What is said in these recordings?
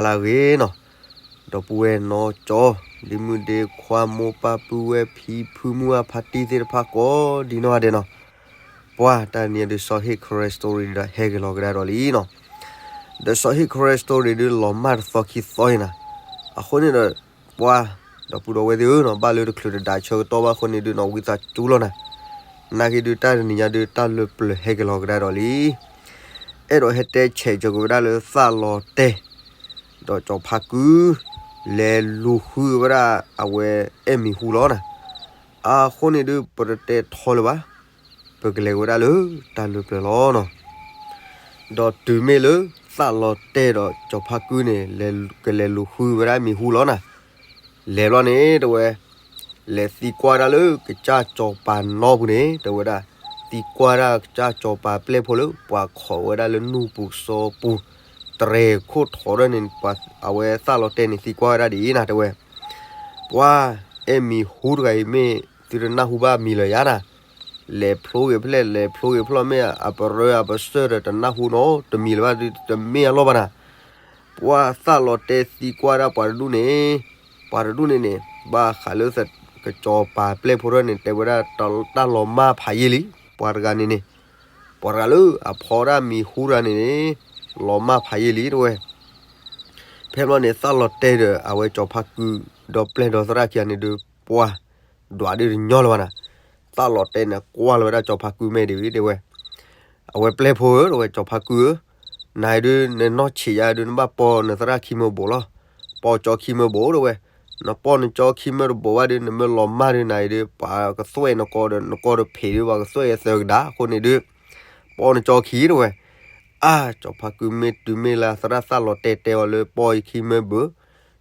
တၢ်ဂ့ၤနီၤ, ဒီပုၢ်ဝဲၢ်နီၢ်ကၠီ, ဒ့မုၣ်ဒ့ခွါ မိၢ်ပၢ်ပုၢ်ဝဲၢ် ဖံဖုမုၢ်အဖါတံၢ်သ့ၣ်တဖၣ်ကိးဒံနီၢ်ဂၤဒဲးနီၤ, ပှၤတၢ်နံၤအံၤဒုး စီၤဟ့ၣ် Karen story ဒီးဟဲက့ၤလီၤကဒါဒီးလံနီၤ, ဒီးစီၤဟ့ၣ် Karen story ဒုး လီၤမၢ်တသီခံသီအံၤနၤ, အဃိန့ၣ်ဒီး ပှၤ ဒီပုၢ်ဒီဝဲၢ်သ့ၣ်ဧၢနီၤ, ဘၣ်လၢတချုးတဒါဆၢကတီၢ်ဘၣ်အဃိန့ၣ်ဒုးနီၤ ဝံသးစူၤလီၤနၤ, နာ်က့ဒုး တၢ်တနံၤညါဒုး တၢ်လၢပျၢၤဟဲက့ၤလီၤကဒါဒီးလံ အဲၣ်ဒိးဟဲတဲဆဲးက့ၤဝဲဒၣ်လၢသၣ်လီၤတဲာ်, ဒီးစီၤဖါကု လဲၤလူၤဃုဝဲဒၣ်အဝဲအဲၣ်မံၤဟူလီၤနၤ, အဃိန့ၣ်ဒုး ပတတဲထီလၢၤဘၣ်, ပကလဲၤဝဲဒၣ်လၢတၢ်လၢပျၢၤလီၤနီၤ, ဒီးတုၤမ့ၢ်လၢသၣ်လီၤတဲာ်ဒီးစီၤဖါကုန့ၣ် ကလဲၤလူၤဃုဝဲဒၣ်မံၤဟူလီၤနၤ, လဲၤဘျီန့ၣ်တဲဝဲ လဲၤသံကွၢ်ဒၣ်လၢကစၢ်စီၤပၤနီပူၤန့ၣ် တဲဝဲဒၣ်, သံကွၢ်ဒၣ်ကစၢ်စီၤပၤပျဲၢ်ဖိလၢ ပှၤခိးဝဲဒၣ်လၢနူၢ်ပူၤစီပူၤ တြဲၤခိၣ်ထီးဒၣ်န့ၣ် အဝဲသၣ်လီၤတဲာ်န့ၣ်သံကွၢ်ဝဲဒၣ်ဒ်အံၤနၤ တဲဝဲ, ပှၤ အဲၣ်မံၤဟူတဂၤအံၤမ့ၢ်သုတနၢ်ဟူဘၣ်မံၤလၢၤယါနၤ, လဲၤဖျိက့ၤဖဲလဲၣ် လဲၤဖျိက့ၤဖဲလဲၣ် မ့ၢ်အပရၢအပစၢၢ်ဒီးတနၢ်ဟူနီတမံၤလၢၤဘၣ် တမ့ၢ်အလီၢ်ဘၣ်နၤ ပှၤသၣ်လီၤတဲာ်သံကွၢ်ဒၣ်ပှၤတဒူၣ်န့ၣ်, ပှၤတဒူၣ်န့ၣ်န့ၣ် ဘၣ်ဃးလၢ ကစီၤပၤပျဲၢ်ဖိထီၣ်န့ၣ် တဲဝဲဒၣ်တၢ်လီၤမၢ်ဖးယံာ်လံ, ပှၤတဂၤန့ၣ်န့ၣ်, ပှၤတဂၤလၢအဖီဒၣ်မံၤဟူတဂၤန့ၣ်န့ၣ်, လီၤမၢ်ဖးယံာ်လံတဲဝဲ, ဖဲဘျီန့ၣ် သၣ်လီၤတဲာ်ဒီးအဝဲစီၤဖါကု ဒီးပျဲၢ်ဒီးသရၣ်ခံဂၤန့ၣ်ဒုး ပှၤ ဒွးဒုးတညီလၢၤဘၣ်နၤ, သၣ်လီၤတဲာ်န့ၣ်ကွၢ်လီၤဝဲဒၣ်စီၤဖါကုမဲာ်ဒ်ဝဲတဲဝဲ အဝဲပျဲၢ်ဖိဧၢ တဲဝဲ စီၤဖါကုဧၢ, နၤအံၤဒုး နနီၢ်ဆံးယါဒုး နဘၣ်ပီၢ်နသရၣ်ခံမၢဘိးလီၤ, ပီၢ်ကၠီခံမၢဘိးတဲဝဲ, နပီၢ်နကၠီခံမၢတဘိးဘၣ်ဒုး နမ့ၢ်လီၤမၢ်ဒုး နၤအံၤဒုး ပှၤကသွဲၣ်နကီးဒီး နကီၢ်တဖံးဒုး ပှၤကသွဲၣ်အသၢကဒါ အဃိန့ၣ်ဒုး ပီၢ်နကၠီခံတဲဝဲ, အါ စီၤဖါကုမ့ၢ်တုၤမ့ၢ်လၢသရၣ်သၣ်လီၤတဲာ်တဲအီၤလၢ ပီၢ်အံၤခံမၢဘုး,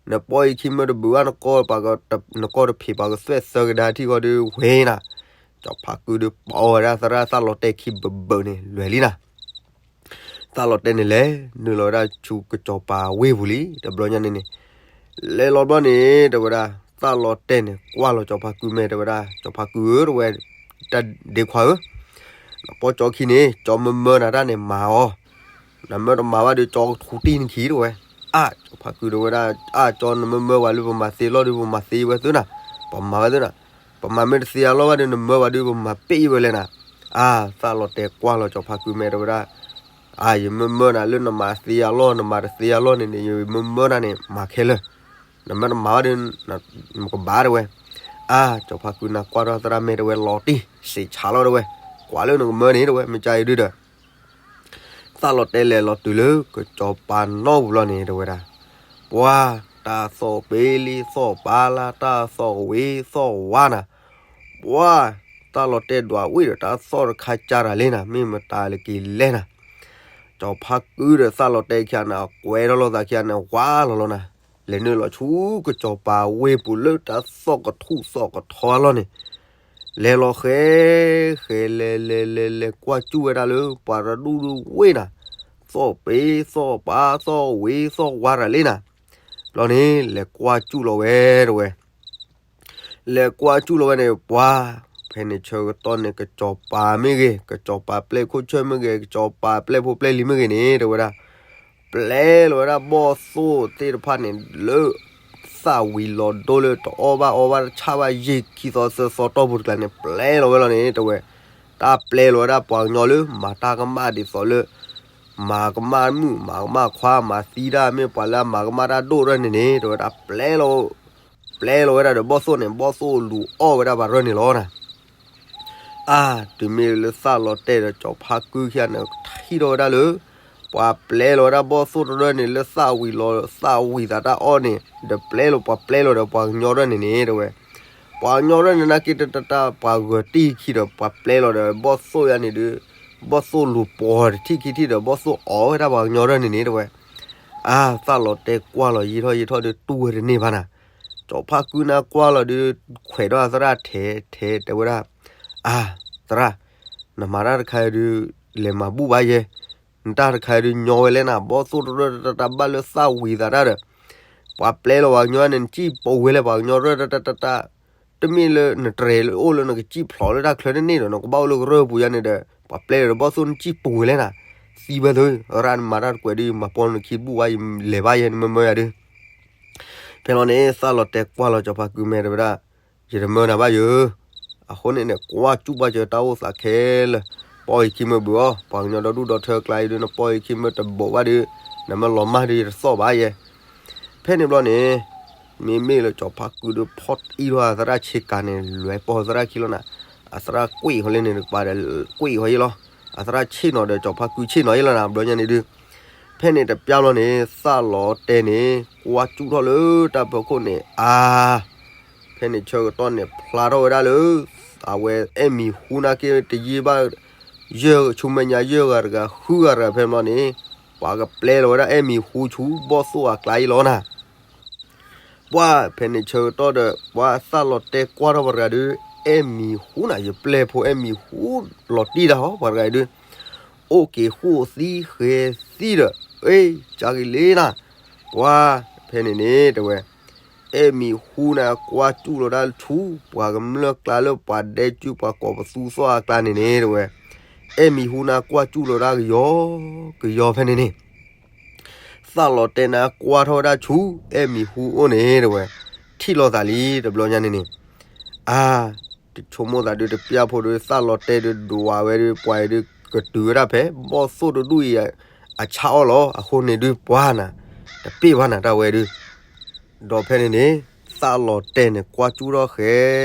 နပီၢ်အံၤခံမၢတဘုးဘၣ် နကီၢ်တဖံးပှၤကသွဲၣ်သၢကဒါထံၣ်ဃီဒုးဝဲနၤ, စီၤဖါကုဒုးပီၢ်ဝဲဒၣ်သရၣ်သၣ်လီၤတဲာ်ခံဘုးဘုးန့ၣ် လွဲၤလံနၤ, သၣ်လီၤတဲာ်န့ၣ်လဲၤနုာ်လီၤဝဲဒၣ်ဆူကစီၤပၤဝ့ၢ်ပူၤလံ တဘျီညါန့ၣ်န့ၣ်, လဲၤလီၤဘျီန့ၣ် တဲဝဲဒၣ် သၣ်လီၤတဲာ်န့ၣ် ကွၢ်လီၤစီၤဖါကုမဲာ်တဲဝဲဒၣ် စီၤဖါကုဧၢ တဲဝဲ, တၢ်ဒ့ခွါဧၢ, နပီၢ်ကၠီခံန့ၣ် ကၠီမၢမၢနၤတၢ်န့ၣ်မၤအီၤ, နမၢတမၤဘၣ်ဒုး ကၠီကထူတံၢ်နခံတဲဝဲ, အါ စီၤဖါကုတဲဝဲဒၣ် အါ ကၠီနမၢမၢပှၤလၢပမၤသ့လီၢ်ဒုး ပမၤသ့ဝဲသုနၤ, ပမၤဝဲသုနၤ, ပမၤမ့ၢ်တသ့အလီၢ်ဘၣ်ဒုး နမၢပှၤဒုး ပမၤပ့ၢ်ဝဲလဲၣ်နၤ, အါ သၣ်လီၤတဲာ်ကွၢ်လီၤစီၤဖါကုမဲာ်တဲဝဲဒၣ် အါ ယမၢမၢနၤလၢနမၤသ့အလီၢ် နမၤတသ့အလီၢ်န့ၣ်န့ၣ် ယမၢမၢနၤန့ၣ် မၤခဲလၢာ်, နမၢတမၤဘၣ်ဒုး နကဘၣ်တဲဝဲ, အါ စီၤဖါကုနၤကွၢ်ထီၣ်သရၣ်မဲာ်တဲဝဲ လီၤတံၢ် စံးဆါလီၤတဲဝဲ, ကွၢ်လၢနကမၢန့ၣ်တဲဝဲ မ့ၢ်ကါအံၤဒုးဒီး သၣ်လီၤတဲာ်လဲၤလီၤတုၤလၢကစီၤပၤနီၢ်ပူၤလီၤန့ၣ် တဲဝဲဒၣ်, ပှၤ တၢ်သီၣ်ပ့လံသီၣ်ပၤလါ တၢ်သီၣ်ဝံၤသီၣ်ဝါနၤ, ပှၤ သၣ်လီၤတဲာ်ဒွးဝံၤဒီး တၢ်သီၣ်တခါကၢ်တၢ်လံနၤ မ့ၢ်မတၤလၢက့ၤလဲၣ်နၤ, စီၤဖါကုဒီးသၣ်လီၤတဲာ်ခံဂၤန့ၣ် အကွဲထီၣ်လိာ်သးခံဂၤန့ၣ် ဝါလီၤလီၤနၤ, လဲၤနုာ်လီၤဆူကစီၤပၤဝ့ၢ်ပူၤလၢတၢ်သီၣ်ကထူၣ်သီၣ်ကထီအလီၢ်န့ၣ် လဲၤလီၤဃဲ ဃဲလဲၤလဲၤလဲၤလဲၤကွၢ်စူၣ်ဝဲဒၣ်လၢ ပှၤတဒူၣ်ဒုးဝ့ၢ်နၤ, သီၣ်ပ့သီၣ်ပၤသီၣ်ဝံၤသီၣ်ဝါတၢ်လံနၤ, ဘျီန့ၣ် လဲၤကွၢ်စူၣ်လီၤဝဲတဲဝဲ, လဲၤကွၢ်စူၣ်လီၤဝဲန့ၣ် ပှၤ ဖဲန့ၣ်ဆၢကတီၢ်န့ၣ် ကစီၤပၤမ့ၢ်ဂ့ၤ ကစီၤပၤပျဲၢ်ခိၣ်ဆၢၣ်မ့ၢ်ဂ့ၤ ကစီၤပၤပျဲၢ်ဖိပျဲၢ်လံၤမ့ၢ်ဂ့ၤန့ၣ် တဲဝဲဒၣ် ပျဲလီၤဝဲဒၣ်ဘီၣ်သိၣ်သ့ၣ်တဖၣ်န့ၣ် လၢ သၣ်ဝံၤလီၤဒိလၢတအီၣ်ဘၣ်အီဘၣ်တဆၣ်ဘၣ် ယံာ်ခံသီသၢသီတီၢ်ပူၤတကျါန့ၣ် ပျဲလီၤဝဲလီၤန့ၣ် တဲဝဲ, တၢ်ပျဲလီၤဝဲဒၣ်ပှၤကညီလၢ မၤတၢ်ကမၣ်ဒ်သိးလၢ မၤကမၣ်မုၣ် မၤကမၣ်ခွါ မၤသံတၢ်မ့ၢ်ပှၤလၢအမၤကမၣ်တၢ်ဒိၣ်ထီၣ်န့ၣ်န့ၣ် တဲဝဲဒၣ်ပျဲလီၤ ပျဲလီၤဝဲဒၣ်ဒီးဘီၣ်သိၣ်န့ၣ် ဘီၣ်သိၣ်လူၤအီၣ်ဝဲဒၣ်ပှၤရၢၢ်န့ၣ်လီၤနၤ, အါ တုၤမ့ၢ်လၢသၣ်လီၤတဲာ်ဒီးစီၤဖါကုခံဂၤန့ၣ် ထံၣ်ထီၣ်ဝဲဒၣ်လၢ ပှၤပျဲလီၤဝဲဒၣ်ဘီၣ်သိၣ်တရၢၢ်န့ၣ် လၢသၣ်ဝံၤလီၤ သၣ်ဝံၤသးတၢ်အီၣ်န့ၣ် ဒီးပျဲလီၤ ပှၤပျဲလီၤဒီးပှၤကညီရၢၢ်န့ၣ်န့ၣ် တဲဝဲ, ပှၤကညီရၢၢ်န့ၣ် နာ်က့တတၢ်ပှၤဂၢၤတံၢ်ခံဒီး ပှၤပျဲလီၤဒီးဘီၣ်သိၣ်ယါန့ၣ်ဒုး ဘီၣ်သိၣ်လူၤပှီၤတထံၣ်ခံထံၣ်ဒီး ဘီၣ်သိၣ်အီၣ်ဝဲဒၣ်ပှၤကညီရၢၢ်န့ၣ်န့ၣ် တဲဝဲ, အါ သၣ်လီၤတဲာ်ကွၢ်လီၤယံာ်ထီၣ်ယံာ်ထီၣ်ဒုး တူၢ်ဝဲတန့ၢ်ဘၣ်နၤ, စီၤဖါကုနၤကွၢ်လီၤဒုး ခွဲးထီၣ်သရၣ်ထဲထဲတဲဝဲဒၣ်, အါ သရၣ် နမၤတၢ်တခါအံၤဒုး လဲၤမၤဘူၣ်ဘၣ်ယဲ, နတၢ်တခါအံၤဒုးညီဝဲလဲၣ်နၤ, ဘီၣ်သိၣ်တရၢၢ်တတၢ်ဘၣ်လၢသၣ်ဝံၤသးတၢ်ဒီး ပှၤပျဲလီၤပှၤကညီန့ၣ် နစံၣ်ပူၤဝဲလဲၣ် ပှၤကညီရၢၢ်တၢ်တၢ်တၢ်တၢ်, တမ့ၢ်လၢနတြဲၤလၢအိၣ်လၢနကစံၣ်ဖျိးလၢတၢ်ချၢတန့ၢ်ဒီး နကဘၣ်အိၣ်လၢကရၢၢ်ပူၤယါန့ၣ်ဒီး ပှၤပျဲလီၤဒီးဘီၣ်သိၣ်နစံၣ်ပူၤဝဲလဲၣ်နၤ, သံဝဲသု, ရၣ်နမၤတၢ်တကွဲးဒုး မၤပိာ်နခံဘူၣ်ဝါ ယလဲၤဘၣ်ယဲ နမ့ၢ်မၢယၤဒုး. ဖဲလီၤန့ၣ် သၣ်လီၤတဲကွၢ်လီၤစီၤဖါကုမဲာ်တဲဝဲဒၣ်, ယတမၢနၤဘၣ်ယၤ, အဃိန့ၣ်န့ၣ် ကွၢ်စူၣ်ဘၣ်စၢၤတၢ်အိၣ်သးခဲလၢာ်, ပီၢ်ယခံမၢဘုးအီၤ, ပှၤကညီဒီဒူၣ်ဒီထၢအကျါအံၤဒုး နပီၢ်ယခံမၢတဘိးဘၣ်ဒုး, နမ့ၢ်လီၤမၢ်ဒုး ယတသီၣ်ဘၣ်ယဲ. ဖဲန့ၣ်ဘျီန့ၣ် မ့မ့ၢ်လၢစီၤဖါကုဒုးဖီၣ်အံၣ်ထီၣ်အသရၣ်ဆ့ကၤန့ၣ် လဲၤပိာ်သရၣ်ခံလီၤနၤ, အသရၣ်ကွံာ်ဃီလၢန့ၣ်တကပၤဒီး ကွံာ်ဃီယဲလီၤ, အသရၣ်ဆ့ၣ်နီၤဒီးစီၤဖါကုဆ့ၣ်နီၤယဲလီၤနၤ ဘျီညါန့ၣ်ဒုး. ဖဲန့ၣ်တပျၢ်ဘျီန့ၣ် သၣ်လီၤတဲန့ၣ် ကွၢ်စူၣ်ထီၣ်လၢတၢ်ဖီခိၣ်န့ၣ် အါ ဖဲန့ၣ်ဆၢကတီၢ်န့ၣ် ဖျါထီၣ်ဝဲဒၣ်လၢ အဝဲအဲၣ်မံၤဟူနာ်က့တယံာ်ဘၣ် ယဲၢ်ဆူမဲာ်ညါယဲၢ်ဂၤတဂၤ ဃုဂၤတဂၤဖဲန့ၣ်ဘျီန့ၣ် ပှၤကပျဲလီၤဝဲဒၣ်အဲၣ်မံၤဟူဆူဘီၣ်သိၣ်အကျါအံၤလီၤနၤ. ပှၤဖဲန့ၣ်ဆၢကတီၢ်ဒီး ပှၤသၣ်လီၤတဲကွၢ်ထီၣ်ပှၤတဂၤဒုး အဲၣ်မံၤဟူနၤ ယပျဲၢ်ဖိအဲၣ်မံၤဟူလီၤတံၢ်တၢ်ဟီ ပှၤတဂၤအံၤဒုး အိၣ်က့ၤဃိၣ်သံဃဲၤသံဒီး အ့ ကၢ်က့ၤလံနၤ. ပှၤဖဲန့ၣ်န့ၣ် တဲဝဲ အဲၣ်မံၤဟူနၤကွၢ်စူၣ်လီၤဒၣ်ဆူ ပှၤကမျၢၢ်ကျါလၢပှၤဒဲကၠူပှၤကိးပသူသီၣ်အကျါန့ၣ်န့ၣ် တဲဝဲ အဲၣ်မံၤဟူနၤကွၢ်စူၣ်လီၤဒၣ်ကယီကယီဖဲန့ၣ်န့ၣ် သၣ်လီၤတဲနၤကွၢ်ထီၣ်ဝဲဒၣ်ဆူ အဲၣ်မံၤဟူအိၣ်န့ၣ် တဲဝဲ ထံၣ်လိာ်သးလံ တဘျီညါန့ၣ်န့ၣ် အါ တဆိကမိၣ်သးဒုး တပျၢ်ဖိဒုး သၣ်လီၤတဲဒုးဒွးဝဲဒုး ပှၤအံၤဒုး ကတုၤဝဲဒၣ်ဖဲ ဘီၣ်သိၣ်တဒူၣ်အံၤ အဆၣ်အီၣ်လီၤ. အဃိန့ၣ်ဒုး ပှၤနၤ တပ့ၢ်ဘၣ်နၤတၢ်ဝဲဒုး ဒီးဖဲန့ၣ်န့ၣ် သၣ်လီၤတဲန့ၣ် ကွၢ်စူၣ်ထီၣ်ဃဲ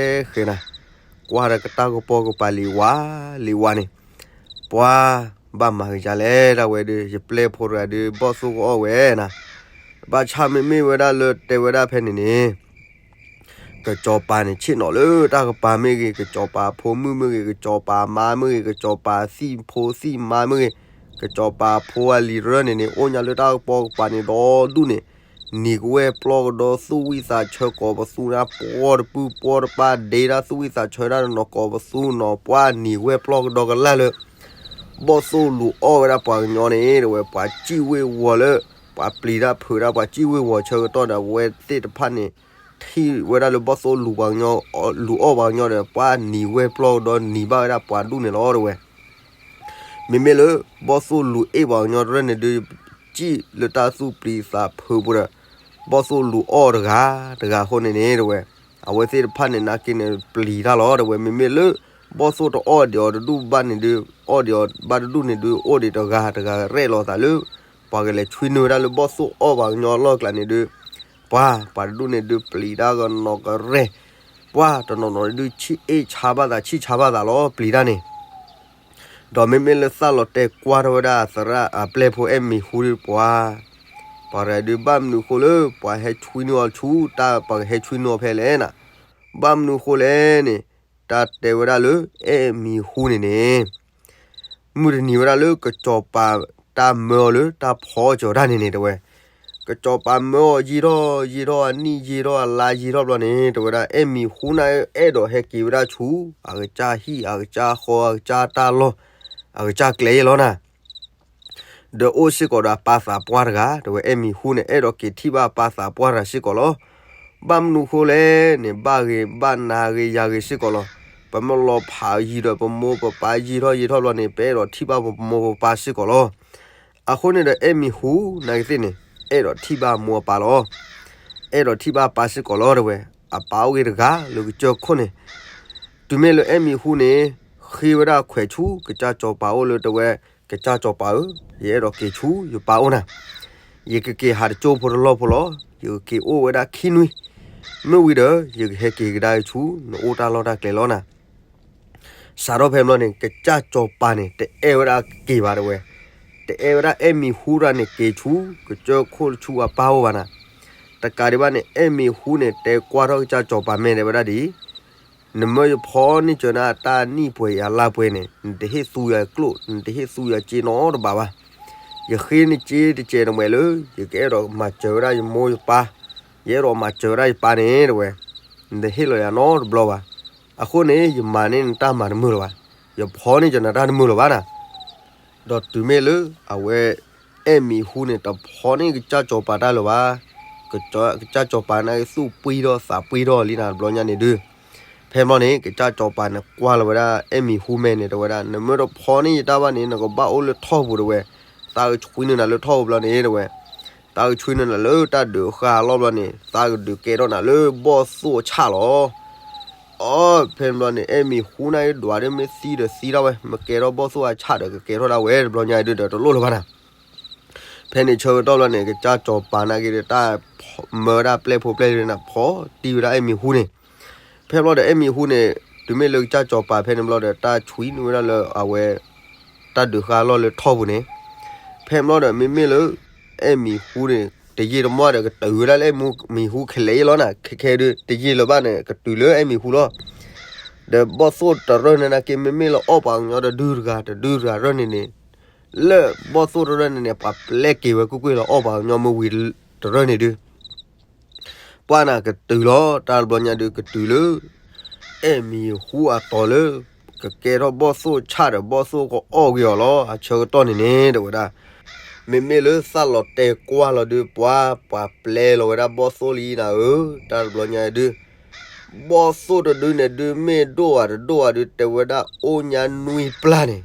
ဃဲနၤ, ကွၢ်ဒီးကတၢ်ကပီၤကပၤလံဝါလံဝါန့ၣ်, ပှၤဘၣ်မၤကယၤလဲၣ် တၢ်ဝဲဒုး ယပျဲၢ်ဖိတဂၤဒုး ဘီၣ်သိၣ်ကအီၣ်ဝဲနၤ, ဘၣ်ဆၣ်မ့မ့ၢ်ဝဲဒၣ်လၢတဲဝဲဒၣ်ဖဲန့ၣ်န့ၣ် ကစီၤပၤန့ၣ် ဆ့ၣ်နီၤလၢတၢ်ကပၤမ့ၢ်ဂ့ၤ, ကစီၤပၤဖိမုၣ်မ့ၢ်ဂ့ၤ, ကစီၤပၤမါမ့ၢ်ဂ့ၤ, ကစီၤပၤသံၣ်ဖိသံၣ်မါမ့ၢ်ဂ့ၤ, ကစီၤပၤဖိအလံၤတရၢၢ်န့ၣ်န့ၣ် အိၣ်ညါလၢတၢ်ကပီၤကပၤန့ၣ်ဒီဒူၣ်န့ၣ်, နံၤကဝဲၢ်ပျီၢ်ကဒီသူၣ်ဝံၣ်သးဆၢကိးပသူန့ၣ် ပှီၢ်တပုၢ်ပှီၢ်တပၢ် ဒ့တၢ်သူၣ်ဝံၣ်သးဆၢဒၣ်နီၢ်နီၢ်ကိးပသူနီၤ ပှၤနံၤကဝဲၢ်ပျီၢ်ကဒီကလၢ်လၢ ဘီၣ်သိၣ်လူၤအီၣ်ဝဲဒၣ်ပှၤကညီန့ၣ် တဲဝဲ ပှၤစံၣ်ဝ့ၢ်ဝီၤလၢ ပှၤပျံၤတၢ်ဖုးတၢ်ပှၤစံၣ်ဝ့ၢ်ဝီၤဆၢကတီၢ်ဒီး အဝဲသ့ၣ်တဖၣ်န့ၣ် ထံၣ်ဝဲဒၣ်လၢဘီၣ်သိၣ်လူၤပှၤကညီ လူၤအီၣ်ပှၤကညီဒီး ပှၤနံၤဝဲၢ်ပျီၢ်ကဒီနံၤဘၣ်ဝဲဒၣ်ပှၤဒူၣ်န့ၣ်လီၤ တဲဝဲ. မ့မ့ၢ်လၢ ဘီၣ်သိၣ်လူၤအ့ၣ်ပှၤကညီတရၢၢ်န့ၣ်ဒုး စံၣ်လၢတၢ်သူၣ်ပျံၤသးဖုးပူၤဒီး ဘီၣ်သိၣ်လူၤအီၣ်တဂၤတဂၤအဃိန့ၣ်န့ၣ် တဲဝဲ, အဝဲသ့ၣ်တဖၣ်န့ၣ် နာ်က့န့ၣ် ပျံၤတၢ်လီၤ တဲဝဲ. မ့မ့ၢ်လၢ ဘီၣ်သိၣ်တအီၣ်ဒံးအီၤတဒူၣ်ဘၣ်န့ၣ်ဒုး အီၣ်ဒံးအီၤဘၣ်တဒူၣ်န့ၣ်ဒုး အိၣ်ဒံးတဂၤတဂၤရဲၣ်လီၤသးလၢ ပှၤကလဲၤဆွံနုာ်ဝဲဒၣ်လၢဘီၣ်သိၣ်အီၣ်ပှၤကညီအလီၢ်ကျါန့ၣ်ဒုး ပှၤ ပှၤတဒူၣ်န့ၣ်ဒုး ပျံၤတၢ်ကနီၤကရဲၣ်, ပှၤတနီၤနီၤဒုး ဆံၣ်အ့ၣ်ဆါဘၣ်သး ဆံၣ်ဆါဘၣ်သးလီၤ ပျံၤတၢ်န့ၣ် ဒီးမ့မ့ၢ်လၢသၣ်လီၤတဲာ်ကွၢ်ထီၣ်ဝဲဒၣ်အသရၣ်အပျဲၢ်ဖိအဲၣ်မံၤဟူဒုးပှၤ, ပှၤတဂၤဒုး ဘၣ်မနုၤဃိလၢ ပှၤဟဲဆွံနုာ်အီၤဆူတၢ် ပှၤကဟဲဆွံနုာ်အီၤဖဲလဲၣ်နၤ, ဘၣ်မနုၤဃိလဲၣ်န့ၣ် တၢ်တဲဝဲဒၣ်လၢ အဲၣ်မံၤဟူန့ၣ်န့ၣ် မုၢ်တနံၤဝဲဒၣ်လၢကစီၤပၤတၢ်မၢအီၤလၢတၢ်ဖီကၠီၤတၢ်န့ၣ်န့ၣ် တဲဝဲ, ကစီၤပၤမၢအီၤယံာ်ထီၣ်ယံာ်ထီၣ် အနံၣ်ယံာ်ထီၣ်အလါယံာ်ထီၣ်ဘျီန့ၣ် တဲဝဲဒၣ် အဲၣ်မံၤဟူန့ၣ် အဲၣ်ဒိးဟဲက့ၤဝဲဒၣ်ဆူ အကစၢ်ဟံၣ် အကစၢ်ဃီ အကစၢ်တၢ်လီၢ် အကစၢ်ကျဲယဲလီၤနၤ ဒီးအိၣ်စ့ၢ်ကီးဒီးအပၢ်သးပှၢ်တဂၤ တဲဝဲ အဲၣ်မံၤဟူန့ၣ် အဲၣ်ဒိးက့ၤထံၣ်ဘၣ်အပၢ်သးပှၢ်တဂၤစ့ၢ်ကီးလီၤ. ဘၣ်မနုၤဃိလဲၣ်န့ၣ် ဘၣ်ဂ့ၤဘၣ်နၤဂ့ၤယၤဂ့ၤစ့ၢ်ကီးလီၤ. ပမ့ၢ်လီၤဖးယံၤဒီးပမိၢ်ပပၢ်ယံာ်ထီၣ်ယံာ်ထီၣ်ဘျီန့ၣ် ပအဲၣ်ဒိးထံၣ်ဘၣ်ပမိၢ်ပပၢ်စ့ၢ်ကီးလီၤ. အဃိန့ၣ်ဒီးအဲၣ်မံၤဟူနာ်က့သ့ၣ်န့ၣ် အဲၣ်ဒိးထံၣ်ဘၣ်မိၢ်အပၢ်လီၤ. အဲၣ်ဒိးထံၣ်ဘၣ်ပၢ်စ့ၢ်ကီးလီၤ တဲဝဲ. အပၢ်အိၣ်ဂ့ၤတဂၤလၢကစၢၢ်ခိၣ်န့ၣ် တုၤမ့ၢ်လၢအဲၣ်မံၤဟူန့ၣ် ဃ့ဝဲဒၣ်ခွဲးဆူ ကစၢ်စီၤပၤအိၣ်လၢတဲဝဲ, ကစၢ်စီၤပၤဧၢ, ယအဲၣ်ဒိးက့ၤဆူယပၢ်အိၣ်နၤ. ယကက့ၤဟးတကၠိဖိတလီၢ်ဖိလီၤ. ယကက့ၤအိၣ်ဝဲဒၣ်ခံနွံ. မ့ၢ်ဝံၤဒီး ယကဟဲက့ၤကဒါက့ၤဆူ နအိၣ်တၢ်လီၢ်တၢ်ကျဲလီၤနၤ. စးထီၣ်ဖဲဘျီန့ၣ် ကစၢ်စီၤပၤန့ၣ် တအဲၣ်ဝဲဒၣ်က့ၤဘၣ်တဲဝဲ, တအဲၣ်ဝဲဒၣ်အဲၣ်မံၤဟူတဂၤန့ၣ် က့ၤဆူ ကစၢၢ်ခိၣ်ဆူအပၢ်အိၣ်ဘၣ်နၤ. တကးဒံးဘၣ်န့ၣ် အဲၣ်မံၤဟူန့ၣ် တဲကွၢ်ထီၣ်ကစၢ်စီၤပၤမဲာ်တဲဝဲဒၣ်ဒ်အံၤ, နမၢယဖီန့ၢ်စၢၤနၤအတၢ်နံၣ်ပှဲၤအံၤအလါပှဲၤန့ၣ် နတဟ့ၣ်သူယၤကျိၣ် နတဟ့ၣ်သူယၤစ့နီတဘးဘၣ်. ယဃ့နစ့တစဲးတမှဲးလၢ ယကအဲၣ်ဒိးမၤစၢၤဝဲဒၣ်ယမိၢ်ယပၢ်, ယအဲၣ်ဒိးမၤစၢၤဝဲဒၣ်ယပၢ်န့ၣ်တဲဝဲ, နတဟ့ၣ်လီၤယၤနီတဘျီဘၣ်. အဃိန့ၣ် ယမၤန့ၢ်နတၢ်မၤတမုာ်လၢၤဘၣ်, ယဖီန့ၢ်စၢၤနၤတၢ်တမုာ်လၢၤဘၣ်နၤ. ဒီးတုၤမ့ၢ်လၢအဝဲ အဲၣ်မံၤဟူန့ၣ် တဖီန့ၢ်ကစၢ်စီၤပၤတၢ်လၢၤဘၣ်, ကစၢ်စီၤပၤန့ၣ်သူၣ်ပှံထီၣ်သးပှံထီၣ်လံနၤတဘျီညါန့ၣ်ဒုး. ဖဲဘျီန့ၣ် ကစၢ်စီၤပၤန့ၣ်ကွၢ်လီၤဝဲဒၣ်အဲၣ်မံၤဟူမဲာ်န့ၣ် တဲဝဲဒၣ် နမ့ၢ်တဖီန့ၢ်ယတၢ်ဘၣ်န့ၣ် နကဘၣ်အိၣ်လၢထီၣ်ပူၤတဲဝဲ. သးကဆှံနုာ်နၤလၢထီၣ်ပူၤဘျီန့ၣ် တဲဝဲ, သးကဆှံနုာ်နၤလၢတၢ်ဒုးဃာ်အလီၢ်ဘျီန့ၣ် သးကဒုးကဲထီၣ်နၤလၢဘီၣ်သိၣ်အဆၣ်လီၤ. အီ ဖဲန့ၣ်ဘျီန့ၣ် အဲၣ်မံၤဟူန့ၣ်ဒွးဒီး မ့ၢ်သံဒီးသံဒၣ်ဝဲ, မ့ၢ်ကဲထီၣ်ဘီၣ်သိၣ်အဆၣ်ဒီး ကကဲထီၣ်ဒၣ်ဝဲ တဘျီညါဒုးဒီးတလိၣ်လၢၤဘၣ်နၤ. ဖဲန့ၣ်ဆၢကတီၢ်ဘျီန့ၣ် ကစၢ်စီၤပၤနာ်က့ဒီး တၢ်မၢဝဲဒၣ်ပျဲၢ်ဖိပျဲၢ်လံၤန့ၣ် ဖီတံၢ်ဝဲဒၣ်အဲၣ်မံၤဟူန့ၣ်. ဖဲဘျီဒီးအဲၣ်မံၤဟူန့ၣ် တုၤမ့ၢ်လၢကစၢ်စီၤပၤဖဲန့ၣ်ဘျီဒီး တၢ်ဆှံနုာ်ဝဲဒၣ်လၢအဝဲ တၢ်ဒုးဃာ်အလီၢ်လၢထီၣ်ပူၤန့ၣ်. ဖဲန့ၣ်ဘျီဒီး မ့မ့ၢ်လၢ အဲၣ်မံၤဟူန့ၣ် တယံာ်တမီၢ်ဒီး ကတုၤဝဲဒၣ်လၢအဲၣ်မံၤဟူခဲလၢာ်လီၤနၤ. ခဲခဲဒုး တယံာ်လၢၤဘၣ်န့ၣ် ကတုၤလၢအဲၣ်မံၤဟူလီၤ. ဒီးဘီၣ်သိၣ်တရၢၢ်န့ၣ်နာ်က့ မ့မ့ၢ်လၢအီၣ်ပှၤကညီတဒုတဂၤ တဒုတဂၤရၢၢ်န့ၣ်န့ၣ် လၢဘီၣ်သိၣ်တရၢၢ်န့ၣ်န့ၣ် ပှၤပျဲက့ၤဝဲကွ့ၢ်ကွ့ၢ်လီၤ အီၣ်ပှၤကညီမ့ၢ်ဝံၤတရၢၢ်န့ၣ်ဒုး ပှၤနၤကတုၤလီၤ တၢ်တဘျီညါဒုးကတုၤလၢ အဲၣ်မံၤဟူအတီၤလၢ ကကဲထီၣ်ဘီၣ်သိၣ်ဆၣ်ဒီးဘီၣ်သိၣ်ကအီၣ်က့ၤအီၤလီၤ အဆၢကတီၢ်န့ၣ်န့ၣ် တဲဝဲဒၣ်. မ့မ့ၢ်လၢသးလီၤတဲာ်ကွၢ်လီၤဒုး ပှၤ ပှၤပျဲလီၤဝဲဒၣ်ဘီၣ်သိၣ်လံနၤဧၢ, တၢ်တဘျီညါဒုး ဘီၣ်သိၣ်တဒုန့ၣ်ဒုး မ့ၢ်ဒိၣ်ဧါတဒိၣ်ဧါဒုး တဲဝဲဒၣ်အိၣ်ညါနွံပျၢ်န့ၣ်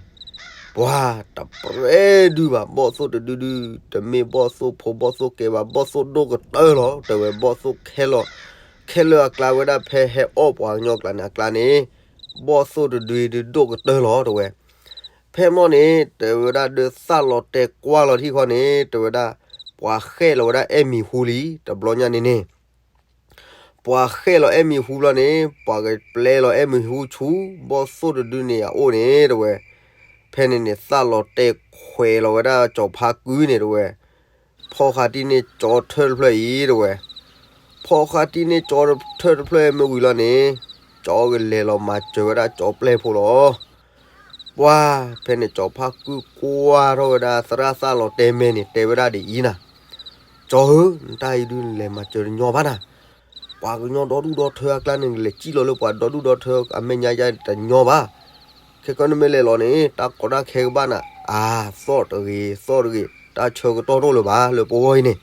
ပှၤတပြဲဒုးဘၣ် ဘီၣ်သိၣ်တဒုဒုး တမ့ၢ်ဘီၣ်သိၣ်ဖိဘီၣ်သိၣ်ကဲဘၣ် ဘီၣ်သိၣ်ဒိၣ်ကတၢၢ်လီၤ တဲဝဲ ဘီၣ်သိၣ်ခဲလၢာ်, ခဲလၢာ်အကျါဝဲဒၣ်ဖဲဟဲအီၣ်ပှၤကညီကျါန့ၣ်အကျါန့ၣ် ဘီၣ်သိၣ်တဒုဒုးဒိၣ်ကတၢၢ်လီၤ တဲဝဲ. ဖဲမီၢ်န့ၣ် တဲဝဲဒၣ်ဒုးသးလီၤတဲာ်ကွၢ်လီၤထံၣ်ဃီန့ၣ် တဲဝဲဒၣ် ပှၤဃဲၣ်လီၤဝဲဒၣ်အဲၣ်မံၤဟူလံ တဘျီညါန့ၣ်န့ၣ် ပှၤဃဲၣ်လီၤအဲၣ်မံၤဟူဘျီန့ၣ် ပှၤကပျဲလီၤအဲၣ်မံၤဟူဆူ ဘီၣ်သိၣ်တဒုန့ၣ်အအိၣ်န့ၣ် တဲဝဲ. ဖဲန့ၣ်န့ၣ် သးလီၤတဲာ်ခွဲးလီၤဝဲဒၣ်ကၠီၤဖါကုန့ၣ် တဲဝဲ. ဖီၣ်ဃာ်တံၢ်န့ၢ်ကၠီထၢၣ်တဖျၢၣ်အံၤ တဲဝဲ. ဖီၣ်ဃာ်တံၢ်န့ၢ်ကၠီထၢၣ်တဖျၢၣ်မ့ၢ်ဝံၤလီၤန့ၣ် ကၠီကလဲၤလီၤမၤစၢၤဝဲဒၣ်ကၠီပျဲၢ်ဖိလီၤ ပှၤ ဖဲန့ၣ်ကၠီၤဖါကုကွၢ်ထီၣ်ဝဲဒၣ်သရၣ်သးလီၤတဲာ်မဲာ်န့ၣ် တဲဝဲဒၣ်ဒ်အံၤနၤ, ကၠီဧၢ, နတၢ်အံၤဒုးနလဲၤမၤစၢၤတညီဘၣ်နၤ, ပှၤကညီဒီဒူၣ်ဒီထၢအကျါန့ၣ် နကလဲၤစံၣ်လီၤလၢပှၤဒီဒူၣ်ဒီထၢအမဲာ်ညါယါတညီဘၣ်. ခဲကနံၣ်မ့ၢ်လဲၤလီၤန့ၣ် တၢ်ကီတၢ်ခဲကဘၣ်နၤ, အါ, သီၣ်တဂ့ၤ, သီၣ်တဂ့ၤ, တၢ်ဆၢကတီၢ်တအိၣ်လၢၤဘၣ် လၢပဂီၢ်အံၤန့ၣ်,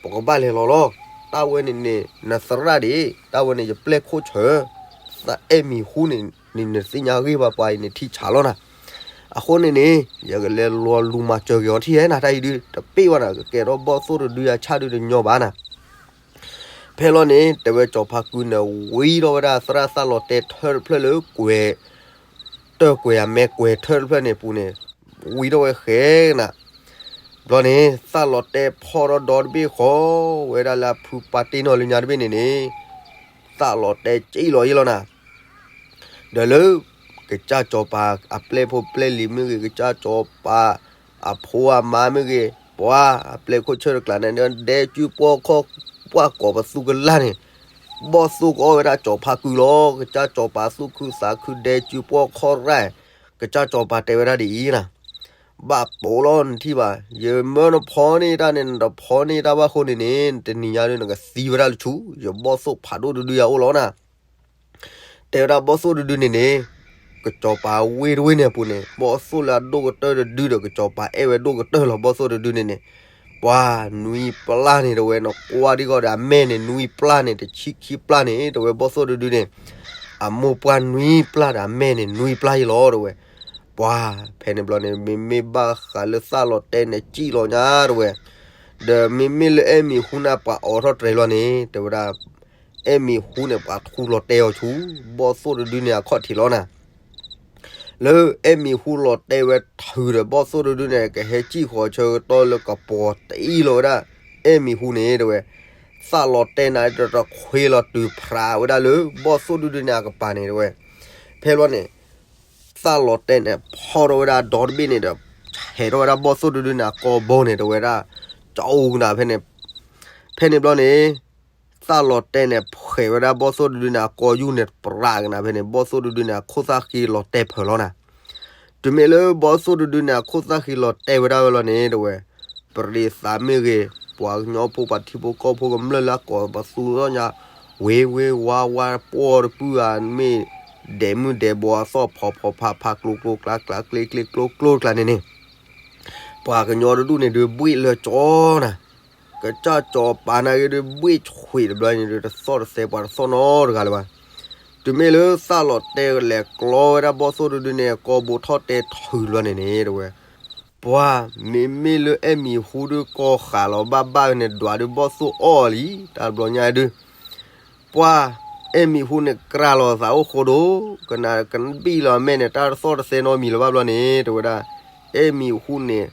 ပကဘၣ်လဲၤလီၤလီၤ. တၢ်ဝဲန့ၣ်န့ၣ် နသရၣ်ဒၣ်, တၢ်ဝဲန့ၣ် ယပျဲၢ်ခိၣ်ဆၢ, သးအဲၣ်မံၤဟူန့ၣ် နသ့ၣ်ညါဂ့ၢ်ဘၣ်ပှၤအံၤန့ၣ်ထံဆးလီၤနၤ. အဃိန့ၣ်န့ၣ် ယကလဲၤလီၤလူၤမၤစၢၤက့ၤအီၤထံၣ်ဧဲနၤ, တၢ်အံၤဒုး တပ့ၢ်ဘၣ်နၤ, ကကဲထီၣ်ဘီၣ်သိၣ်တဒုယၤဆၣ်ဒုးတညီဘၣ်နၤ. ဖဲလီၤန့ၣ် တဲဝဲကၠီၤဖါကုန့ၣ် ဝံထီၣ်ဝဲဒၣ်သရၣ်သးလီၤတဲာ်ထၢၣ်တဖျၢၣ်လၢကွဲၤ, တၢၢ်ကွဲၤအမဲကွဲၤထၢၣ်တဖျၢၣ်န့ၣ်ပူၤန့ၣ်, ဝံထီၣ်ဝဲဃဲနၤ. ဘျီန့ၣ် သးလီၤတဲာ်ဖီၣ်ထီၣ်ဒီတဘ့ၣ်ဃီ ဝဲဒၣ်လၢအဖုပာ်တ့ၢ်နီၢ်လၢညါတဘ့ၣ်န့ၣ်န့ၣ်, သးလီၤတဲာ်စံၣ်လီၤယံလီၤနၤ. ဒီးလၢ ကစၢ်ကၠီၤပၤအပျဲၢ်ဖိပျဲၢ်လံၤမ့ၢ်ဂ့ၤ, ကစၢ်ကၠီၤပၤအဖိအမါမ့ၢ်ဂ့ၤ, ပှၤအပျဲၢ်ခိၣ်ဆၢတကျါန့ၣ် ဒဲစုပှီၢ်ခီၣ်ပှၢ်ကိးပသူကလၢ်န့ၣ်, ဘီၣ်သိၣ်ကအီၣ်ဝဲဒၣ်ကၠီၤဖါကုလီၤ. ကစၢ်ကၠီၤပၤသူၣ်ခုသးခုဒဲစုပှီၢ်ခီၣ်ရၢ်, ကစၢ်ကၠီၤပၤတဲဝဲဒၣ်ဒ်အံၤနၤ, ဘၣ်ပိာ်လီၤနထံၣ်ဘၣ်, ယမၢနဖီန့ၢ်တၢ်န့ၣ် နတဖီန့ၢ်တၢ်ဘၣ်ဃိန့ၣ်န့ၣ် တနံၤညါဒုးနကသံဝဲဒၣ်လၢဆူ ယဘီၣ်သိၣ်ဖးဒိၣ်တဒုယၤအိၣ်လီၤနၤ. တဲဝဲဒၣ်ဘီၣ်သိၣ်တဒုန့ၣ်န့ၣ်, ကစၢ်ကၠီၤပၤဝ့ၢ်တဝ့ၢ်န့ၣ်အပူၤန့ၣ် ဘီၣ်သိၣ်လၢအဒိၣ်ကတၢၢ်တဒုဒီး ကစၢ်ကၠီၤပၤအဲၣ်ဝဲဒိၣ်ကတၢၢ်လီၤ. ဘီၣ်သိၣ်တဒုန့ၣ်န့ၣ်, ပှၤနွံပျၢ်န့ၣ် တဲဝဲ, နကွၢ်ဒံးဃီဒီးအမဲာ်န့ၣ် နွံပျၢ်န့ၣ် တဆံခံပျၢ်န့ၣ် တဲဝဲဘီၣ်သိၣ်တဒုန့ၣ်, အမိၢ်ပှၢ်နွံပျၢ်ဒီးအမဲာ်န့ၣ် နွံပျၢ်ယံလီၤ တဲဝဲ. ပှၤ ဖဲန့ၣ်ဘျီန့ၣ် မ့မ့ၢ်ဘၣ်ဃးလၢသးလီၤတဲာ်န့ၣ်စံၣ်လီၤညါ တဲဝဲ, ဒီးမ့မ့ၢ်လၢအဲၣ်မံၤဟူန့ၣ်ပှၤအိးထီၣ်တြဲၤလီၤန့ၣ် တဲဝဲဒၣ် အဲၣ်မံၤဟူန့ၣ် ပှၤထူလီၤတဲာ်အီၤဆူ ဘီၣ်သိၣ်တဒုန့ၣ်အခီၣ်ထံးလီၤနၤ. လၢအဲၣ်မံၤဟူလီၤတဲာ်ဝဲထုးဒီးဘီၣ်သိၣ်တဒုန့ၣ် ကဟဲစံၣ်ဃီၤဆၢကတီၢ်လၢကပီၤတအံၣ်လီၤဝဲဒၣ် အဲၣ်မံၤဟူန့ၣ် တဲဝဲ, သးလီၤတဲာ်န့ၣ်ဒီးတခွ့လီၤတုၤဖျးဝဲဒၣ်လၢဘီၣ်သိၣ်တဒုန့ၣ်အကပၤန့ၣ် တဲဝဲ. ဖဲဘျီန့ၣ် သးလီၤတဲာ်န့ၣ် ဖီၣ်ထီၣ်ဝဲဒၣ်ဒီတဘ့ၣ်န့ၣ်ဒီး ဟဲထီၣ်ဝဲဒၣ်ဘီၣ်သိၣ်တဒုန့ၣ်အကိာ်ဘိန့ၣ် တဲဝဲဒၣ် ကၠီအူကနၤဖဲန့ၣ်, ဖဲန့ၣ်ဘျီန့ၣ် သးလီၤတဲာ်န့ၣ် ဖှဲးဝဲဒၣ်ဘီၣ်သိၣ်တဒုန့ၣ်အကိာ်ယူၢ်န့ၣ် ပြးကနၤဖဲန့ၣ် ဘီၣ်သိၣ်တဒုန့ၣ် အခိၣ်သၣ်ဃံလီၤတဲာ်ဖၢၣ်လီၤနၤ. တုၤမ့ၢ်လၢဘီၣ်သိၣ်တဒုန့ၣ် အခိၣ်သၣ်ဃံလီၤတဲာ်ဝဲဒၣ်ဝဲလီၤန့ၣ် တဲဝဲ, ပရံးသးမ့ၢ်ဂ့ၤ, ပှၤကညီဖိပှၤထံဖိကီၢ်ဖိကမျၢၢ်လၢအကိးပသူထီၣ်ညါ, ဝ့ၤဝ့ၤဝါဝါပှီၢ်တပုၢ်ဧါ, မ့ၢ်ဒဲးမုၢ်ဒဲးဘီအသီၣ်ဖီဖီဖးဖးကျိကျိကျါကျါကျ့ကျ့ကျိကျိတကျါန့ၣ်န့ၣ် ပှၤကညီတဒူၣ်န့ၣ်ဒုးဘှ့ၣ်လၢကၠီနၤ, ကစၢ်ကၠီၤပၤနာ်က့ဒုးဘှ့ၣ်ဆှံးတဘျီန့ၣ်ဒုး တသီၣ်တသဲပှၤတသီၣ်နီတဂၤလၢၤဘၣ်. တုၤမ့ၢ်လၢသးလီၤတဲာ်လဲၤကျီဝဲဒၣ်ဘီၣ်သိၣ်တဒုန့ၣ် ကိာ်ဘိထီၣ်တဲာ်ထုးတဘျီန့ၣ်န့ၣ် တဲဝဲ, ပှၤ မ့မ့ၢ်လၢအဲၣ်မံၤဟူဒုးကီၢ်ဃးလီၤဘၣ်ဘၣ်န့ၣ် ဒွးဒုးဘီၣ်သိၣ်အီၣ်လံ တၢ်ဘျီညါဒုး ပှၤ အဲၣ်မံၤဟူန့ၣ် ကြၢးလီၤသးအိၣ်ဃိဒိၣ် ကနၣ်ကဘံၣ်လီၤအမဲာ်န့ၣ် တၢ်တသီၣ်တသဲနီတမံၤလၢၤဘၣ်ဘျီန့ၣ် တဲဝဲဒၣ် အဲၣ်မံၤဟူန့ၣ်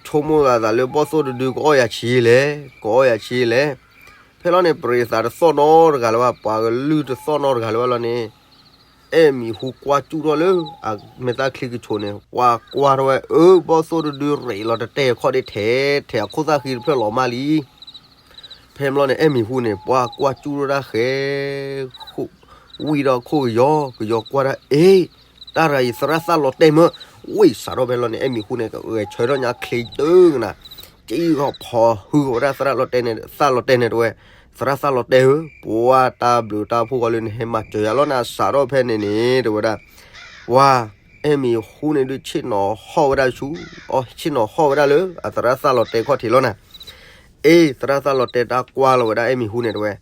ဆိကမိၣ်သးသးလၢဘီၣ်သိၣ်တဒု ကအီၣ်ယၤဆံးလဲၣ် ကအီၣ်ယၤဆံးလဲၣ်. ဖဲလီၤန့ၣ် ပြ့သးတသီၣ်နီတဂၤလၢၤဘၣ် ပှၤကလုၢ်တသီၣ်နီတဂၤလၢၤဘၣ်လီၤန့ၣ် အဲၣ်မံၤဟူကွၢ်ကၠူၣ်ထီၣ်လၢ အမဲာ်သၣ်ချံကဆိးန့ၣ် ပှၤကွၢ်ထီၣ်ဝဲ အၢ ဘီၣ်သိၣ်တဒုရ့းလီၤတတဲာ်ခီၣ်ဒ့ထဲ ထဲအခိၣ်သၣ်ဃံတဖျၢၣ်လီၤမၢ်လံ ဖဲဘျီန့ၣ် အဲၣ်မံၤဟူန့ၣ် ပှၤကွၢ်ကၠူၣ်ထီၣ်တၢ်ဃဲ ဝံၣ်ဒီးခိၣ်ကယီၤ ကယီၤကွၢ်ဒၣ် အ့ တၢ်ရၤအံၤသရၣ်သၣ်လီၤတဲာ်မၢ ဝံၣ်စးထီၣ်ဖဲလီၤန့ၣ် အဲၣ်မံၤဟူန့ၣ် ဂဲၤဆၢထၢၣ်ညါချ့တၢ်ကနၤ ကံၣ်ဃီဖီဟုၣ်ဃီဝဲဒၣ်သရၣ်လီၤတဲာ်န့ၣ် သၣ်လီၤတဲာ်န့ၣ်တဲဝဲ သရၣ်သၣ်လီၤတဲာ်ဧၢ ပှၤတၢ်ဘျုးတၢ်ဖှိၣ်ဃီလၢနဟဲမၤစၢၤယၤလီၤနၤ စးထီၣ်ဖဲန့ၣ်န့ၣ် တဲဝဲဒၣ် ပှၤ အဲၣ်မံၤဟူန့ၣ်ဒုးဆ့ၣ်နီၤဟီၣ်ဝဲဒၣ်ဆူ အဆ့ၣ်နီၤဟီၣ်ဝဲဒၣ်လၢ အသရၣ်သၣ်လီၤတဲာ်ခီၣ်ထံးလီၤနၤ အ့ သရၣ်သၣ်လီၤတဲာ်တၢ်ကွၢ်လီၤဝဲဒၣ်အဲၣ်မံၤဟူန့ၣ်တဲဝဲ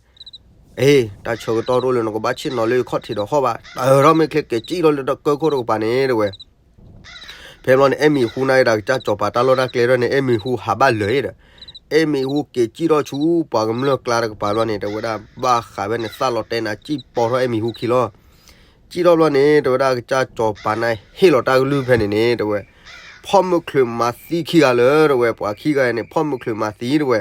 အ့ တၢ်ဆၢကတီၢ်တအိၣ်လၢနကဘၣ်ဆ့ၣ်နီၤလၢခီၣ်ထံးဒီးဟီၣ်ဘၣ် တၢ်ထီၣ်မ့ၢ်ချ့က့ၤစံၣ်ထီၣ်လၢတၢ်ကၢၢ်ခိၣ်တကပၤန့ၣ်တဲဝဲ ဖဲဘျီန့ၣ် အဲၣ်မံၤဟူန့ၣ်ဒၣ်ကစၢ်စီၤပၤတၢ်လီၢ်တၢ်ကျဲထီၣ်န့ၣ် အဲၣ်မံၤဟူဟးဘၣ်လၢာ်ဒီး အဲၣ်မံၤဟူက့ၤစံၣ်ထီၣ်ဆူ ပှၤကမျၢၢ်ကျါတကပၤဘျီန့ၣ် တဲဝဲဒၣ် ဘၣ်ဃးဖဲန့ၣ် သၣ်လီၤတဲာ်န့ၣ် စံၣ်ပိာ်ထီၣ်အဲၣ်မံၤဟူခံလီၤ စံၣ်ထီၣ်ဘျီန့ၣ် တဲဝဲဒၣ်ကစၢ်စီၤပၤန့ၣ်ဟ့ၣ်လီၤတၢ်ကလုၢ်ဖဲန့ၣ်န့ၣ် တဲဝဲ ဖီၣ်မုၢ်ချုးမၤသံခံဂၤလၢ တဲဝဲ ပှၤခံဂၤန့ၣ် ဖီၣ်မုၢ်ချုးမၤသံ တဲဝဲ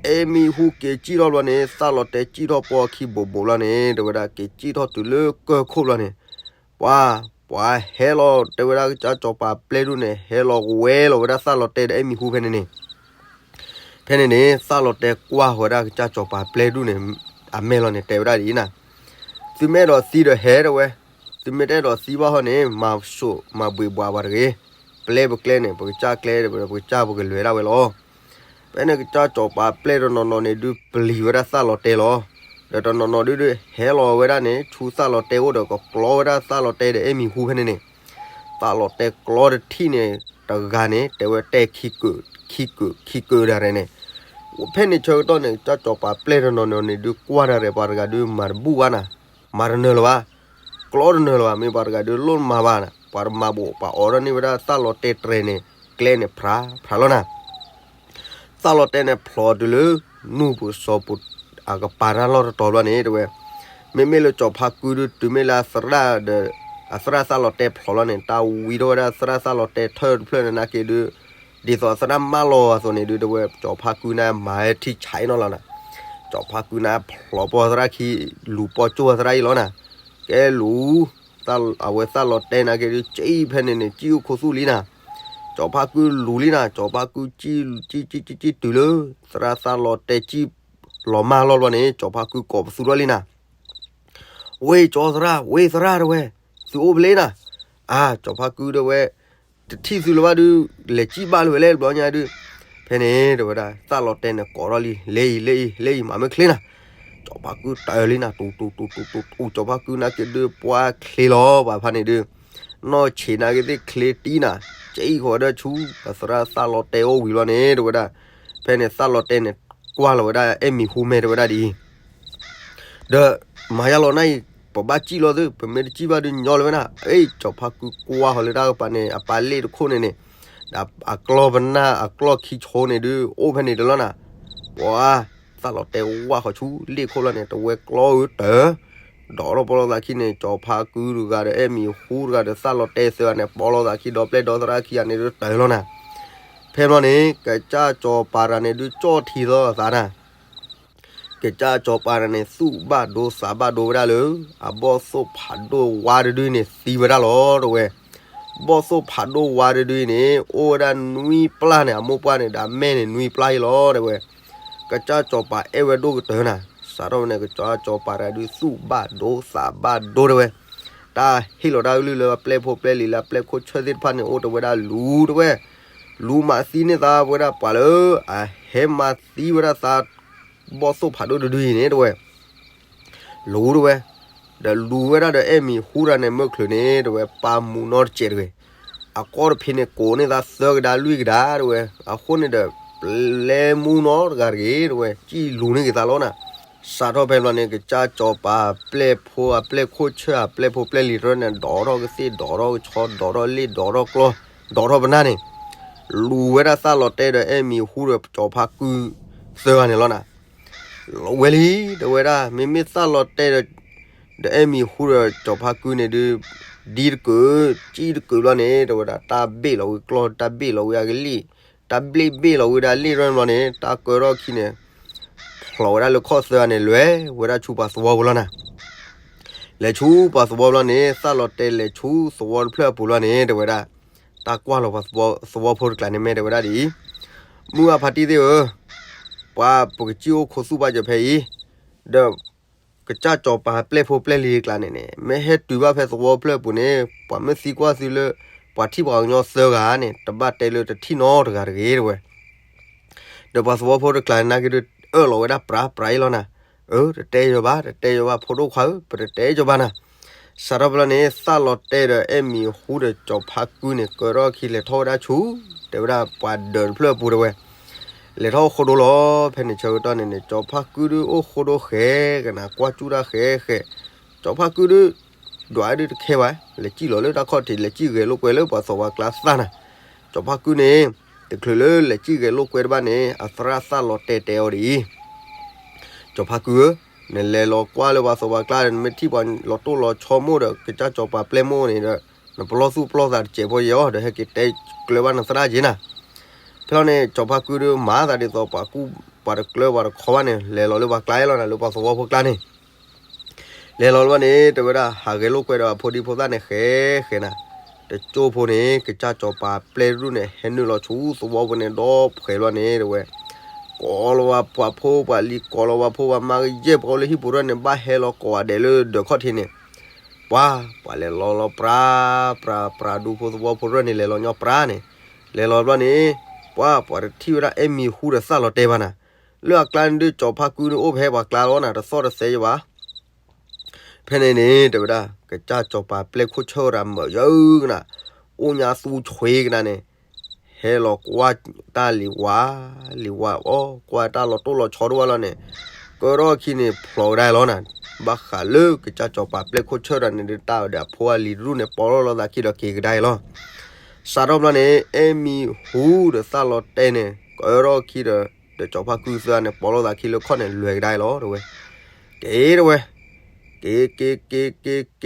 အဲၣ်မံၤဟူက့ၤစံၣ်ထီၣ်ဘျီန့ၣ် သၣ်လီၤတဲာ်စံၣ်ထီၣ်ပိာ်အခံဘိးဘိးဘျီန့ၣ် တဲဝဲဒၣ် က့ၤစံၣ်ထီၣ်တုၤလၢကၢၢ်ခိၣ်ဘျီန့ၣ် ပှၤ ပှၤဟဲလီၤ တဲဝဲဒၣ်ကစၢ်စီၤပၤပျဲၢ်ဒူၣ်န့ၣ် ဟဲလီၤဝဲလီၤဝဲဒၣ်သၣ်လီၤတဲာ်ဒီးအဲၣ်မံၤဟူဖဲန့ၣ်န့ၣ် ဖဲန့ၣ်န့ၣ် သၣ်လီၤတဲာ်ကွၢ်ဃီၤဝဲဒၣ်ကစၢ်စီၤပၤပျဲၢ်ဒူၣ်န့ၣ် အမဲာ်လီၤန့ၣ် တဲဝဲဒၣ်ဒ်အံၤနၤ သုမ့ၢ်အဲၣ်ဒိးသံဒီးဟဲတဲဝဲ, သုမ့ၢ်တအဲၣ်ဒိးသံဘၣ်ဟီန့ၣ် မၤစိာ်မၤဘှံးဘှးပှၤတဂ့ၤ, ပျဲပကျဲန့ၣ် ပကစၢ်ကျဲဒီး ပကစၢ်ပကလဲၤဒၣ်ဝဲလီၤ. ဖဲန့ၣ်ကစၢ်စီၤပၤပျဲၢ်တနီၤနီၤန့ၣ်ဒုးပျံၤဝဲဒၣ်သၣ်လီၤတဲာ်လီၤ. ဒီးတနီၤနီၤဒုးဒုးဟဲလီၤဝဲဒၣ်န့ၣ် ဆူသၣ်လီၤတဲာ်အိၣ်ဒီးကကျီဝဲဒၣ်သၣ်လီၤတဲာ်ဒီးအဲၣ်မံၤဟူဖဲန့ၣ်န့ၣ်, သၣ်လီၤတဲာ်ကျီတထံၣ်န့ၣ် တဂၤန့ၣ် တဲဝဲတဲခံကုာ်, ခံကုာ်, ခံကုာ်ဒၣ်ရဲၣ်န့ၣ်, ဖဲန့ၣ်ဆၢကတီၢ်န့ၣ် ကစၢ်စီၤပၤပျဲၢ်တနီၤနီၤန့ၣ်ဒုးကွၢ်ဒၣ်ရဲၣ် ပှၤတဂၤဒုးမၤတဘူၣ်ဘၣ်နၤ, မၤတနၢၤလၢၤဘၣ်, ကျီတနၢၤလၢၤဘၣ်, မ့ၢ်ပှၤတဂၤဒုးလိၣ်မၤဘၣ်နၤ, ပှၤတမၤဘၣ် ပှၤအိးထီၣ်န့ၢ်ဝဲဒၣ်သၣ်လီၤတဲာ်တြဲၤန့ၣ် ကျဲန့ၣ်ဖြးဖြးလီၤနၤ. သၣ်လီၤတဲာ်န့ၣ်ဖျိးတုၤလၢ နူၢ်ပူၤစီၤပူၤ အကပၤတၢ်လီၢ်တတီၤဘျီန့ၣ် တဲဝဲ, မ့မ့ၢ်လၢစီၤဖါကုဒုး တုၤမ့ၢ်လၢအသရၣ်ဒီး အသရၣ်သၣ်လီၤတဲာ်ဖျိးလီၤန့ၣ် တၢ်ဝံထီၣ်ဝဲဒၣ်သရၣ်သၣ်လီၤတဲာ်ထၢၣ်တဖျၢၣ်န့ၣ်နာ်က့ဒုး, ဒ်သိးအသရၣ်မၢလီၤအသိးန့ၣ်ဒုး တဲဝဲ စီၤဖါကုန့ၣ် မၤဝဲထံဆဲးနီၢ်လီၤနၤ. စီၤဖါကုန့ၣ်ဖျိးပိာ်သရၣ်ခံ, လူၤပိာ်ကၠိၣ်သရၣ်အံၤလီၤနၤ. ကဲလူၤ အဝဲသၣ်လီၤတဲာ်နာ်က့ဒုး ကံၣ်ဖဲန့ၣ်န့ၣ် ကံၣ်အိၣ်ခိးသူၣ်လံနၤ. စီၤဖါကုလူၤလံနၤ, စီၤဖါကုကံၣ် ကံၣ် ကံၣ် ကံၣ် တုၤလၢ သရၣ်သၣ်လီၤတဲာ်ကံၣ်လီၤမၢ်လီၤဘျီန့ၣ် စီၤဖါကုကိးပသူထီၣ်လံနၤ. ဝ့ၢ်ကၠီသရၣ်, ဝ့ၢ်သရၣ်တဲဝဲ, သုအိၣ်ဖဲလဲၣ်နၤ. အါ စီၤဖါကုတဲဝဲ, တထံၣ်သုလၢၤဘၣ်ဒုး လဲၤကံၣ်ဘၣ်လၢၤဝဲလဲၣ်တဘျီညါဒုး. ဖဲန့ၣ် တဲဝဲဒၣ် သၣ်လီၤတဲာ်န့ၣ်ကိးထီၣ်လံ, လဲၤအံၤ လဲၤအံၤ လဲၤအံၤ မၤမ့ၢ်ချ့နၤ. စီၤဖါကုတၢၢ်လံနၤ, တူတူတူတူတူ စီၤဖါကုနာ်က့ဒုး ပှၤချ့လီၤ ပှၤဖါန့ၣ်ဒုး နီၢ်ဆံးနာ်က့သ့ၣ်ချ့တံၢ်နၤ, ကံၣ်ဃီၤဝဲဒၣ်ဆူ အသရၣ်သၣ်လီၤတဲာ်အိၣ်ဝံၤလီၤန့ၣ် တဲဝဲဒၣ်. ဖဲန့ၣ်သၣ်လီၤတဲာ်န့ၣ် ကွၢ်လီၤဝဲဒၣ်အဲၣ်မံၤဟူမဲာ်တဲဝဲဒၣ်ဒ်အံၤ ဒီး မၤယါလီၤနၢ်အံၤ ပဘၣ်ကံၣ်လီၤသု, ပမ့ၢ်တကံၣ်ဘၣ်ဒုးညီလၢၤဝဲနၤ. အ့ စီၤဖါကုကွၢ်ဃီၤလၢတၢ်ကပၤန့ၣ် အပၢ်လ့ၣ်တခိၣ်န့ၣ်န့ၣ်, ဒီးအကျီၢ်ပနၢ်အကျီၢ်ခံဆိန့ၣ်ဒုး အိၣ်ဖဲန့ၣ်တလီၤနၤ. ပှၤ သၣ်လီၤတဲာ်ဝၢ်ဃီၤဆူလ့ၣ်ခိၣ်လီၤန့ၣ် တဝဲကျီဧၢတၢၢ် ဒီးထီၣ်ပီလီၤသးခံန့ၣ် စီၤဖါကုတဂၤဒီးအဲၣ်မံၤဟူတဂၤဒီးသၣ်လီၤတဲာ်သၢဂၤန့ၣ် ပီလီၤသးခံဒီပျဲၢ်ဒီသရၣ်ခံဂၤန့ၣ်ဒုး တၢၢ်လီၤနၤ. ဖဲဘျီန့ၣ် ကစၢ်စီၤပၤတဂၤန့ၣ်ဒုး ကၠီၣ်ထံသီအသးနၤ. ကစၢ်စီၤပၤတဂၤန့ၣ် သူၣ်ဘၣ်ဒိသးဘၣ်ဒိဝဲဒၣ်လၢ အဘီၣ်သိၣ်ဖးဒိၣ်ဝါတဒုန့ၣ် သံဝဲဒၣ်လီၤ တဲဝဲ. ဘီၣ်သိၣ်ဖးဒိၣ်ဝါတဒုန့ၣ် အိၣ်ဝဲဒၣ်နွံပျၢ်န့ၣ် အမိၢ်ပှၢ်န့ၣ် ဒီးအမဲာ်န့ၣ် နွံပျၢ်အံၤလီၤ တဲဝဲ. ကစၢ်စီၤပၤအဲၣ်ဝဲဒိၣ်ကတၢၢ်နၤ. စးထီၣ်ဝဲန့ၣ် ကစၢ်စီၤပၤတဂၤဒုး သူၣ်ဘၣ်ဒိသးဘၣ်ဒိ တဲဝဲ. တၢ်ဟ့ၣ်လီၤတၢ်ကလုၢ်လၢအပျဲၢ်ဖိပျဲၢ်လံၤလၢအပျဲၢ်ခိၣ်ဆၢၣ်သ့ၣ်တဖၣ်န့ၣ် အိၣ်တဲဝဲဒၣ်လူၤ တဲဝဲ. လူၤမၤသံန့ၢ်သးဝဲဒၣ်ပှၤလၢ အဟဲမၤသံဝဲဒၣ်သး ဘီၣ်သိၣ်ဖးဒိၣ်တဒုအံၤန့ၣ် တဲဝဲ. လူၤ တဲဝဲ, ဒီးလူၤဝဲဒၣ်ဒီးအဲၣ်မံၤဟူတဂၤန့ၣ် မုၢ်ချုးန့ၣ် တဲဝဲ ပာ်မူနီတစဲးတဂ့ၤ. အကီၢ်တဖံးန့ၣ် ကိးန့ၢ်သးသၢကဒါလွံၢ်ကဒါ တဲဝဲ. အဃိန့ၣ်ဒီး ပျဲမူနီတဂၤတဂ့ၤ တဲဝဲ, ကံၣ်လူၤန့ၢ်က့ၤသးလီၤနၤ. စးထီၣ်ဖဲဘျီန့ၣ် ကစၢ်စီၤပၤပျဲၢ်ဖိအပျဲၢ်ခိၣ်ဆၢၣ်အပျဲၢ်ဖိပျဲၢ်လံၤတဖၣ်န့ၣ် ဒိးထီၣ်ကသ့ၣ် ဒိးထီၣ်ကဆီ ဒိးထီၣ်လ့ၣ် ဒိးထီၣ်ကျီ ဒိးထီၣ်ပနၢ်န့ၣ် လူၤဝဲဒၣ်သၣ်လီၤတဲာ်ဒီးအဲၣ်မံၤဟူဒီးကၠီၤဖါကုၢ်သၢဂၤန့ၣ်လီၤနၤ. လီၤဝဲလံ တဲဝဲဒၣ် မ့မ့ၢ်သၣ်လီၤတဲာ်ဒီး ဒီးအဲၣ်မံၤဟူဒီးကၠီၤဖါကုၢ်န့ၣ်ဒုး ဒ်တကုး ကံၣ်တကုးဘျီန့ၣ် တဲဝဲဒၣ် တၢ်ဘ့ၣ်လီၤဝံၤကျီၢ် တၢ်ဘ့ၣ်လီၤဝံၤအကလံၣ် တၢ်ဘ့ၣ်ဘ့ၣ်လီၤဝံၤဒၣ်လံၣ်ရၢၢ်ဘျီန့ၣ် တၢ်ကၢထီၣ်ခံန့ၣ် ဖျိးဝဲဒၣ်လၢခီၣ်သၢဂၤန့ၣ် လဲၤဝဲဒၣ်ဆူပှၤသဝီပူၤလီၤနၤ. လဲၤဆူပှၤသဝီပူၤလီၤန့ၣ် သၣ်လီၤတဲာ်လဲၤဆူသဝီတဖျၢၣ်အပူၤလီၤန့ၣ် တဲဝဲဒၣ် တၢ်ကွၢ်လီၤပှၤသဝီဖိတကျါန့ၣ် မ့ၢ်တဲဝဲဒၣ်ဒ်အံၤ, မုၢ်အဖါတံၢ်သ့ၣ်ဧၢ, ပှၤပကစံၣ်အိၣ်ခိးသူၣ်ဘၣ်စၢၤဖဲအံၤ, ဒီး ကစၢ်စီၤပၤပျဲၢ်ဖိပျဲၢ်လံၤတကျါန့ၣ်န့ၣ် မ့ၢ်ဟဲတုၤဘၣ်ဖဲသဝီဖျၢၣ်အပူၤန့ၣ် ပှၤမ့ၢ်သံကွၢ်သုလၢ ပှၤထံၣ်ပှၤကညီသၢဂၤန့ၣ် တဘၣ်တဲလၢတထံၣ်နီတဂၤတဂ့ၤ တဲဝဲ. ဒီးပှၤသဝီဖိတကျါန့ၣ်က့ၤဒုး အၢၣ်လီၤဝဲဒၣ်ပြးပြးအံၤလီၤနၤ. အၢ တတဲယီၤဘၣ် တတဲယီၤဘၣ် ဖိဒိၣ်ခွါဧၢ ပတတဲယီၤဘၣ်နၤ. စးထီၣ်ဖဲလီၤန့ၣ် သၣ်လီၤတဲာ်ဒီးအဲၣ်မံၤဟူဒီးကၠီၤဖါကုန့ၣ် ကၢထီၣ်အခံလဲၤထီၣ်ဝဲဒၣ်ဆူ တဲဝဲဒၣ်ပှၤဒၢးတဖျၢၣ်အပူၤတဲဝဲ, လဲၤထီၣ်အိၣ်ဃိဒိလီၤ. ဖဲန့ၣ်ဆၢကတီၢ်န့ၣ်န့ၣ် ကၠီၤဖါကုဒုးအိၣ်ဃိဒိဃဲကနၤ ကွၢ်စူၣ်တၢ်ဃဲဃဲ, ကၠီၤဖါကုဒုး ဒွးဒုးတခဲဘၣ် လဲၤစံၣ်လီၤလၢတၢ်ခီၣ်ထံး လဲၤစံၣ်ဂဲၤလိာ်ကွဲလၢပှၤသဝီပှၤကျါသၣ်နၤ. ကၠီၤဖါကုန့ၣ် တချုးလၢလဲၤစံၣ်ဂဲၤလိာ်ကွဲတဘၣ်န့ၣ် အသရၣ်သၣ်လီၤတဲာ်တဲအီၤဒ်အံၤ, ကၠီၤဖါကုဧၢ, နလဲၤလီၤကွၢ်လၢပှၤသဝီပှၤကျါဒီး နမ့ၢ်ထံၣ်ပှၤလီၤတိၢ်လီၤဆီမိၢ်ဒီး ကစၢ်စီၤပၤပျဲၢ်မိၢ်န့ၣ်ဒီး နပလီၢ်သူၣ်ပလီၢ်သးတစဲးဖိယဲၢ်အီၤ ဒီးဟဲက့ၤတဲကျၢၤဘၣ်နသရၣ်က့ၤနၤ. ဖဲလီၤန့ၣ် ကၠီၤဖါကုဒုးမၤသးဒ်သိးပှၤကူၣ်ပှၤတကျၢၤပှၤတခီဘၣ်န့ၣ် လဲၤလီၤလၢပှၤကျါလီၤနၤ လၢပှၤသဝီဖိကျါန့ၣ် လဲၤလီၤလၢဘၣ်န့ၣ် တဲဝဲဒၣ် ဟးဂဲၤလိာ်ကွဲဒီးအဖိဒံဖိသၣ်န့ၣ် ဃဲဃဲနၤ, တကၠိဖိန့ၣ် ကစၢ်စီၤပၤပျဲၢ်တဒူၣ်န့ၣ် ဟဲနုာ်လီၤဆူသဝီပူၤန့ၣ် ဒီးဖှဲးလီၤန့ၣ် တဲဝဲ, ကိးလီၤဝဲပှၤဖိပှၤလံၤ ကိးလီၤဝဲဖိပှၤမါကယဲၢ် ပှၤအိၣ်လၢဟံၣ်ပူၤရၢၣ်န့ၣ် ဘၣ်ဟဲလီၤကိးဂၤဒဲးလၢဒၢးခီၣ်ထံးန့ၣ်, ပှၤ ပှၤလဲၤလီၤလီၤပြး ပြး ပြးဒူဖိသဝီဖိရၢၣ်န့ၣ် လဲၤလီၤညီပြးန့ၣ်, လဲၤလီၤဘျီန့ၣ် ပှၤ ပှၤတထံၣ်ဝဲဒၣ်အဲၣ်မံၤဟူဒီးသၣ်လီၤတဲာ်ဘၣ်နၤ, လၢအကျါန့ၣ်ဒုး ကၠီၤဖါကုန့ၣ်အိၣ်ဖဲပှၤကျါလီၤနၤ တသီၣ်တသဲယဘၣ် ဖဲန့ၣ်န့ၣ် တဲဝဲဒၣ် ကစၢ်စီၤပၤပျဲၢ်ခိၣ်ဆၢၣ်ရၤမၢာ်ယၢကနၤ, အိၣ်ညါသူဆွ့ကနၤန့ၣ်, ဟဲလီၤကွၢ်တၢ်လံၤဝါ, လံၤဝါအီၤ ကွၢ်တၢ်လီၤတိၢ်လီၤဆီဒိၣ်ဝဲလီၤန့ၣ်, ကၢထီၣ်အခံန့ၣ် ဖျိးကဒါလီၤနၤ, ဘၣ်ဃးလၢကစၢ်စီၤပၤပျဲၢ်ခိၣ်ဆၢၣ်ရၤန့ၣ်ဒုး တၢ်ဒီးအဖိအလံၤတဒူၣ်န့ၣ် ပီၢ်လီၤလီၤသးခံဒီးက့ၤကဒါအံၤလီၤ. စးထီၣ်ဘျီန့ၣ် အဲၣ်မံၤဟူဒီးသၣ်လီၤတဲာ်န့ၣ် ကၢထီၣ်အခံဒီး ဒီးကၠီၤဖါကုသၢန့ၣ် ပီၢ်လီၤသးခံလၢခီၣ်န့ၣ် လဲၤကဒါအံၤလီၤ တဲဝဲ. က့ၤတဲဝဲ, က့ၤ က့ၤ က့ၤ က့ၤ က့ၤ က့ၤလ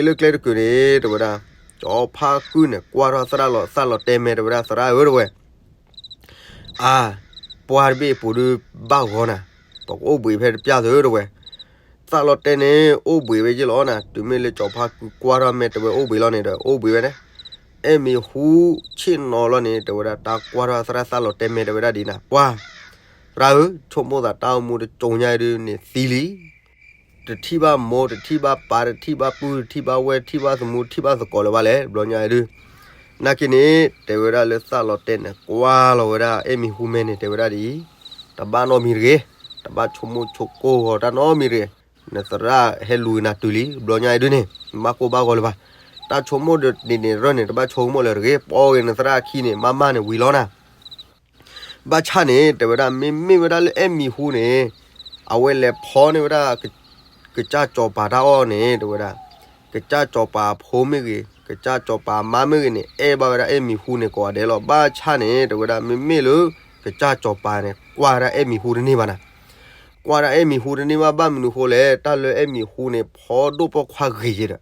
ၢကျဲတကုာ်န့ၣ် တဲဝဲဒၣ်, ကၠီၤဖါကုန့ၣ် ကွၢ်ထီၣ်သရၣ်လီၤ သၣ်လီၤတဲာ်မဲာ် တဲဝဲဒၣ် သရၣ်ဧၢ တဲဝဲ, အါ, ပှၢ်တဘ့ၣ်အပူၤဒုးဘၣ်ဂီၤနၤ, ပကအိၣ်ဘှံးဖဲတပျၢ်သု တဲဝဲ. သၣ်လီၤတဲာ်န့ၣ် အိၣ်ဘှံးဝဲယ့ၢ်လီၤနၤ, တုၤမ့ၢ်လၢကၠီၤဖါကုကွၢ်ထီၣ်မဲာ် တဲဝဲအိၣ်ဘှံးလီၤန့ၣ်ဒီး အိၣ်ဘှံးဝဲန့ၣ်, အဲၣ်မံၤဟူဆ့ၣ်နီၤလီၤန့ၣ် တဲဝဲဒၣ် တၢ်ကွၢ်ထီၣ်သရၣ်သၣ်လီၤတဲာ်မဲာ် တဲဝဲဒၣ်ဒ်နၤ, ပှၢ် သရၣ်ဧၢ, ဆိကမိၣ်သးတၢ်အိၣ်မူတကၠိညါအံၤဒုးန့ၣ်သံလံ. တထံၣ်ဘၣ်မိၢ် တထံၣ်ဘၣ်ပၢ် တထံၣ်ဘၣ်ပုၢ် တထံၣ်ဘၣ်ဝဲၢ် တထံၣ်ဘၣ်သမူ တထံၣ်ဘၣ်သကိးလၢၤဘၣ်လဲၣ် တဘျီညါအံၤဒုး. နာ်က့န့ၣ် တဲဝဲဒၣ်လၢသၣ်လီၤတဲာ်န့ၣ် ကွၢ်လီၤဝဲဒၣ်အဲၣ်မံၤဟူမဲာ်န့ၣ် တဲဝဲဒၣ်ဒ်အံၤ, တဘၣ်နီတမံၤတဂ့ၤ, တဘၣ်ဆိကမိၣ်ဆိကိၢ်ဂီၤတၢ်နီတမံၤတဂ့ၤ. နသရၣ်ဟဲလူၤက့ၤနၤတုၤလံ တဘျီညါအံၤဒုးန့ၣ် နဘၣ်ကိၢ်ဘၣ်ဂီၤလၢၤဘၣ်. တၢ်ဆိကမိၣ်ဒ်န့ၣ်န့ၣ် တရၢၢ်န့ၣ် တဘၣ်ဆိကမိၣ်လၢၤတဂ့ၤ, ပီၢ်ဂ့ၤနသရၣ်အခံန့ၣ် မ့ၢ်မ့ၢ်န့ၣ်ဝံၤလီၤနၤ. ဘၣ်ဆၣ်န့ၣ် တဲဝဲဒၣ် မ့မ့ၢ်ဝဲဒၣ်လၢအဲၣ်မံၤဟူန့ၣ် အဝဲလဲၤဖီန့ၢ်ဝဲဒၣ် ကစၢ်စီၤပၤတၢ်အီၣ်န့ၣ် တဲဝဲဒၣ်, ကစၢ်စီၤပၤအဖိမ့ၢ်ဂ့ၤ ကစၢ်စီၤပၤအမါမ့ၢ်ဂ့ၤန့ၣ် အဲၣ်ဘၣ်ဝဲဒၣ်အဲၣ်မံၤဟူန့ၣ်ကိးဂၤဒဲးလီၤ. ဘၣ်ဆၣ်န့ၣ် တဲဝဲဒၣ် မ့မ့ၢ်လၢ ကစၢ်စီၤပၤန့ၣ် ကွၢ်ဝဲဒၣ်အဲၣ်မံၤဟူတန့ၢ်ဘၣ်နၤ. ကွၢ်ဒၣ်အဲၣ်မံၤဟူတန့ၢ်ဘၣ် ဘၣ်မနုၤဃိလဲၣ်, တၢ်လၢအဲၣ်မံၤဟူန့ၣ် ဖီဒိၣ်ပိာ်ခွါဂ့ၤယဲဒီး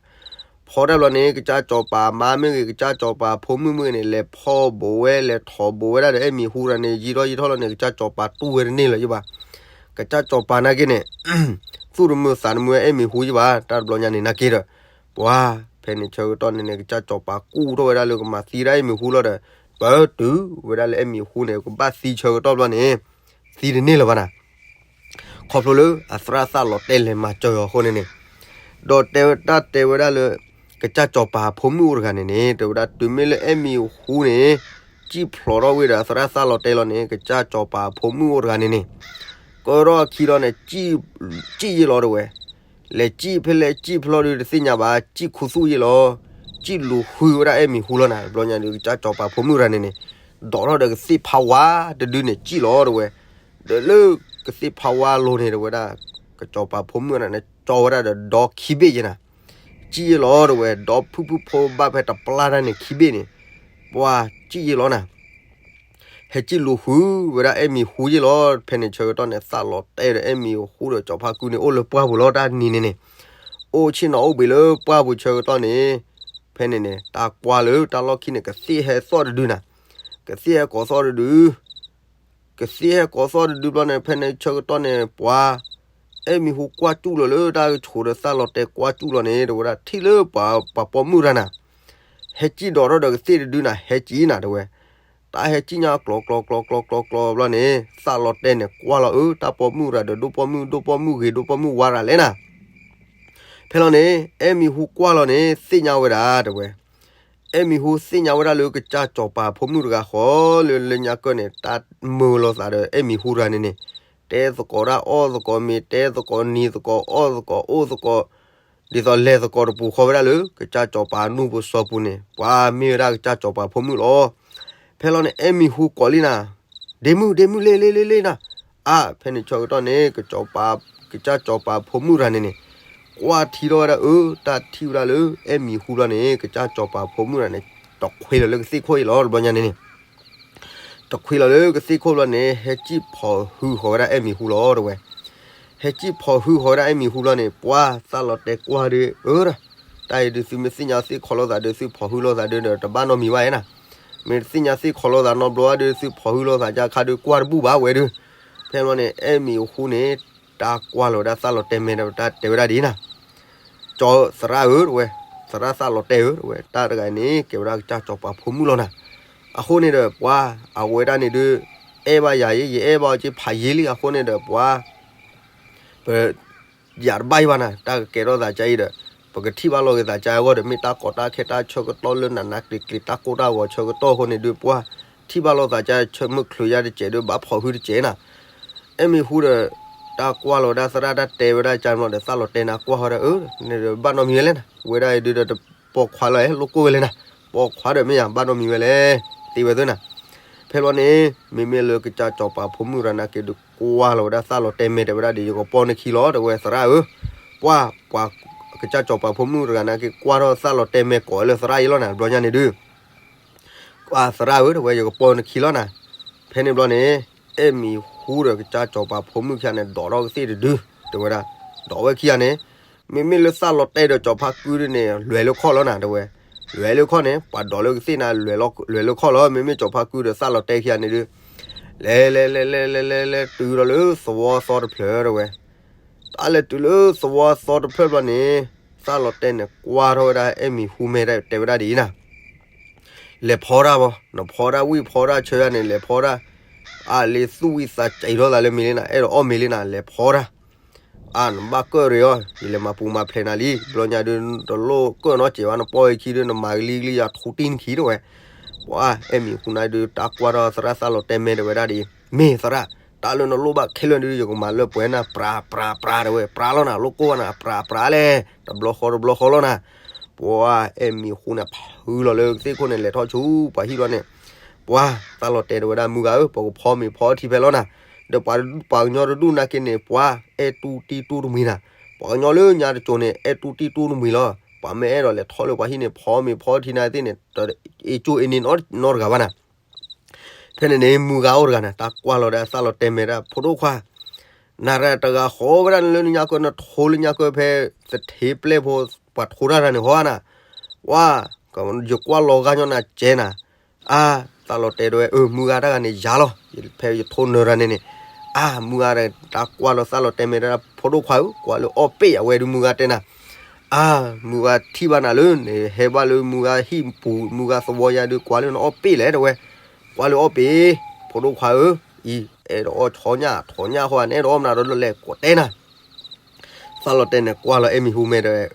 ဖီတၢ်ဘျီန့ၣ် ကစၢ်စီၤပၤအမါမ့ၢ်ဂ့ၤ ကစၢ်စီၤပၤအဖိမုၣ်မ့ၢ်ဂ့ၤန့ၣ် လဲၤဖီဘိးဝဲ လဲၤထိးဘိးဝဲဒၣ်ဒီးအဲၣ်မံၤဟူတဂၤန့ၣ် ယံာ်ထီၣ်ယံာ်ထီၣ်လီၤန့ၣ် ကစၢ်စီၤပၤတူၢ်ဝဲတန့ၢ်လၢၤယဘၣ်. ကစၢ်စီၤပၤနာ်က့န့ၣ် သူၣ်တမုာ်သးတမုာ်အဲၣ်မံၤဟူယဘၣ် တၢ်တဘျီညါန့ၣ်နာ်က့ဒီး ပှၤ ဖဲန့ၣ်ဆၢကတီၢ်န့ၣ်န့ၣ် ကစၢ်စီၤပၤကူၣ်ထီၣ်ဝဲဒၣ်လၢကမၤသံဒၣ်အဲၣ်မံၤဟူလီၤဒီး ပတုၤဝဲဒၣ်လၢအဲၣ်မံၤဟူန့ၣ် ကဘၣ်သံဆၢကတီၢ်ဘျီန့ၣ် သံတန့ၢ်လၢၤဘၣ်နၤ. ခီဖျိလၢအသရၣ်သၣ်လီၤတဲာ်လဲၤမၤစၢၤအီၤအဃိန့ၣ်န့ၣ်, ဒီးတဲဝဲတၢ်တဲဝဲဒၣ်လၢ ကစၢ်စီၤပၤအဖိမုၣ်အိၣ်တဂၤန့ၣ်န့ၣ် တဲဝဲဒၣ်တုၤမ့ၢ်လၢအဲၣ်မံၤဟူန့ၣ် စံၣ်ဖျိးထီၣ်ဝံၤဒီးအသရၣ်သၣ်လီၤတဲာ်လီၤန့ၣ် ကစၢ်စီၤပၤအဖိမုၣ်အိၣ်တဂၤန့ၣ်န့ၣ် ကၢထီၣ်အခံလီၤန့ၣ် စံၣ်ယ့ၢ်လီၤတဲဝဲ. လဲၤစံၣ်ဖဲလဲၣ်စံၣ်ဖျီဒုးတသ့ၣ်ညါဘၣ် စံၣ်ခူသူၣ်ယ့ၢ်လီၤ. စံၣ်လူၤဃုဝဲဒၣ်အဲၣ်မံၤဟူလီၤနၤ. တဘျီညါဒုး ကစၢ်စီၤပၤဖိမုၣ်တဂၤန့ၣ်န့ၣ် ဒိးထီၣ်ဒီးကသ့ၣ်ဖးဝါတဒုန့ၣ် စံၣ်လီၤတဲဝဲ. ဒီးလၢကသ့ၣ်ဖးဝါအလိၤန့ၣ်တဲဝဲဒၣ် ကစၢ်စီၤပၤဖိမုၣ်တဂၤန့ၣ် ကၠီဝဲဒၣ်ဒီးဒီခံဘ့ၣ်ယဲနၤ. စံၣ်ယ့ၢ်လီၤတဲဝဲ ဒီဖုၣ်ဖုၣ်ဖိဘၣ်ဖဲတပျၢ်တၢ်န့ၣ်ခံဘ့ၣ်န့ၣ် ပှၤစံၣ်ယ့ၢ်လီၤနၤ. ဟဲစံၣ်လူၤဃုဝဲဒၣ်အဲၣ်မံၤဟူယ့ၣ်လီၤ. ဖဲန့ၣ်ဆၢကတီၢ်န့ၣ် သးလီၤတဲာ်ဒီးအဲၣ်မံၤဟူဒီးကၠီၤဖါကုန့ၣ် အိၣ်လၢပှၢ်ပူၤလီၤ တၢ်နံၤန့ၣ်န့ၣ်, အိၣ်ဆ့ၣ်နီၤအိၣ်ဘှံးလၢပှၢ်ပူၤဆၢကတီၢ်န့ၣ်, ဖဲန့ၣ်န့ၣ် တၢ်ကွၢ်လၢတၢ်လီၢ်ခံန့ၣ် ကသ့ၣ်ဟဲသီၣ်တဒုနၤ, ကသ့ၣ်ဟဲကိးသီၣ်တဒု ကသ့ၣ်ဟဲကိးသီၣ်တဒုဘျီန့ၣ် ဖဲန့ၣ်ဆၢကတီၢ်န့ၣ် ပှၤ အဲၣ်မံၤဟူကွၢ်စူၣ်လီၤလၢတၢ်ကဆိးဒီးသးလီၤတဲာ်ကွၢ်စူၣ်လီၤန့ၣ် တဲဝဲဒၣ်ထံၣ်လၢပှၤ ပှၤပိာ်မုၣ်တဂၤနၤ, ဟဲစံၣ်ဒီးထီၣ်ဒီးကသ့ၣ်တဒုနၤ ဟဲစံၣ်နၤ တဲဝဲ, တၢ်ဟဲစံၣ်ညါကျီၤကျီၤကျီၤကျီၤကျီၤကျီၤဘျီန့ၣ် သးလီၤတဲာ်န့ၣ် ကွၢ်လီၤအၢ တၢ်ပိာ်မုၣ်တဂၤဒီး ဒိၣ်ပိာ်မုၣ် ဒိၣ်ပိာ်မုၣ်ဂ့ၤ ဒိၣ်ပိာ်မုၣ်ဝါတဂၤလဲၣ်နၤ ဖဲလီၤန့ၣ် အဲၣ်မံၤဟူကွၢ်လီၤန့ၣ် သ့ၣ်ညါဝဲဒၣ် တဲဝဲ, အဲၣ်မံၤဟူသ့ၣ်ညါဝဲဒၣ်လၢကစၢ်စီၤပၤဖိမုၣ်တဂၤဃီလၢ လၢညါကၢၢ်န့ၣ် တၢ်မၢလီၤသးဒီးအဲၣ်မံၤဟူတဂၤန့ၣ်န့ၣ်, တဲသကိးတၢ်အီၣ်သကိးမ့ၤ တဲသကိးနံၤသကိးအီၣ်သကိးအိၣ်သကိး, ဒ်သိးလဲၤသကိးတပူၤဃီဝဲဒၣ်လၢ ကစၢ်စီၤပၤနူၢ်ပစီပူၤန့ၣ် ပှၤမ့ၢ်ဝဲဒၣ်ကစၢ်စီၤပၤဖိမုၣ်လီၤ. ဖဲလီၤန့ၣ် အဲၣ်မံၤဟူကိးလံနၤ, ဒ့မုၣ် ဒ့မုၣ် လ့ လ့ လ့ လ့နၤ, အါ ဖဲန့ၣ်ဆၢကတီၢ်န့ၣ် ကစၢ်စီၤပၤဖိမုၣ်တဂၤန့ၣ်န့ၣ် ကွၢ်ထံထီၣ်ဝဲဒၣ်အၢ တၢ်ထံၣ်ဝဲဒၣ်လၢအဲၣ်မံၤဟူဘျီန့ၣ် ကစၢ်စီၤပၤဖိမုၣ်တဂၤန့ၣ် တခွ့လီၤလၢကသ့ၣ်ခိၣ်အံၤလီၤ တဘျီညါန့ၣ်န့ၣ် တခွ့လီၤလၢကသ့ၣ်ခိၣ်ဘျီန့ၣ် ဟဲစံၣ်ဖီၣ်ဟုဃီၤဝဲဒၣ်အဲၣ်မံၤဟူလီၤ တဲဝဲ, ဟဲစံၣ်ဖီၣ်ဟုဃီၤဝဲဒၣ်အဲၣ်မံၤဟူဘျီန့ၣ် ပှၤသးလီၤတဲာ်ကွၢ်ဒီးအၢ တၢ်အံၤဒုးသုမ့ၢ်သ့ၣ်ညါသ့ၣ်ခီလိာ်သးဒီး သုဖီၣ်ဟုလိာ်သးဒီး တဘၣ်နီတမံၤဘၣ်အံၤနၤ, မ့ၢ်တသ့ၣ်ညါသ့ၣ်ခီလိာ်သးနီတဘျီဘၣ်ဒီး သုဖီၣ်ဟုလိာ်သးကခါဒီးကွၢ်တဘူၣ်ဘၣ်ဝဲဒီး, ဖဲန့ၣ်ဘျီန့ၣ် အဲၣ်မံၤဟူန့ၣ် တၢ်ကွၢ်လီၤဝဲဒၣ်သးလီၤတဲာ်မဲာ်ဒီးတၢ်တဲဝဲဒၣ်ဒ်အံၤနၤ ကၠီသရၣ်ဧၢ တဲဝဲ, သရၣ်သးလီၤတဲာ်ဧၢ တဲဝဲ, တၢ်တဂၤန့ၣ် ကဲဝဲဒၣ်ကစၢ်စီၤပၤဖိမုၣ်လီၤနၤ, အဃိန့ၣ်ဒီးပှၤ အဝဲဒၣ်န့ၣ်ဒုး အဲၣ်ဘၣ်ယၤယဲ ယအဲၣ်ဘၣ်အီၤက့ဖးယံာ်လံ အဃိန့ၣ်ဒီးပှၤ ပ ယၤတဘၣ်အံၤဘၣ်နၤ တၢ်ကကဲထီၣ်သးကါအံၤဒီး ပကထံၣ်ဘၣ်လီၤက့ၤသးကါအဂီၢ်ဒီး မ့ၢ်တၢ်ကီတၢ်ခဲတၢ်ဆၢကတီၢ်လၢနးနးကျံၤကျံၤ တၢ်ကိၢ်တၢ်ဂီၤဆၢကတီၢ်အဃိန့ၣ်ဒုး ပှၤ ထံၣ်ဘၣ်လိာ်သးကါ ဆၢမုၢ်ချုးယါတစဲးဒီး ဘၣ်ဖီၣ်ဟုတစဲးနၤ, အဲၣ်မံၤဟူဒီး တၢ်ကွၢ်လီၤဝဲဒၣ်သရၣ်တၢ်တဲဝဲဒၣ်ကါမီၤဒီး သးလီၤတဲာ်နၤကွၢ်ဃီဒီး အၢ န့ၣ်ဒီးဘၣ်နီတမံၤဝဲလဲၣ်နၤ ဝဲဒၣ်အံၤဒုးဒီးတပိာ်ခွါလီၤဟဲလိာ်ကိၢ်ဝဲလဲၣ်နၤ, ပိာ်ခွါဒီးမ့ၢ်ယၤ ဘၣ်နီတမံၤဝဲလဲၣ် သ့ဝဲသ့နၤ ဖဲလီၤန့ၣ် မ့မ့ၢ်လၢကစၢ်စီၤပၤဖိမုၣ်ရၤနာ်က့ဒုးကွၢ်လီၤဝဲဒၣ်သးလီၤတဲာ်မဲာ်တဲဝဲဒၣ်ဒီး ယကပိာ်နခံလီၤ တဲဝဲသရၣ်ဧၢ, ပှၤ ပှၤ ကစၢ်စီၤပၤဖိမုၣ်တဂၤနာ်က့ကွၢ်ထီၣ်သးလီၤတဲာ်မဲာ်ကိးဝဲလၢသရၣ်အံၤလီၤနၤ တဘျီညါန့ၣ်ဒုး သရၣ်ဧၢ တဲဝဲ ယကပိာ်နခံလီၤနၤ, ဖဲန့ၣ်ဘျီန့ၣ် အဲၣ်မံၤဟူဒီးကစၢ်စီၤပၤဖိမုၣ်ခံဂၤန့ၣ် ဒိးထီၣ်ကသ့ၣ်တဒု တဲဝဲဒၣ်, ဒိးဝဲခံဂၤန့ၣ် မ့မ့ၢ်လၢသးလီၤတဲာ်ဒီးစီၤဖါကုဒုန့ၣ် လွဲၤလၢခီၣ်လီၤနၤ တဲဝဲ, လွဲၤလၢခီၣ်န့ၣ် ပှၤဒိးလၢကသ့ၣ်နၤ လွဲၤလၢခီၣ်လီၤ မ့မ့ၢ်စီၤဖါကုဒီးသးလီၤတဲာ်ခံဂၤန့ၣ်ဒုး လဲၤလဲၤလဲၤလဲၤလဲၤလဲၤလဲၤတုၤဒီးလၢသဝီသီတဖျၢၣ် တဲဝဲ, တၢ်လဲၤတုၤလၢသဝီသီတဖျၢၣ်ဘျီန့ၣ် သးလီၤတဲာ်န့ၣ်ကွၢ်ထီၣ်ဝဲဒၣ်အဲၣ်မံၤဟူမဲာ်တဲဝဲဒၣ်ဒ်အံၤနၤ လဲၤဖီတၢ်ဘၣ်, နဖီတၢ်ဝံၣ်ဖီတၢ်ဆၢယၤန့ၣ် လဲၤဖီတၢ်, အလံၤသူၣ်ဝံသးစဲးထီၣ်သးလၢမ့ၤလံနၤ အဲၣ်ဒိးအီၣ်မ့ၤလံနၤ လဲၤဖီတၢ်, အါ နဘၣ်ကၢၣ်ရ့ၤအီၤ ယလဲၤမၤပူၤမၤဖျဲးနၤလံ ဘျီညါဒုးတလိၣ်ကၢၣ်နီတစဲးဘၣ် နပိာ်ယခံဒုး နမၤကလံကလံယၤထူတံၢ်နခံ တဲဝဲ, ပှၤအဲၣ်မံၤဟူနၤဒုး တၢ်ကွၢ်ထီၣ်သရၣ်သးလီၤတဲာ်မဲာ်တဲဝဲဒၣ်ဒ်အံၤ, မ့ၢ်သရၣ်, တၢ်လၢနလိၣ်ဘၣ်ခဲလၢာ်ဒုး ယကမၤလၢပှဲၤနၤ ပြၤပြၤပြၤ တဲဝဲ ပြၤလီၤနၤ လိၣ်ကိၢ်ဘၣ်နၤ ပြၤပြၤလဲၣ် တဘျီဃီတဘျီဃီလီၤနၤ, ပှၤအဲၣ်မံၤဟူန့ၣ် ဖုလီၤလၢကသ့ၣ်ခိၣ်န့ၣ် လဲၤထီၣ်ဆူပှၤဟံၣ်ဘျီန့ၣ်, ပှၤသးလီၤတဲာ်တဲဝဲဒၣ် မုၢ်ဂၤဧၢ ပကဖီမ့ၤဖီထံဖဲလီၤနၤ, ဒီးပှၤ ပှၤကညီတဒူၣ်နာ်က့န့ၣ် ပှၤအဲၣ်တူၢ်တံၢ်တူၢ်တမှံၤနၤ, ပှၤကညီလၢညါတစိၤန့ၣ် အဲၣ်တူၢ်တံၢ်တူၢ်တမှံၤလီၤ, ပှၤမ့ၢ်အဲၣ်ဒိးလဲၤထီၣ်လၢပှၤဟံၣ်န့ၣ် ဖီမ့ၤဖီထံနာ်က့သ့ၣ်န့ၣ် အ့ၣ်ကၠိအ့ၣ်န့ၢ်နီတဂၤဘၣ်နၤ ဖဲန့ၣ်န့ၣ် မုၢ်ဂၤအိၣ်တဂၤန့ၣ် တၢ်ကွၢ်လီၤဒီးသးလီၤတဲာ်မဲာ်ဒၣ် ဖိဒိၣ်ခွါ, နၤရၤတဂၤဃီဝဲဒၣ်လၢညါကၢၢ် နထိလၢညါကၢၢ်ဖဲ သထ့ပျဲၢ်ဖိ ပှၤထိတၢ်တၢ်န့ၣ်ဟီနၤ, ဝါ, ယကွၢ်လီၤဂာ်ညီနၤကဲနၤ, အါ, သးလီၤတဲာ်တဲဝဲ အၢ မုၢ်ဂၤတၢ်ဂၤန့ၣ်ယၤလီၤ, ဖဲယထိနၢၤတၢ်န့ၣ်န့ၣ်, အါ မုၢ်ဂၤတၢ်ကွၢ်လီၤသးလီၤတဲာ်မဲာ်ဒၣ် ဖိဒိၣ်ခွါဧၢ ကွၢ်လၢအီၣ်ပ့ၣ်အဝဲဒုးမုၢ်ဂၤတဲနၤ အါ, မုၢ်ဂၤထံၣ်ဘၣ်နၤလၢနဟဲဘၣ်လၢမုၢ်ဂၤဟံၣ်ပူၤ မုၢ်ဂၤသဝီယါဒုး ကွၢ်လၢနအီၣ်ပ့ၣ်လဲၣ်တဲဝဲ, ကွၢ်လၢအီၣ်ပ့ၣ်, ဖိဒိၣ်ခွါဧၢ, အံၤ အဲၣ်ဒိးအီၣ်ဆီညၣ် ထိးညၣ်ဃီ နအဲၣ်ဒိးအီၣ်မနုၤဒီးလဲၤကိးတဲနၤ, သးလီၤတဲာ်န့ၣ်ကွၢ်လီၤအဲၣ်မံၤဟူမဲာ်တဲဝဲ,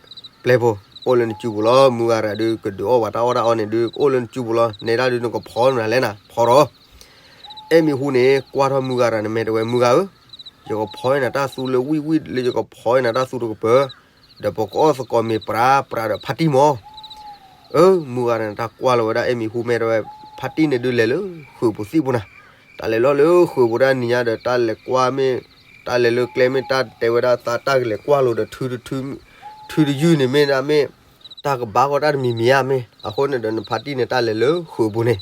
ပျဲၢ်ဖိ, အိၣ်လၢနစုပူၤလီၤ မုၢ်ဂၤတဂၤဒုး ကဒုးအီၣ်ပှၤတၢ်အီၣ်တၢ်အီန့ၣ်ဒုး ကအိၣ်လၢနစုပူၤလီၤ နဲဒၣ်ဒုးနကဖီမနုၤလဲၣ်နၤ ဖီဒီး အဲၣ်မံၤဟူန့ၣ် ကွၢ်ထီၣ်မုၢ်ဂၤတဂၤန့ၣ်မဲာ်တဲဝဲ မုၢ်ဂၤဧၢ, ယကဖီနၤတၢ်သူလၢဝံၣ်ဝံၣ်လၢယကဖီနၤတၢ်သူတကပၤ, ဒီးပကအီၣ်သကိးမ့ၤပြးပြးဒီးဖါတံၢ်မီၤ, အၢ မုၢ်ဂၤတဂၤန့ၣ် တၢ်ကွၢ်လီၤဝဲဒၣ်အဲၣ်မံၤဟူမဲာ်တဲဝဲ, ဖါတံၢ်န့ၣ်ဒုးလဲၤလၢဃုာ်ပူၤသံၣ်ပူၤနၤ, တၢ်လဲၤလီၤလၢဃုာ်ပူၤတၢ်နံၤညါဒီး တၢ်လဲၤကွၢ်မ့ၢ်, တၢ်လဲၤလၢကျဲမ့ၢ်တၢ်တဲဝဲဒၣ်သးတၢ်ကလဲၤကွၢ်လိာ်ဒီး ထုတယုၢ်န့ၣ်မ့ၢ်ဒၣ်မ့ၢ်, တၢ်ကဘၣ်ဃီတၢ်တမံၤမံၤဧါမ့ၢ်, အဃိန့ၣ်ဒီးနဖါတံၢ်န့ၣ် တၢ်လဲၤလၢဃုာ်ပူၤန့ၣ်,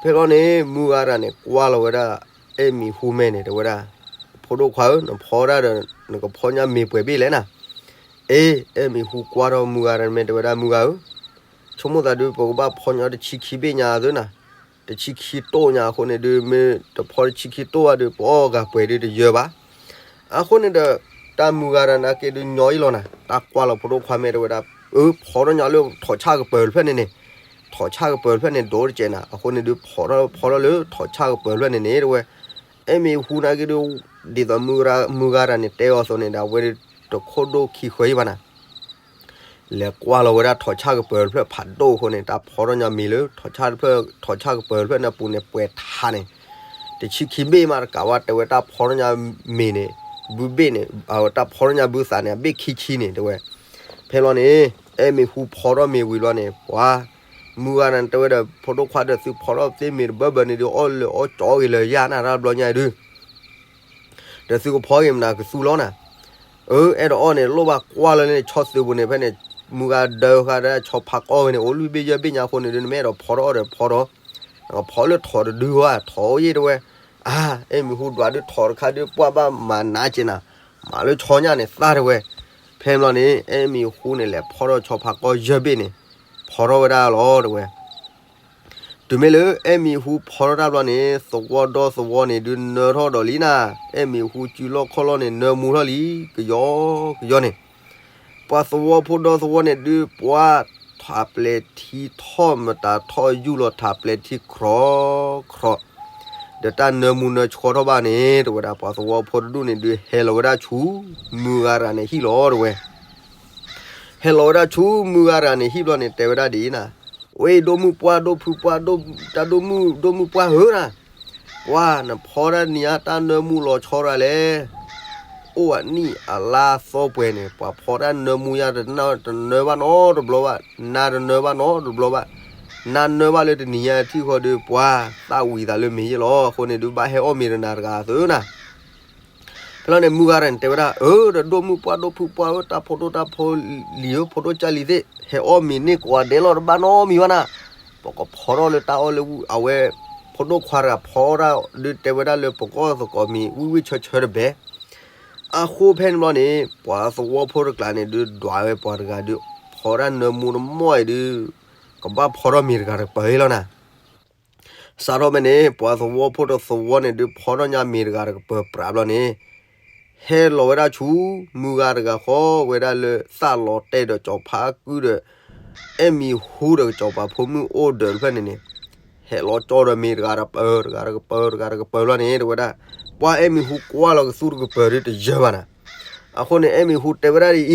ဖ ဖဲလီၤန့ၣ် မုၢ်ဂၤရၤန့ၣ် ကွၢ်လီၤဝဲဒၣ် အဲၣ်မံၤဟူမဲာ်န့ၣ် တဲဝဲဒၣ်, ဖိဒိၣ်ခွါဧၢ, နဖီဒၣ်ဒီး နကဖီညါမ့ၢ်ပှဲၤဘ့ၣ်လဲၣ်နၤ. အ့, အဲၣ်မံၤဟူကွၢ်ထီၣ်မုၢ်ဂၤရၤန့ၣ် မ့ၢ်တဲဝဲဒၣ် မုၢ်ဂၤဧၢ, ဆိကမိၣ်သးဒုး ပကဘၣ်ဖီညါတဆံခံဘ့ၣ်ညါသၢနၤ, တဆံခံတိၢ်ညါအဃိန့ၣ်ဒုး မ့ၢ်တဖီတဆံခံတိၢ်ဘၣ်ဒုး ပအီၣ်ဂၤပှဲၤဒုးတယၢဘၣ်. အဃိန့ၣ်ဒီး တၢ်မုၢ်ဂၤရၤနာ်က့ဒုးညီအံၤလီၤနၤ, တၢ်ကွၢ်လီၤဖိဒိၣ်ခွါမဲာ်တဲဝဲဒၣ်, အၢ ဖီထီၣ်ညါလၢထိးဆၣ်ကပၤတဖျၢၣ်န့ၣ်န့ၣ်, ထိးဆၣ်ကပၤတဖျၢၣ်န့ၣ် ဒိၣ်တကဲးနၤ, အဃိန့ၣ်ဒုး ဖီထီၣ်ဖီထီၣ်လၢထိးဆၣ်ကပၤတဖျၢၣ်န့ၣ်န့ၣ် တဲဝဲ, အဲၣ်မံၤဟူနာ်က့ဒုး ဒ်သိးမုၢ်ဂၤရၤန့ၣ် တဲအီၤအသိးန့ၣ်ဒီး အဝဲဒုးတခိၣ်ဒိၣ်ခံဃၢၤအံၤဘၣ်နၤ လဲၤကွၢ်လီၤဝဲဒၣ်ထိးဆၣ်ကပၤတဖျၢၣ်ဖးဒိၣ်အဃိန့ၣ် တၢ်ဖီထီၣ်ညါမ့ၤလၢ ထိးဆၣ်တဖျၢၣ် ထိးဆၣ်ကပၤတဖျၢၣ်န့ၣ်အပူၤန့ၣ် ပှဲၤထးန့ၣ်, တဆံခံဘ့ၣ်မးတကးဝဲ တဲဝဲတၢ်ဖီထီၣ်ညါမ့ၤန့ၣ် ဘုဘ့ၣ်န့ၣ် တၢ်ဖီထီၣ်ညါဘုသးန့ၣ် အဘ့ၣ်ခံဆံန့ၣ် တဲဝဲ. ဖဲလီၤန့ၣ် အဲၣ်မံၤဟူဖီထီၣ်မ့ၤဝံၤလီၤန့ၣ် ပှၤ မုၢ်ဂၤရၤန့ၣ် တဲဝဲဒီး ဖိဒိၣ်ခွါဒီး သုဖီထီၣ်သ့မ့ၤတဘၢဘၢန့ၣ်ဒုး အီၣ်လၢအီၣ်ကၠီဂ့ၤလၢယၤနၤ တၢ်ဘျီညါအံၤဒုး ဒီးသုကဖီဂ့ၤမနုၤကသူလီၤနၤ. အၢ အဲၣ်ဒိးအီၣ်န့ၣ် လိၣ်ဘၣ်ကွၢ်လီၤလၢန့ၣ် ဆီသုးပူၤန့ၣ် ဖဲန့ၣ် မုၢ်ဂၤဒၢဃာ်ဒီးဆီဖးကီၢ်ဝဲန့ၣ် အိၣ်လွံၢ်ဘ့ၣ်ယဲၢ်ဘ့ၣ်ညါအဃိန့ၣ်ဒုး နမ့ၢ်အဲၣ်ဒိးဖီထီၣ်အီၣ်ဒီးဖီထီၣ်, နကဖီလၢထိးတဒုဝဲ ထိးအိၣ်ယဲၢ်တဲဝဲ. အါ အဲၣ်မံၤဟူဒွးဒုးထိးတခါဒုး ပှၢ်ဘၣ်မၤနးက့နၤ, မၤလၢဆီညါန့ၣ်သၣ်တဲဝဲ. ဖဲန့ၣ်ဘျီန့ၣ် အဲၣ်မံၤဟူန့ၣ် လဲၤဖီထီၣ်ဆီဖးကီၢ်ယဲၢ်ဘ့ၣ်န့ၣ် ဖီထီၣ်ဝဲဒၣ်လီၤတဲဝဲ. တုၤမ့ၢ်လၢအဲၣ်မံၤဟူဖီထီၣ်တၢ်ဘျီန့ၣ် သဝီဒီသဝီန့ၣ်ဒုးနၢထီၣ်ဒီးလံနၤ, အဲၣ်မံၤဟူစုလီၢ်ခီၣ်လီၢ်န့ၣ် နၢမူထီၣ်လံ ကယီကယီန့ၣ်. ပှၤသဝီဖိဒီသဝီန့ၣ်ဒုး ပှၤထးပျဲၤထံထီၣ်မတၤထီၣ်ယူၢ်လီၤထးပျဲၤထံခြီခြီ ဒီးတၢ်နၢမူနၢဆှီထီၣ်ဘၣ်န့ၣ် တဲဝဲဒၣ် ပှၤသဝီဖိတဒူၣ်န့ၣ်ဒုး ဟဲလီၤဝဲဒၣ်ဆူ မုၢ်ဂၤရၤန့ၣ်ဟံၣ်လီၤတဲဝဲ. ဟဲလီၤဝဲဒၣ်ဆူမုၢ်ဂၤရၤန့ၣ်ဟံၣ်ဘျီန့ၣ် တဲဝဲဒၣ်ဒ်အံၤနၤ, ဝဲဒိၣ်မုၢ်ပှၢ်ဒိၣ်ဖုပှၢ် တၢ်ဒိၣ်မုၢ် ဒိၣ်မုၢ်ပှၢ်ဧၢနၤ, ပှၤနဖီတၢ်နံၤဧါ တၢ်နၢမူလီၤဆီရၤလဲၣ်. အိၣ်အနံၣ်အလါသီပှဲၤန့ၣ် ပှၤဖီတၢ်နၢမူယါ တနၢဘၣ်နီတဘျီဘၣ်, နါတနၢဘၣ်နီတဘျီဘၣ်, နါနၢဘၣ်လၢတနံၤညါထံၣ်ဃီဒီး ပှၤသၣ်ဝံၤသးလၢမ့ၤယဲၢ်လီၤ. အဃိန့ၣ်ဒုး ဘၣ်ဟဲအီၣ်မ့ၤတနၤတဂၤသုနၤ ဖဲလီၤန့ၣ် မုၢ်ဂၤရၤန့ၣ် တဲဝဲဒၣ် အၢ ဒီးဒိၣ်မုၢ်ပှၢ်ဒိၣ်ဖုပှၢ်ဧၢ တၢ်ဖိဒိၣ်တၢ်ဖိလံၤဧၢ ဖိဒိၣ်ကၢ်လံၤသ့ၣ် ဟဲအီၣ်မ့ၤန့ၢ်ကိးဂၤဒဲးလီၤ တဘၣ်နီတမံၤဘၣ်နၤ, ပကဖီထီၣ်လၢတၢ်အီၣ်လၢ အဝဲ ဖိဒိၣ်ခွါတဂၤဖီတၢ်ဒုး တဲဝဲဒၣ်လၢပကအီၣ်သကိးမ့ၤ ဝံၣ်ဝံၣ်ဆၢဆၢတဘဲ အဃိဖဲန့ၣ်ဘျီန့ၣ် ပှၤသဝီဖိတကျါန့ၣ်ဒုး ဒွးဝဲပှၤတဂၤဒုး ဖီတၢ်နၢမူတမီၢ်အံၤဒုး ကဘၣ်ဖီထီၣ်မ့ၤတဂၤတကပၤလီၤနၤ. စးထီၣ်ဖဲန့ၣ် ပှၤသဝီဖိတသဝီန့ၣ်ဒုး ဖီထီၣ်ညါမ့ၤတဂၤတကပၤပြးဘျီန့ၣ် ဟဲလီၤဝဲဒၣ်ဆူ မုၢ်ဂၤတဂၤဃီဝဲဒၣ်လၢသၣ်လီၤတဲာ်ဒီးကၠီၤဖါကုၢ်ဒီး အဲၣ်မံၤဟူဒီးကစီၤပၤဖိမုၣ်အိၣ်ဒီးတဖျၢၣ်န့ၣ်န့ၣ် ဟဲလီၤကၠီဒီးမ့ၤတဂၤတကပၤ တဂၤတကပၤ တဂၤတကပၤဘျီန့ၣ် တဲဝဲဒၣ် ပှၤအဲၣ်မံၤဟူကွၢ်လီၤကသူတကပၤဒုးတယၢဘၣ်နၤ. အဃိန့ၣ် အဲၣ်မံၤဟူတဲဝဲဒၣ်ဒ်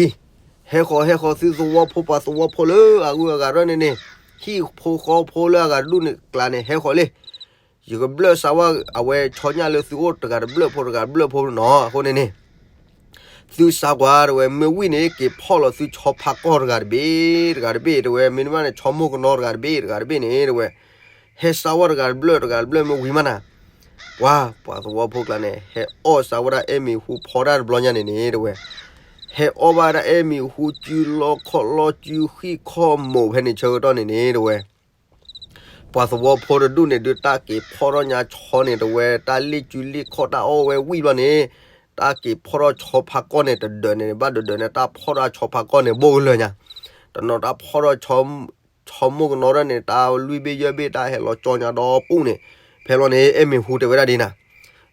အံၤ, ဟဲဃီၤ ဟဲဃီၤ သုသဝီဖိပှၤသဝီဖိလၢအဂုၤအဂၤရၢၢ်န့ၣ်န့ၣ်, ဟံၣ်ဖိဃီဖိလၢအဂၤတဒူၣ်န့ၣ်ကျါန့ၣ် ဟဲဃီၤလံ. ယကဘျၢၣ်စၢ်ဝဲအဝဲဆီညၣ်လၢသုအိၣ်တဂၤတဘျၢၣ်ဖိ တဂၤတဘျၢၣ်ဖိနီၤ. အဃိန့ၣ်န့ၣ် သုစၢ်ကွၢ်တဲဝဲ မ့ၢ်ဝံၤန့ၣ် က့ၤဖီၣ်လီၤသုဆီဖါကီၢ်တဂၤတဘ့ၣ် တဂၤတဘ့ၣ်တဲဝဲ, မ့တမ့ၢ်န့ၣ် ဆီမိၢ်ကနီၤတဂၤတဘ့ၣ် တဂၤတဘ့ၣ်န့ၣ်တဲဝဲ ဟဲစၢ်ဝဲတဂၤတဘျၢၣ် တဂၤတဘျၢၣ်မ့ၢ်ဝံၤမးနၤ. ပှၤ ပှၤသဝီဖိကျါန့ၣ် ဟဲအီၣ်စၢ်ဝဲဒၣ်အဲၣ်မံၤဟူဖီတၢ်တဘျီညါန့ၣ်န့ၣ်တဲဝဲ, ဟဲအီၣ်ဘၣ်ဝဲဒၣ်အဲၣ်မံၤဟူစုလီၢ်ခီၣ်လီၢ်စုဃံၣ်ခီၣ်မိးဖဲန့ၣ်ဆၢကတီၢ်န့ၣ်န့ၣ်တဲဝဲ ပှၤသဝီဖိတဒူၣ်န့ၣ်ဒုး တၢ်က့ၤဖီထီၣ်ညါဆီန့ၣ်တဲဝဲ တၢ်လ့ၣ်စုလ့ၣ်ခီၣ်တၢ်အီၣ်ဝဲဝံၤဘျီန့ၣ် တၢ်က့ၤဖီထီၣ်ဆီဖါကီၢ်န့ၣ် တဒၢးန့ၣ် ဘၣ်တဒၢးန့ၣ် တၢ်ဖီထီၣ်ဆီဖါကီၢ်န့ၣ် ဘိၣ်ကလၢာ်ညါ, တနီၤတၢ်ဖီထီၣ် ဆီမိၢ်ကနီၤဒၣ်န့ၣ် တၢ်လွံၢ်ဘ့ၣ်ယဲၢ်ဘ့ၣ် တၢ်ဟဲလီၤကၠီညါဒီပူၤန့ၣ်, ဖဲလီၤန့ၣ် အဲၣ်မ့ၢ်ဟူတဲဝဲဒၣ်ဒ်နၤ,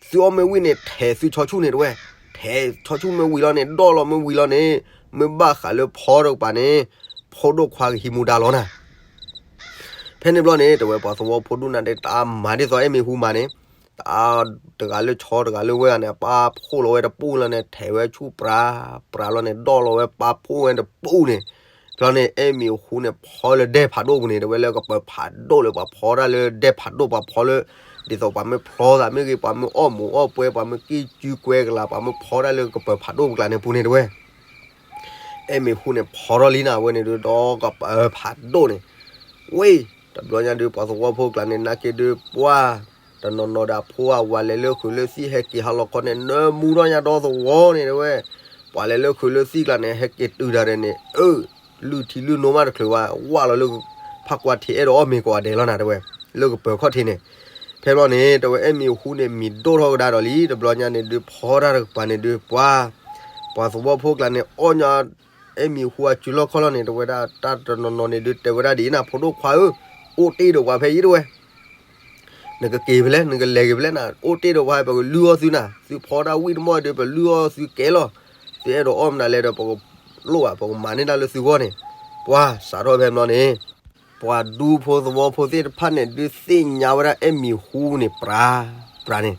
သုအီၣ်မ့ၢ်ဝံၤန့ၣ် ထဲးသုဆီဆူၣ်န့ၣ်တဲဝဲ, ထဲးဆီဆူၣ်မ့ၢ်ဝံၤလီၤန့ၣ် ဒီၣ်လီၤမ့ၢ်ဝံၤလီၤန့ၣ်, မ့ၢ်ဘၣ်ဃးလၢဖီတကပၤန့ၣ် ဖိဒိၣ်ခွါကဟံးမူဒါလီၤနၤ. ဖဲန့ၣ်ဘျီန့ၣ် တဲဝဲပှၤသဝီဖိဒူၣ်နၤဒဲး တၢ်မၤဒ်သိးအဲၣ်မ့ၢ်ဟူမၤန့ၣ်, တဂၤလၢဆီတဂၤလၢဝဲဂၤန့ၣ် အပၢ်ဖှိၣ်လီၤဝဲတပူၤလီၤန့ၣ် ထဲးဝဲဆူၣ်ပြးပြးလီၤန့ၣ် ဒီၣ်လီၤဝဲပၢ်ဖှိၣ်ဝဲတပူၤန့ၣ်, ဖဲလီၤန့ၣ် အဲၣ်မ့ၢ်ဟူန့ၣ် ဖီလၢဒဲဖးဒိၣ်ပူၤန့ၣ် တဲဝဲလၢကပၤဖးဒိၣ်လၢပှၤဖီတၢ်လၢဒဲဖးဒိၣ် ပှၤဖီလၢ ဒ်သိးပှၤမ့ၢ်ဖျီသးမ့ၢ်ဂ့ၤ ပှၤမ့ၢ်အီၣ်မူးအီၣ်ပွဲ ပှၤမ့ၢ်ကံၣ်ကုကွဲကလၤ ပှၤမ့ၢ်ဖီတၢ်လၢကပၤဖးဒိၣ်ပူၤကျါန့ၣ်ပူၤန့ၣ်တဲဝဲ အဲၣ်မ့ၢ်ဟူန့ၣ် ဖီထီၣ်လံနၤ အဝဲန့ၣ်ဒုး ဒီးကပၤဖးဒိၣ်န့ၣ်, ဝဲ တဘျီညါဒုး ပှၤသဝီဖိကျါန့ၣ် နာ်က့ဒုး ပှၤ တနီၤနီၤဒီးအဖိအဝၤလဲၤလၢဃုာ်လၢသံၣ် ဟဲက့ၤဟးလီၤခီန့ၣ် နၢမူထီၣ်ညါဒီသဝီန့ၣ်တဲဝဲ, ပှၤလဲၤလၢဃုာ်လၢသံၣ်ကျါန့ၣ် ဟဲက့ၤတုၤတၢ်ဒီးန့ၣ် အၢ လုၢ်ထံလုၢ်နိမးတချုးဘၣ် ဝၢ်လီၤလၢ ဖးကွၢ်ထံးအဲၣ်ဒိးအီၣ်မ့ၤကိးဂၤဒဲးလီၤနၤတဲဝဲ, လၢကပၢၤခီၣ်ထံးန့ၣ်. ဖဲဘျီန့ၣ် တဲဝဲအဲၣ်မံၤဟူန့ၣ် မံၤဒိၣ်ထီၣ်ကဒါဒီးလံ တဘျီညါန့ၣ်ဒုး ဖီတၢ်တကပၤန့ၣ်ဒုး ပှၤ ပှၤသဝီဖိကျါန့ၣ် အီၣ်ညါ အဲၣ်မံၤဟူအစုလီၢ်ခီၣ်လီၢ်န့ၣ် တဲဝဲဒၣ် တၢ်တနီၤနီၤန့ၣ်ဒုး တဲဝဲဒၣ်ဒ်အံၤနၤ ဖိဒိၣ်ခွါဧၢ, အိၣ်တ့ၢ်ဒီးပှၤဖဲအံၤတဝဲ နကက့ၤဖဲလဲၣ် နကလဲၤက့ၤဖဲလဲၣ်နၤ, အိၣ်တ့ၢ်ဒီးပှၤ ပကလုၢ်အီၣ်သုနၤ, သုဖီဒၣ်ဝံၣ်တမီၢ်ဒီး ပလုၢ်အီၣ်သုကဲလီၤ, သုအဲၣ်ဒိးအီၣ်မနုၤလဲၣ်ဒီး ပကလိၣ်ဘၣ် ပကမၤန့ၢ်တၢ်လၢသုဂီၢ်န့ၣ်. ပှၤစးထီၣ်ဖဲဘျီန့ၣ် ပှၤဒူဖိသဝီဖိသ့ၣ်တဖၣ်န့ၣ်ဒုးသ့ၣ်ညါဝဲဒၣ်အဲၣ်မံၤဟူန့ၣ် ပြး ပြးန့ၣ်,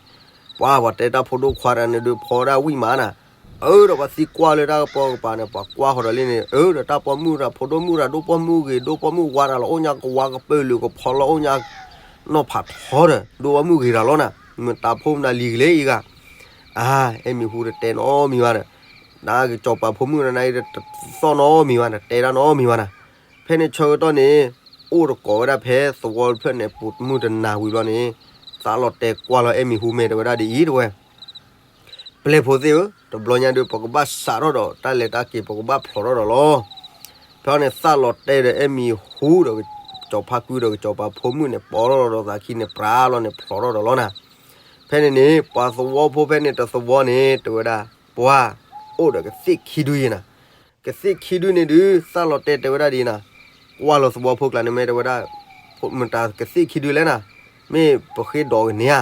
ပှၤ ပှၤတဲတၢ်ဖိဒိၣ်ခွါတဂၤန့ၣ်ဒုး ဖီဒၣ်ဝံၣ်မးနၤ, အၢ ဒီးပှၤသံကွၢ်လၢတၢ်ကပီၤကပၤန့ၣ် ပှၤကွၢ်ဃီၤဒီးလံန့ၣ် အၢ ဒီးတၢ်ပိာ်မုၣ်တၢ်ဖိဒိၣ်မုၣ်တၢ်ဒိၣ်ပိာ်မုၣ်ဂ့ၤ ဒိၣ်ပိာ်မုၣ်ဝါတၢ်လီၤ အိၣ်ညါကဝါကပၢၢ်လုာ်ကဖီလီၤ အိၣ်ညါနီၢ်ဖးထီဒီး ဒိၣ်ပိာ်မုၣ်ဂ့ၤတၢ်လီၤနၤ, မတၤဖိမတၤလံၤကလဲၣ်အံၤဂၤ အါ အဲၣ်မံၤဟူတတဲနီတမံၤဘၣ်ဒီး နကစီၤပၤဖိမုၣ်နၤအံၤတသီၣ်နီတမံၤဘၣ် တတဲတၢ်နီတမံၤဘၣ်နၤ. ဖဲန့ၣ်ဆၢကတီၢ်န့ၣ် အိၣ်တကိးဝဲဒၣ်ဖဲသဝီတဖျၢၣ်န့ၣ် ပူၤမုၢ်တနၤဝံၤဘျီန့ၣ် သးလီၤတဲာ်ကွၢ်လီၤအဲၣ်မံၤဟူမဲာ်တဲဝဲဒၣ်ဒ်အံၤတဝဲ ပျဲၢ်ဖိသ့ၣ်ဧၢ, တဘျီညါဒုး ပကဘၣ်စးထီၣ်ဒီး တၢ်လဲၤတၢ်က့ၤ ပကဘၣ်ဖျိးထီၣ်ဒီးလီၤ. ဖဲန့ၣ်သးလီၤတဲာ်ဒီးအဲၣ်မံၤဟူဒီး စီၤဖါကုဒီးစီၤပၤဖိမုၣ်န့ၣ် ပိာ်ထီၣ်လီၤဒီးသးခံန့ၣ် ပြးလီၤန့ၣ် ဖျိးထီၣ်ဒီးလီၤနၤ. ဖဲန့ၣ်န့ၣ် ပှၤသဝီဖိဖဲန့ၣ်တသဝီန့ၣ် တဲဝဲဒၣ် ပှၤ အိၣ်ဒီးကသ့ၣ်ခံဒုယဲနၤ. ကသ့ၣ်ခံဒုန့ၣ်ဒုး သးလီၤတဲာ်တဲဝဲဒၣ်ဒ်နၤ, ကွၢ်လီၤသဝီဖိကျါန့ၣ်မ့ၢ်တဲဝဲဒၣ် မတၤကသ့ၣ်ခံဒုလဲၣ်နၤ, မ့ၢ်ပဃ့ဒိးကန့ၢ်ဧါ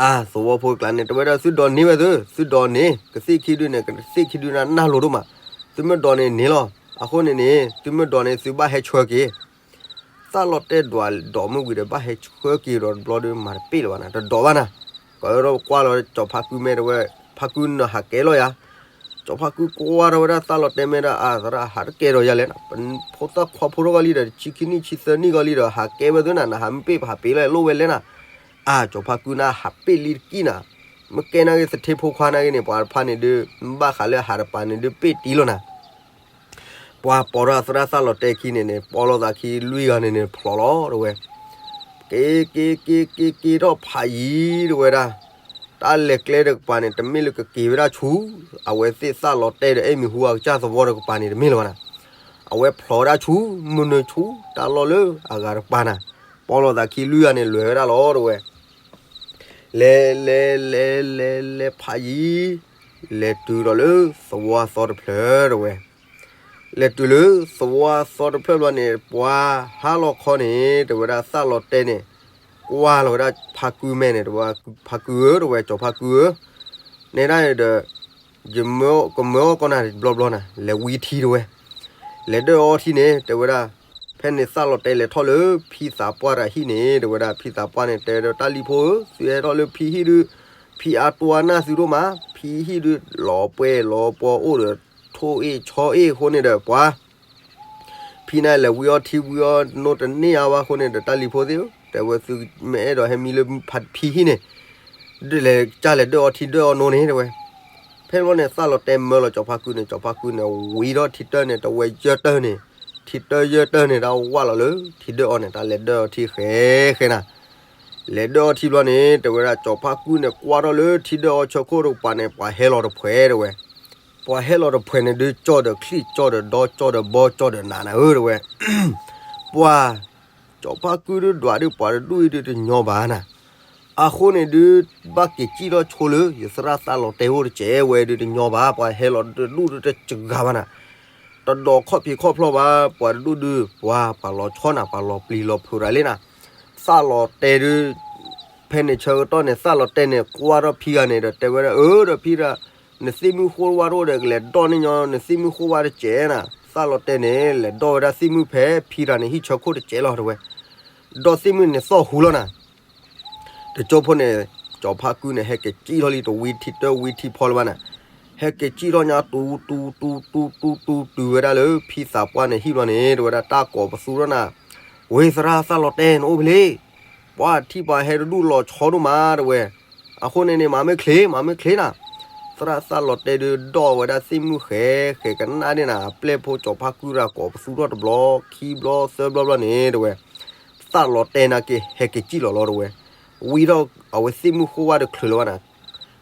အါ သဝီဖိကျါန့ၣ် တဲဝဲဒၣ်သုဒိးန့ၢ်ဝဲသု, သုဒိးန့ၢ် ကသ့ၣ်ခံဒုန့ၣ် ကသ့ၣ်ခံဒုန့ၣ်နၢ်လိၤဒိၣ်မး, သုမ့ၢ်ဒိးန့ၢ်န့ၢ်လီၤ. အဃိန့ၣ်န့ၣ် သုမ့ၢ်ဒိးန့ၢ်သုဘၣ်ဟဲဆှၢက့ၤ. သးလီၤတဲာ်ဒွးဒိးမုၢ်ဝံၤဒီး ဘၣ်ဟဲဆှၢက့ၤဒီးတဘျီဒီး မၤတပ့ၢ်လၢၤဘၣ်နၤ, တဒိးဘၣ်နၤ. ကဒီးကွၢ်လီၤစီၤဖါကုမဲာ်တဲဝဲ, ဖါကုနဟးကဲလီၤယၤ. စီၤဖါကုကွၢ်ထီၣ်ဝဲဒၣ်သးလီၤတဲာ်မဲာ်ဒီး အါ သရၣ်ဟးတကဲဒီးယၤလဲၣ်, ဖိသၣ်ခွါဖိထီၣ်ဂီၢ်လံဒီး ဆံခံနံၣ်ဆံသၢနံၣ်ဂီၢ်လံဒီး ဟးကဲဝဲသုနၤ, နဟးမ့ၢ်ပ့ၢ်ပဟးပ့ၢ်လီၤ လိၣ်ဝဲလဲၣ်နၤ. အါ စီၤဖါကုန့ၣ်ဟးပ့ၢ်လံတကံၢ်နၤ, မ့ၢ်ကဲနာ်က့သထ့ဖိခွါနာ်က့န့ၣ် ပှၤတဖၣ်န့ၣ်ဒုး ဘၣ်ဃးလၢဟးတပၤန့ၣ်ဒုး ပ့ၢ်တံၢ်လီၤနၤ. ပှၤပိာ်ထီၣ်သရၣ်သးလီၤတဲာ်ခံန့ၣ်န့ၣ် ပိာ်လီၤသးခံလွံၢ်ဂၤန့ၣ်န့ၣ် ဖျိးလီၤတဝဲ, က့ၤက့ၤက့ၤက့ၤက့ၤထီၣ်ဖးယံၤတဝဲဒၣ်, တၢ်လဲၤကျဲတကပၤန့ၣ် တမ့ၢ်လၢကက့ၤဝဲဒၣ်ဆူ အဝဲသ့ၣ်သးလီၤတဲာ်ဒီးအဲၣ်မံၤဟူအကစၢ်သဝီတကပၤန့ၣ် တမ့ၢ်လၢၤဘၣ်နၤ, အဝဲဖျိးဝဲဒၣ်ဆူ မုၢ်နုာ်ဆူ တၢ်လီၢ်လၢအဂၤတကပၤနၤ, ပိာ်လီၤသးခံလွံၢ်ဂၤန့ၣ် လဲၤဝဲဒၣ်လီၤတဝဲ လဲၤလဲၤလဲၤလဲၤလဲၤဖးယံၤ, လဲၤတုၤဒီးလၢသဝီအသီတဖျၢၣ်တဝဲ, လဲၤတုၤလၢသဝီအသီတဖျၢၣ်ဘျီန့ၣ် ပှၤဟါလီၤခီန့ၣ် တဲဝဲဒၣ်သးလီၤတဲာ်န့ၣ် ကွၢ်လီၤဝဲဒၣ်ဖါကုမဲာ်န့ၣ် တဲဝဲ ဖါကုဧၢ တဲဝဲ စီၤဖါကုဧၢ, နဲဒၣ်ဒီး ယမၢကမၢအီၣ်ကီၢ်နၤတဘျီဘျီနၤ လဲၤဝံထံတဝဲ လဲၤဒၢၣ်အီထံန့ၣ် တဲဝဲဒၣ်, ဖဲန့ၣ်သးလီၤတဲာ်လဲၤထီၣ်လၢဖံသးပှၢ်တၢ်ဟံၣ်န့ၣ် တဲဝဲဒၣ် ဖံသးပှၢ်န့ၣ် တဲဒီးတၢ်လံၤဖိဧၢ သုဟဲထီၣ်လၢဖံဟံၣ်ဒုး ဖံအါတွၢ်နၢ်သုဒိၣ်မး ဖံဟံၣ်ဒုး လီၤပှဲၤလီၤပှီၤအိၣ်ဒီးထိၣ်အ့ၣ်ဆီအ့ၣ်အဃိန့ၣ်ဒီး ပှၤ ဖံန့ၣ်လဲၤဝံအီထံဝံအီနိတန့ၢ်အါဘၣ်အဃိန့ၣ်ဒီး တၢ်လံၤဖိသ့ၣ်ဧၢ တဲဝဲသုမ့ၢ်အဲၣ်ဒိးဟဲမံလၢဖံဟံၣ်န့ၣ် ဒ်လဲၣ်ကၢ်လဲၤဒၢၣ်အီထံဒၢၣ်အီနိန့ၣ် တဲဝဲ, ဖဲန့ၣ်ဘျီန့ၣ် သးလီၤတဲာ်မၢလီၤစီၤဖါကုန့ၣ် စီၤဖါကုန့ၣ် ဝံထီၣ်ထံတၢၢ်န့ၣ် တဝဲယဲၢ်တၢၢ်န့ၣ် ထံတၢၢ်ယဲၢ်တၢၢ်န့ၣ် တၢ်ဝၢ်လီၤလၢထံဒၢၣ်အီန့ၣ် တၢ်လဲၤဒၢၣ်အီထံဃဲဃဲနၤ လဲၤဒၢၣ်အီထံဘျီန့ၣ် တဲဝဲဒၣ်စီၤဖါကုန့ၣ် ကွၢ်ထီၣ်လၢထံဒၢၣ်အီဆၢခိၣ်တကပၤန့ၣ် ပှၤဟဲလီၤတဖှဲးတဲဝဲ, ပှၤဟဲလီၤတဖှဲးန့ၣ်ဒုး ကၠီၣ်ဒီးချံၣ် ကၠီၣ်ဒီးဒီ ကၠီၣ်ဒီးဘီ ကၠီၣ်ဒီးနးနၤဧၢ တဲဝဲ, ပှၤ စီၤဖါကုဒုးဒွးဒုးပှၤတဒူၣ်အံၤဒုးတညီဘၣ်နၤ, အဃိန့ၣ်ဒုး ဘၣ်က့ၤစံၣ်ထီၣ်ဆိလၢ ယသရၣ်သးလီၤတဲာ်အိၣ်တစဲးဝဲဒုးတညီဘၣ် ပှၤဟဲလီၤတဒူၣ်ဒုးတစှၤဘၣ်နၤ တဒိးခီၣ်ဖံးခီၣ်ဖျီၣ်ဘၣ် ပှၤတဒူၣ်ဒုး ပှၤ ပှၤလီၤဆီနၤ ပှၤလီၤပျံၤလီၤဖုးတၢ်လံနၤ, သးလီၤတဲာ်ဒုး ဖဲန့ၣ်ဆၢကတီၢ်န့ၣ် သးလီၤတဲာ်န့ၣ် ကွၢ်ထီၣ်ဖံဂၤန့ၣ်ဒီး တဲဝဲဒၣ် အၢ ဒီးဖံတၢ် နသ့ၣ်မုၢ်ဃိဝါတအိၣ်ဒီး ကလဲၤဒီၣ်န့ၢ်ညီ နသ့ၣ်မုၢ်ဃိဝါတစဲးနၤ, သးလီၤတဲာ်န့ၣ် လဲၤဒီၣ်ဝဲဒၣ်သ့ၣ်မုၢ်ဖဲဖံတၢ်န့ၣ် ဟံၣ်ဆၢခိၣ်တစဲးလီၤတဲဝဲ, ဒီၣ်သ့ၣ်မုၢ်န့ၣ်သီၣ်ဟူလီၤနၤ တကၠိဖိန့ၣ် စီၤဖါကုန့ၣ် ဟဲက့ၤစံၣ်ထီၣ်လံ တဝံထံတၢၢ်ဝံထံဖီလၢၤဘၣ်နၤ, ဟဲက့ၤစံၣ်ထီၣ်ညါ တူတူတူတူတူတူတုၤဝဲဒၣ်လၢ ဖံသးပှၢ်န့ၣ်ဟံၣ်ဘျီန့ၣ် တဲဝဲဒၣ် တၢ်ကိးပသူထီၣ်နၤ, ဝ့ သရၣ်သးလီၤတဲာ် နအိၣ်ဖဲလဲၣ်, ပှၤထံၣ်ပှၤဟဲတဒူၣ်လီၤဆီဒိၣ်မးတဲဝဲ, အဃိန့ၣ်န့ၣ် မၤမ့ၢ်ချ့ မၤမ့ၢ်ချ့နၤ, သရၣ်သးလီၤတဲာ်ဒုး ဒီၣ်ဝဲဒၣ်သ့ၣ်မုၢ်ဃဲ ဃဲကနၣ်န့ၣ်နၤ ပျဲၢ်ဖိစီၤဖါကုတၢ်ကိးပသူထီၣ်တဘျီ ခံဘျီ သၢဘျီဘျီန့ၣ်တဲဝဲ သးလီၤတဲာ်နာ်က့ ဟဲက့ၤစံၣ်လီၤလီၤတဲဝဲ, ဝံထီၣ်အဝဲသ့ၣ်မုၢ်ဃိဝါတချုးလၢၤဘၣ်နၤ,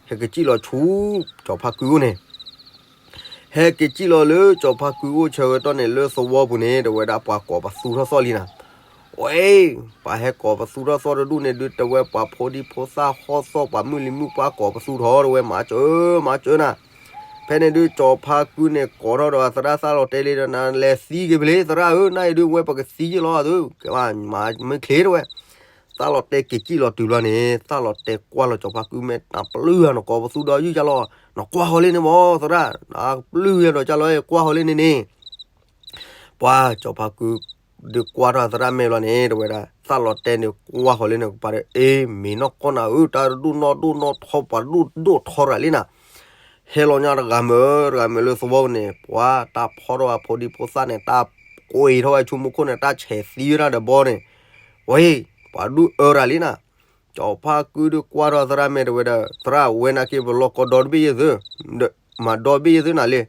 ဟဲက့ၤစံၣ်လီၤဆူ စီၤဖါကုအိၣ်န့ၣ်, ဟဲက့ၤစံၣ်လီၤလၢစီၤဖါကုအိၣ်ဆၢကတီၢ်န့ၣ် လၢသဝီပူၤန့ၣ် တဲဝဲဒၣ်ပှၤကိးပသူထီၣ်သီၣ်လံနၤ, ဝဲ ပှၤဟဲကိးပသူထီၣ်သီၣ်တဒူၣ်န့ၣ်ဒုး တဝဲပှၤဖိဒံဖိသၣ်ဟီၣ်သီၣ် ပှၤမုၢ်လံၤမုၢ်ပှၢ်ကိးပသူထီၣ် တဝဲမၤစၢၤ မၤစၢၤနၤ. ဖဲန့ၣ်ဒုး ကၠီၤဖါကုန့ၣ် ကိးထီၣ်ဒီးအသရၣ်သၣ်လီၤတဲာ်လံဒီး နလဲၤသံက့ၤဖဲလဲၣ် သရၣ်ဧၢ, နအံၤဒုးဝဲပကသံယ့ၣ်လီၤအသု, မၤမ့ၢ်ချ့တဝဲ. သၣ်လီၤတဲာ်က့ၤကံၣ်လီၤတုၤဘျီန့ၣ် သၣ်လီၤတဲာ်ကွၢ်လီၤကၠီၤဖါကုမဲာ် နပျုၢ်ဧါ နကိးပသူဒီးယုၢ်ကၢ်လီၤ, နကွၢ်ဃီၤလံန့ၣ်မၢ်သရၣ်, နပျုၢ်ဧါဒီးကၢ်လီၤ ကွၢ်ဃီၤလံန့ၣ်န့ၣ် ပှၤကၠီၤဖါကု ဒုးကွၢ်ထီၣ်အသရၣ်မဲာ်လီၤန့ၣ် တဝဲဒၣ် သၣ်လီၤတဲာ်န့ၣ်ကွၢ်ဃီၤလံန့ၣ် ကပၤဒီး အ့ မ့ၢ်နီၢ်ကီၢ်နၤဧၢ, တၢ်တဒူၣ်နီၢ်ဒိၣ်နီၢ်ထီ ပှၤတဒူၣ်ဒိၣ်ထီရၤလံနၤ. ဟဲလီၤညါတဂၤမုၢ် တဂၤမုၢ်လၢသဝီပူၤန့ၣ် ပှၤတၢ်ဖီထီၣ်အဖိဒံဖိသၣ်န့ၣ် တၢ်ကွံာ်ထီၣ်ဝဲဆူမူခိၣ်န့ၣ် တၢ်ဆဲးသံဝဲဒၣ်ဒီးဘီန့ၣ်, ဝဲ ပှၤတဒူၣ်အၢရၤလံနၤ. ကၠီၤဖါကုဒုးကွၢ်ထီၣ်သရၣ်မဲာ်တဝဲဒီး သရၣ်ဝဲနာ်က့ ပလီၢ်ကီဒီတဘ့ၣ်ယဲၢ်သု, မၤဒီဘ့ၣ်ယဲၢ်သုနၤလံ,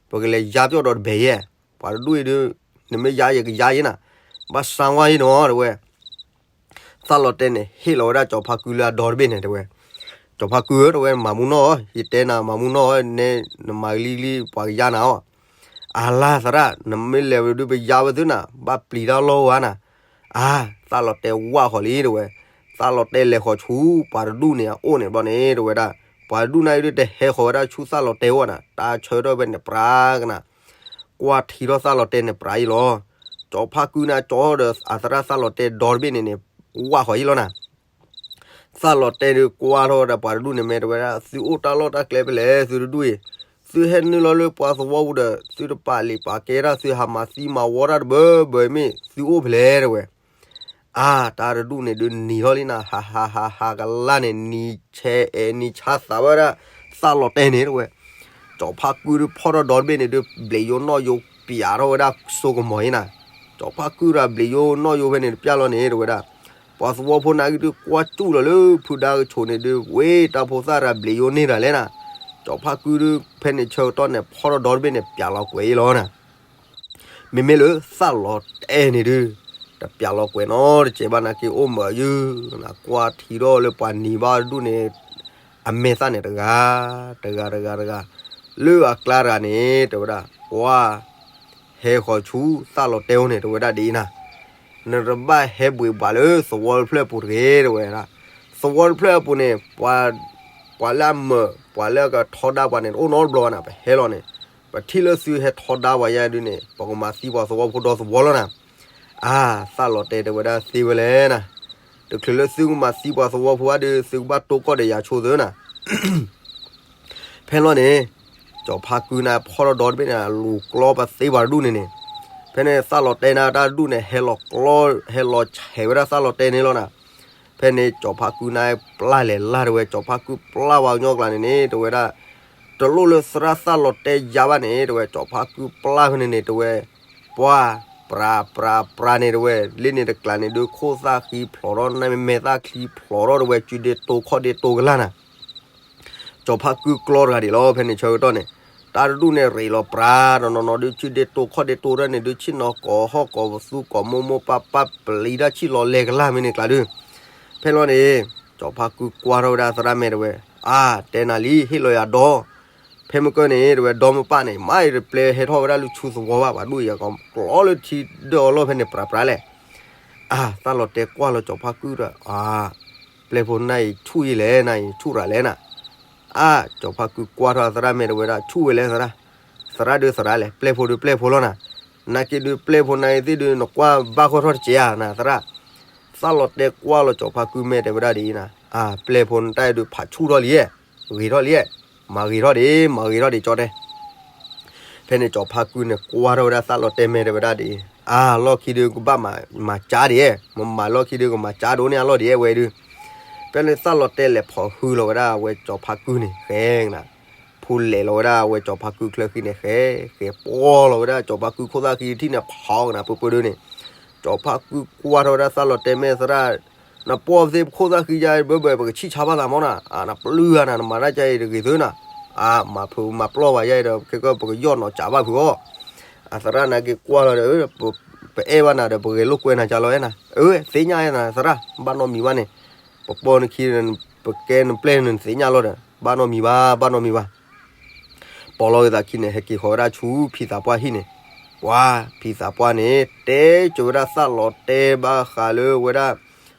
ပကလဲၤယါပျီၣ်ဒီးတဘဲၣ်ယဲၢ်, ပှၤတဒူၣ်အံၤဒုး နမ့ၢ်ယါယဲၢ်ကယါယဲၢ်နၤ, ဘၣ်စါဝါယဲၢ်နီၤ တဝဲ သၣ်လီၤတဲာ်န့ၣ် ဟ့ၣ်လီၤဝဲဒၣ်ကၠီၤဖါကုလၢအဒီတဘ့ၣ်န့ၣ် တဝဲ, ကၠီၤဖါကုဧၢ တဝဲ မၤမူနီၢ်ဧၢ, ယတဲနၤမၤမူနီၢ်ဧၢ, နဲနမၤဂ့ၤလံ ပှၤကယါနၤအီၤ. အလါသရၣ် နမ့ၢ်လဲၤဝဲဒုး ပယါဝဲသုနၤ, ဘၣ်ပျံၤတၢ်လီၢ်ဝဲနၤ. အါ သၣ်လီၤတဲာ်ဝၢ်ဃီၤလံ တဝဲ, သၣ်လီၤတဲာ်လဲၤဃီၤဆူ ပှၤတဒူၣ်န့ၣ်အအိၣ်န့ၣ်ဘျီန့ၣ် တဝဲဒၣ်, ပှၤတဒူၣ်န့ၣ်အံၤဒုး တဟဲဃီၤဝဲဒၣ်ဆူသၣ်လီၤတဲာ်အိၣ်နၤ, တၢ်ဆၢထၢၣ်ဖဲန့ၣ်ပြးကနၤ ကွၢ်ထံထီၣ်သၣ်လီၤတဲာ်န့ၣ်ပြးအံၤလီၤ. ကၠီၤဖါကုန့ၣ် ကၠီဒီးအသရၣ်သၣ်လီၤတဲာ်ဒီတဘ့ၣ်န့ၣ်န့ၣ် ဝၢ်ဃီၤအံၤလီၤနၤ. သၣ်လီၤတဲာ်ဒုးကွၢ်ထီၣ်ဝဲဒၣ်ပှၤတဒူၣ်န့ၣ် မဲာ်တဝဲဒၣ် သုအိၣ်တၢ်လီၢ်တၢ်ကျဲဖဲလဲၣ် သုတဒူၣ်အံၤ, သုဟဲနုာ်လီၤလၢပှၤသဝီပူၤဒီး သုတပာ်လံာ်ပာ်ကဲတၢ် သုဟးမၤသံမၤဝီတၢ်တဘၢဘၢမ့ၢ် သုအိၣ်ဖဲလဲၣ် တဝဲ. အါ တၢ်တဒူၣ်န့ၣ်ဒုးနံၤထီၣ်လံနၤ, ဟးဟးဟးဟးကလၢ်န့ၣ် နံၤဆဲးအဲၣ်နံၤဆါသးဝဲဒၣ် သၣ်လီၤတဲာ်န့ၣ် တဝဲ. ကၠီၤဖါကုဒုးဖီၣ်ထီၣ်ဒီတဘ့ၣ်န့ၣ်ဒုး ဘျံးယိနီၣ်ယိပၠးထီၣ်ဝဲဒၣ်စိကမီၤအံၤနၤ. ကၠီၤဖါကုတၢ်ဘျံးယိနီၣ်ယိဖဲန့ၣ်တပျၢ်လီၤန့ၣ် တဝဲဒၣ်, ပှၤသဝီဖိနာ်က့ဒုးကွၢ်စူၣ်လီၤလၢဖုဒါကဆိးန့ၣ်ဒုး ဝဲတၢ်ဖိသၣ်တၢ်ဘျံးယိန့ၢ်တၢ်လဲၣ်နၤ. ကၠီၤဖါကုဒုးဖဲန့ၣ်ဆၢကတီၢ်န့ၣ် ဖီၣ်ထီၣ်ဒီတဘ့ၣ်န့ၣ် ပၠးလီၤကွဲးအံၤလီၤနၤ. မ့မ့ၢ်လၢသၣ်လီၤတဲာ်န့ၣ်ဒုး တပၠးလီၤကွဲးနီတစဲးဘၣ်နာ်က့ အိၣ်မၢယုၢ်နၤ ကွၢ်ထံထီၣ်လၢပှၤနံၤဘၣ်တဒူၣ်န့ၣ် အမဲာ်သၣ်န့ၣ်တဂၤ တဂၤတဂၤတဂၤ လၢအကျါတဂၤန့ၣ် တဝဲဒၣ် ပှၤ ဟဲဃီၤဆူသၣ်လီၤတဲာ်အိၣ်န့ၣ် တဝဲဒၣ်ဒ်အံၤနၤ, နတဘၣ်ဟဲဘှံးဘှးလၢသဝီတဖျၢၣ်အပူၤတဂ့ၤ တဝဲဒၣ်. သဝီတဖျၢၣ်အပူၤန့ၣ် ပှၤ ပှၤလၢအမၢ ပှၤလၢအကထီဒါပှၤန့ၣ် တအိၣ်နီတဘျီဘၣ်နၤ, ပဟဲလီၤန့ၣ် ပထံၣ်လၢသုဟဲထီဒါပှၤယါဒုးန့ၣ် ပကမၤသံပှၤသဝီဖိဒီသဝီလီၤနၤ. အါ သၣ်လီၤတဲာ်တဝဲဒၣ်သ့ဝဲလဲၣ်နၤ, တချုးလၢသုကမၤသံပှၤသဝီဖိဘၣ်ဒုး သုကဘၣ်တိၢ်ကီၢ်ဒီးယၤဆိသုနၤ. ဖဲလီၤန့ၣ် ကၠီၤဖါကုနၤဖီၣ်ထီၣ်ဒီတဘ့ၣ်န့ၣ် လူၤကျီပသ့ပှၤတဒူၣ်န့ၣ်န့ၣ်, ဖဲန့ၣ်သၣ်လီၤတဲာ်နၤတၢ်တဒူၣ်န့ၣ် ဟဲလီၤကျီ ဟဲလီၤဆဲးဝဲဒၣ်သၣ်လီၤတဲာ်န့ၣ်လီၤနၤ. ဖဲန့ၣ်ကၠီၤဖါကုနၤပျၢ်လဲၤလၢ်တဝဲ ကၠီၤဖါကုပျၢ်ဝဲကညီကျါန့ၣ်န့ၣ် တဝဲဒၣ် တလိၣ်လၢသရၣ်သၣ်လီၤတဲာ်ယါဘၣ်န့ၣ် တဝဲ ကၠီၤဖါကုပျၢ်ဖဲန့ၣ်န့ၣ် တဝဲ ပှၤ ပြး ပြး ပြးန့ၣ် တဝဲ လၢန့ၣ်တကျါန့ၣ် ဒုးခိၣ်သၣ်ဃံဖျိးထီၣ် နမဲာ်သၣ်ချံဖျိးထီၣ် တဝဲ စုဒ့တိခီၣ်ဒ့တိကလၢ်နၤ. ကၠီၤဖါကုကျီတဂၤဒံးလီၤ ဖဲန့ၣ်ဆၢကတီၢ်န့ၣ် တၢ်တဒူၣ်န့ၣ် ရ့းလီၤပြး တနီၤနီၤ ဒုး စုဒ့တိခီၣ်ဒ့တိတၢ်န့ၣ် ဒုး ဆ့ၣ်နီၤကိးဟီၣ်ကိးပသူ ကိးမိၢ်မိၢ်ပၢ်ပၢ် ပျံၤတၢ်ဆံၣ်လီၤလဲၤကလၢ်မ့ၢ်န့ၣ်ကျါဒုး ဖဲလီၤန့ၣ် ကၠီၤဖါကုကွၢ်ထီၣ်ဝဲဒၣ်သရၣ်မဲာ်တဝဲ အါ တဲနၤလံ ဟ့ၣ်လီၤယၤဒီ ဖဲမုၢ်ကၢၢ်န့ၣ် တဝဲ ဒီမ့ၢ်ပၢ်န့ၣ် မ့ၢ်တပျဲဟဲထီၣ်ဝဲဒၣ်လၢဆူသဝီဘၣ် ပှၤဒူၣ်အံၤ ကကျီလၢထံဒၢအလီၢ်ဖဲန့ၣ် ပြးပြးလဲၣ်. အါ သၣ်လီၤတဲာ်ကွၢ်လီၤကၠီၤဖါကုဒီး အါ ပျဲၢ်ဖိနၤအံၤဆူၣ်ယံာ်လဲၣ် နၤအံၤဆူၣ်ရၤလဲၣ်နၤ. အါ ကၠီၤဖါကုကွၢ်ထီၣ်သရၣ်မဲာ်တဝဲဒၣ် ဆူၣ်ဝဲလဲၣ်သရၣ်, သရၣ်ဒုးသရၣ်လဲၣ် ပျဲၢ်ဖိဒုးပျဲၢ်ဖိလီၤနၤ. နာ်က့ဒုးပျဲၢ်ဖိနၤအံၤသ့ၣ်ဒုး နကွၢ်ဘၣ်ဃီထီၣ်တစဲးဧါ နၤသရၣ်. သၣ်လီၤတဲာ်ကွၢ်လီၤကၠီၤဖါကုမဲာ်တဝဲဒၣ်ဒ်အံၤနၤ, အါ ပျဲၢ်ဖိနတၢ်အံၤဒုးဖးဆူၣ်ထီၣ်လံ, ဂ့ၤထီၣ်လံ, မၤဂ့ၤထီၣ်ဒံး မၤဂ့ၤထီၣ်ဒံးကၠီတဲ ဖဲန့ၣ်ကၠီၤဖါကုန့ၣ် ကွၢ်ထီၣ်ဝဲဒၣ်သၣ်လီၤတဲာ်မဲာ်တဝဲဒၣ်ဒ်အံၤ, အါ လီၢ်ခံဒုးကဘၣ်မၤစၢ်ဒံး, မၤမၤလီၢ်ခံဒုးကမၤစၢ်ဒိၣ်န့ၢ်အလီၢ်ဒံးဝဲဒုး, ဖဲန့ၣ်သၣ်လီၤတဲာ်လဲၤဖီၣ်ဟုလီၤဝဲဒၣ်အဝဲကၠီၤဖါကုန့ၣ် ဃဲကနၤ, ဖူလဲၤလီၤဝဲဒၣ်အဝဲကၠီၤဖါကုချၢဃံန့ၣ် ဃဲ ဃဲပီၢ်လီၤဝဲဒၣ်ကၠီၤဖါကုခိၣ်သၣ်ဃံထံၣ်န့ၣ် ဖီကနၤပၢပၢဒုးန့ၣ်, ကၠီၤဖါကုကွၢ်ထီၣ်ဝဲဒၣ်သၣ်လီၤတဲာ်မဲာ်သရၣ် နပီၢ်သ့ၣ်ပခိၣ်သၣ်ဃံယါဘၢဘၢ ပကဆံၣ်ဆါဘၣ်သးမီၢ်နၤ, အါ နပျုၢ်ဧါနၤ နမၤတၢ်ကါအံၤတဂ့ၤသုနၤ, အါ မၤဖုးမၤပျီၢ်ဘၣ်ယါအံၤဒီး ခဲကၢၢ်ပကယီၢ်နီၤကးဘၣ်ဖုးအီၤ, အသရၣ်နာ်က့ကွၢ်လီၤဒီး ပအဲၣ်ဘၣ်နၤဒီး ပဂဲၤလိာ်ကွဲနၤကါလီၤအဲၣ်နၤ, အၢ သ့ၣ်ညါအဲၣ်နၤသရၣ် ဘၣ်နီတမံၤဘၣ်န့ၣ်, ပပီၢ်နခံ ပကဲနပျဲၢ်နသ့ၣ်ညါလီၤဒီး ဘၣ်နီတမံၤဘၣ် ဘၣ်နီတမံၤဘၣ် ပိာ်လီၤဂ့ၤသးခံန့ၣ် ဟဲက့ၤဃီၤဝဲဒၣ်ဆူဖံသးပှၢ်ဟံၣ်န့ၣ်, ပှၤဖံသးပှၢ်န့ၣ် တဲကၢၤဝဲဒၣ်သးလီၤတဲာ်ဘၣ်ဃးလၢဝဲဒၣ်